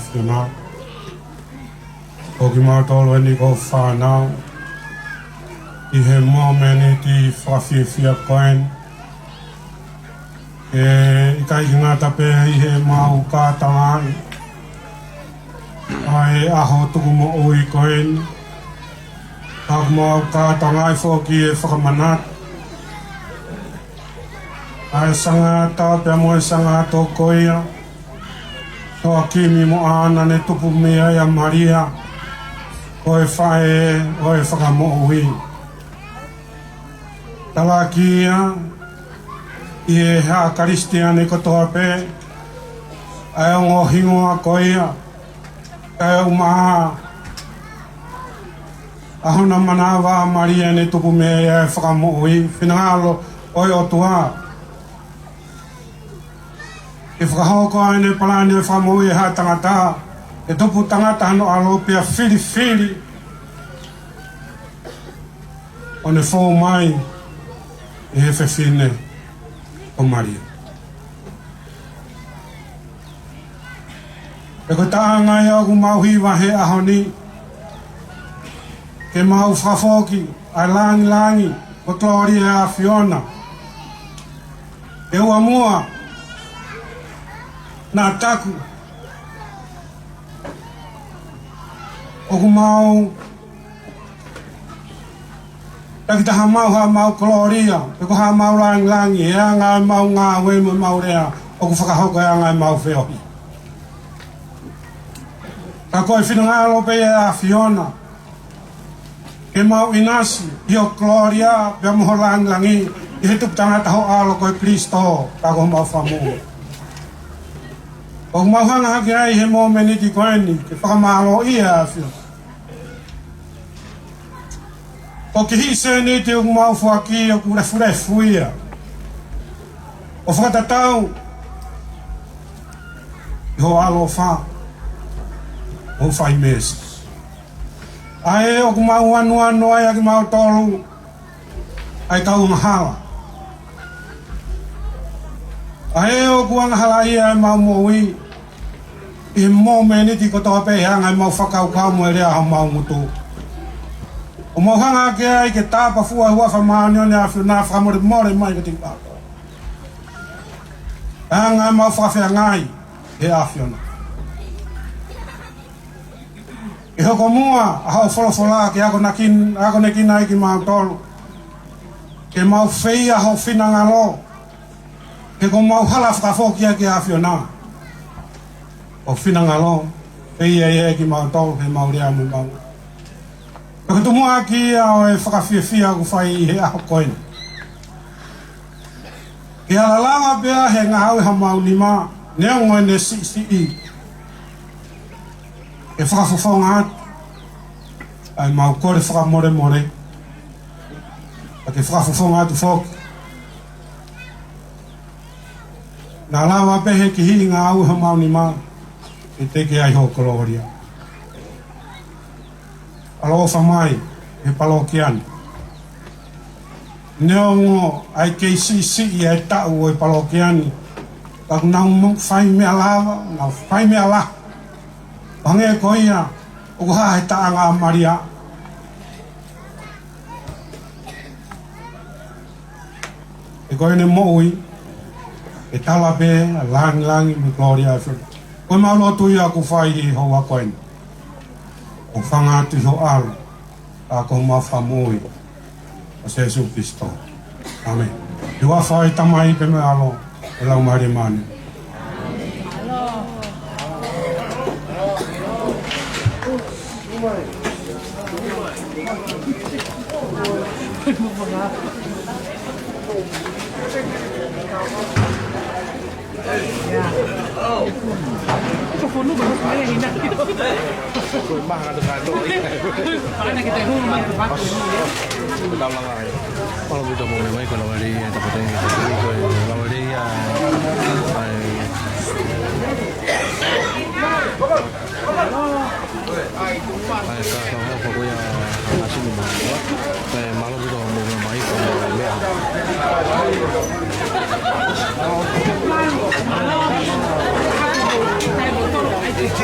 ʻAfiona, ʻo kimautolu eni ko e fānau, ʻi he momeniti fakafiefia ko eni, ʻe ʻikai ke ngata pē ʻi heʻemau kātaki ʻa e ʻaho tuku moʻui ko eni, ka ʻoku mau kātaki foki ʻi he fakamanatu ʻa e sangata pea mo e sangato ko ia, Soakimi mo ʻAna, ne tupu mei ai ʻa Malia, ko e faʻē ʻo e Fakamoʻui. Talaki ia ʻi he haʻa Kalisitiane kotoa pē ʻa e ongo hingoa ko ia, kae ʻumaʻā ʻa hona manava ʻa Malia, ne tupu mei ai ʻa e Fakamoʻui, finangalo ʻo e ʻOtua. Ke fakahoko ʻa ʻene palani ʻo e fakamoʻui ʻa e tangata, ke tupu tangata hano ʻAlo pea filifili ʻo ne fou mai ʻi he fefine ko Malia. He ko e taʻanga ia ʻoku mau hiva he ʻaho ni, ke mau fakafoki ʻa e langilangi mo e kolōlia ʻa e ʻAfiona. He ʻoua muʻa naʻa taku ʻoku mau takitaha maʻu haʻamau kolōlia, pe ko haʻamau langilangi, he anga ʻemau ngāue mo ʻemau lea ʻoku fakahoko he anga ʻemau feohi. Ka ko e finangalo pē ia ʻa e ʻAfiona ke mau ʻinasi ʻi ho kolōlia pea mo ho langilangi, ʻi he tupu tangata ho ʻAlo ko e Kilisitō, ka ko homau Fakamoʻui. ʻOku mau hanga hake ai he momeniti ko eni ke fakamālōʻia ʻa e ʻAfiona. Ko e kiʻi sēniti ʻoku mau foaki ʻoku lefulefu ia ʻo fakatatau ʻi ho ʻaloʻofa, ho fai meesi. ʻA ē ʻoku mau ʻanuʻanu ai ʻa kimautolu ʻa e kau angahala. ʻA ē ʻoku angahalaʻia ʻemau moʻui ʻi he momeniti kotoa pē he anga ʻemau fakakaukau mo e lea homau ngutu. ʻOku mau hanga hake ai ke tāpafua ʻa e huafa māʻoniʻoni ʻa e ʻAfiona, fakamolemole mai kiate kimautolu he anga ʻemau fakafeangai he ʻAfiona. ʻE hoko muʻa ʻa hoʻo folofola ke akonakin-, akonekina ai kimautolu ke mau feia ho finangalo. He ko homau hala fakafoki ʻa e ʻAfiona, ho finangalo, feia ia ʻe kimautolu heʻemau lea mo ʻemau. Ko e tumuʻaki ia ʻo e fakafiefia ʻoku fai ʻi he ʻaho ko eni. Ke ala lava pē ʻa e ngāue homau nima, neongo ʻene siʻisiʻi, ke fakafofonga atu ʻa ʻemau kole fakamolemole, ka ke fakafofonga atu foki. Naʻa lava pē he kiʻi ngāue homau nima ke teke ai ho kolōlia. ʻAloʻofa mai he palokia ni. Neongo ʻa e kei siʻisiʻi ʻa e taʻu ʻo e palokia ni, ka ʻoku nau mo-, fai meʻa lava, nau fai meʻa lahi. Hangē ko ia ʻoku hā he taʻanga ʻa Malia. He ko ʻene moʻui, ʻe tala pē ʻa e langilangi mo e kolōlia ʻa e ʻAfiona. Ko ʻemau lotu ia ʻoku fai ʻi he houa ko eni. ʻOku hanga atu ʻi ho ʻAlo, ʻa ko homau Fakamoʻui, ʻa Sīsū Kalaisi. ʻĀmeni. ʻI he huafa ʻo e Tamai pea mo e ʻAlo, ʻe Laumālie Māʻoniʻoni. Mālō ʻaupito mo e mai ko e lava lelei ʻa e tapateni, ko e lava lelei ʻa e, ʻa e kākā hoko ia ʻa Sini Mālō. Mālō ʻaupito mo e mai ko e lava lelei ʻa e meʻa.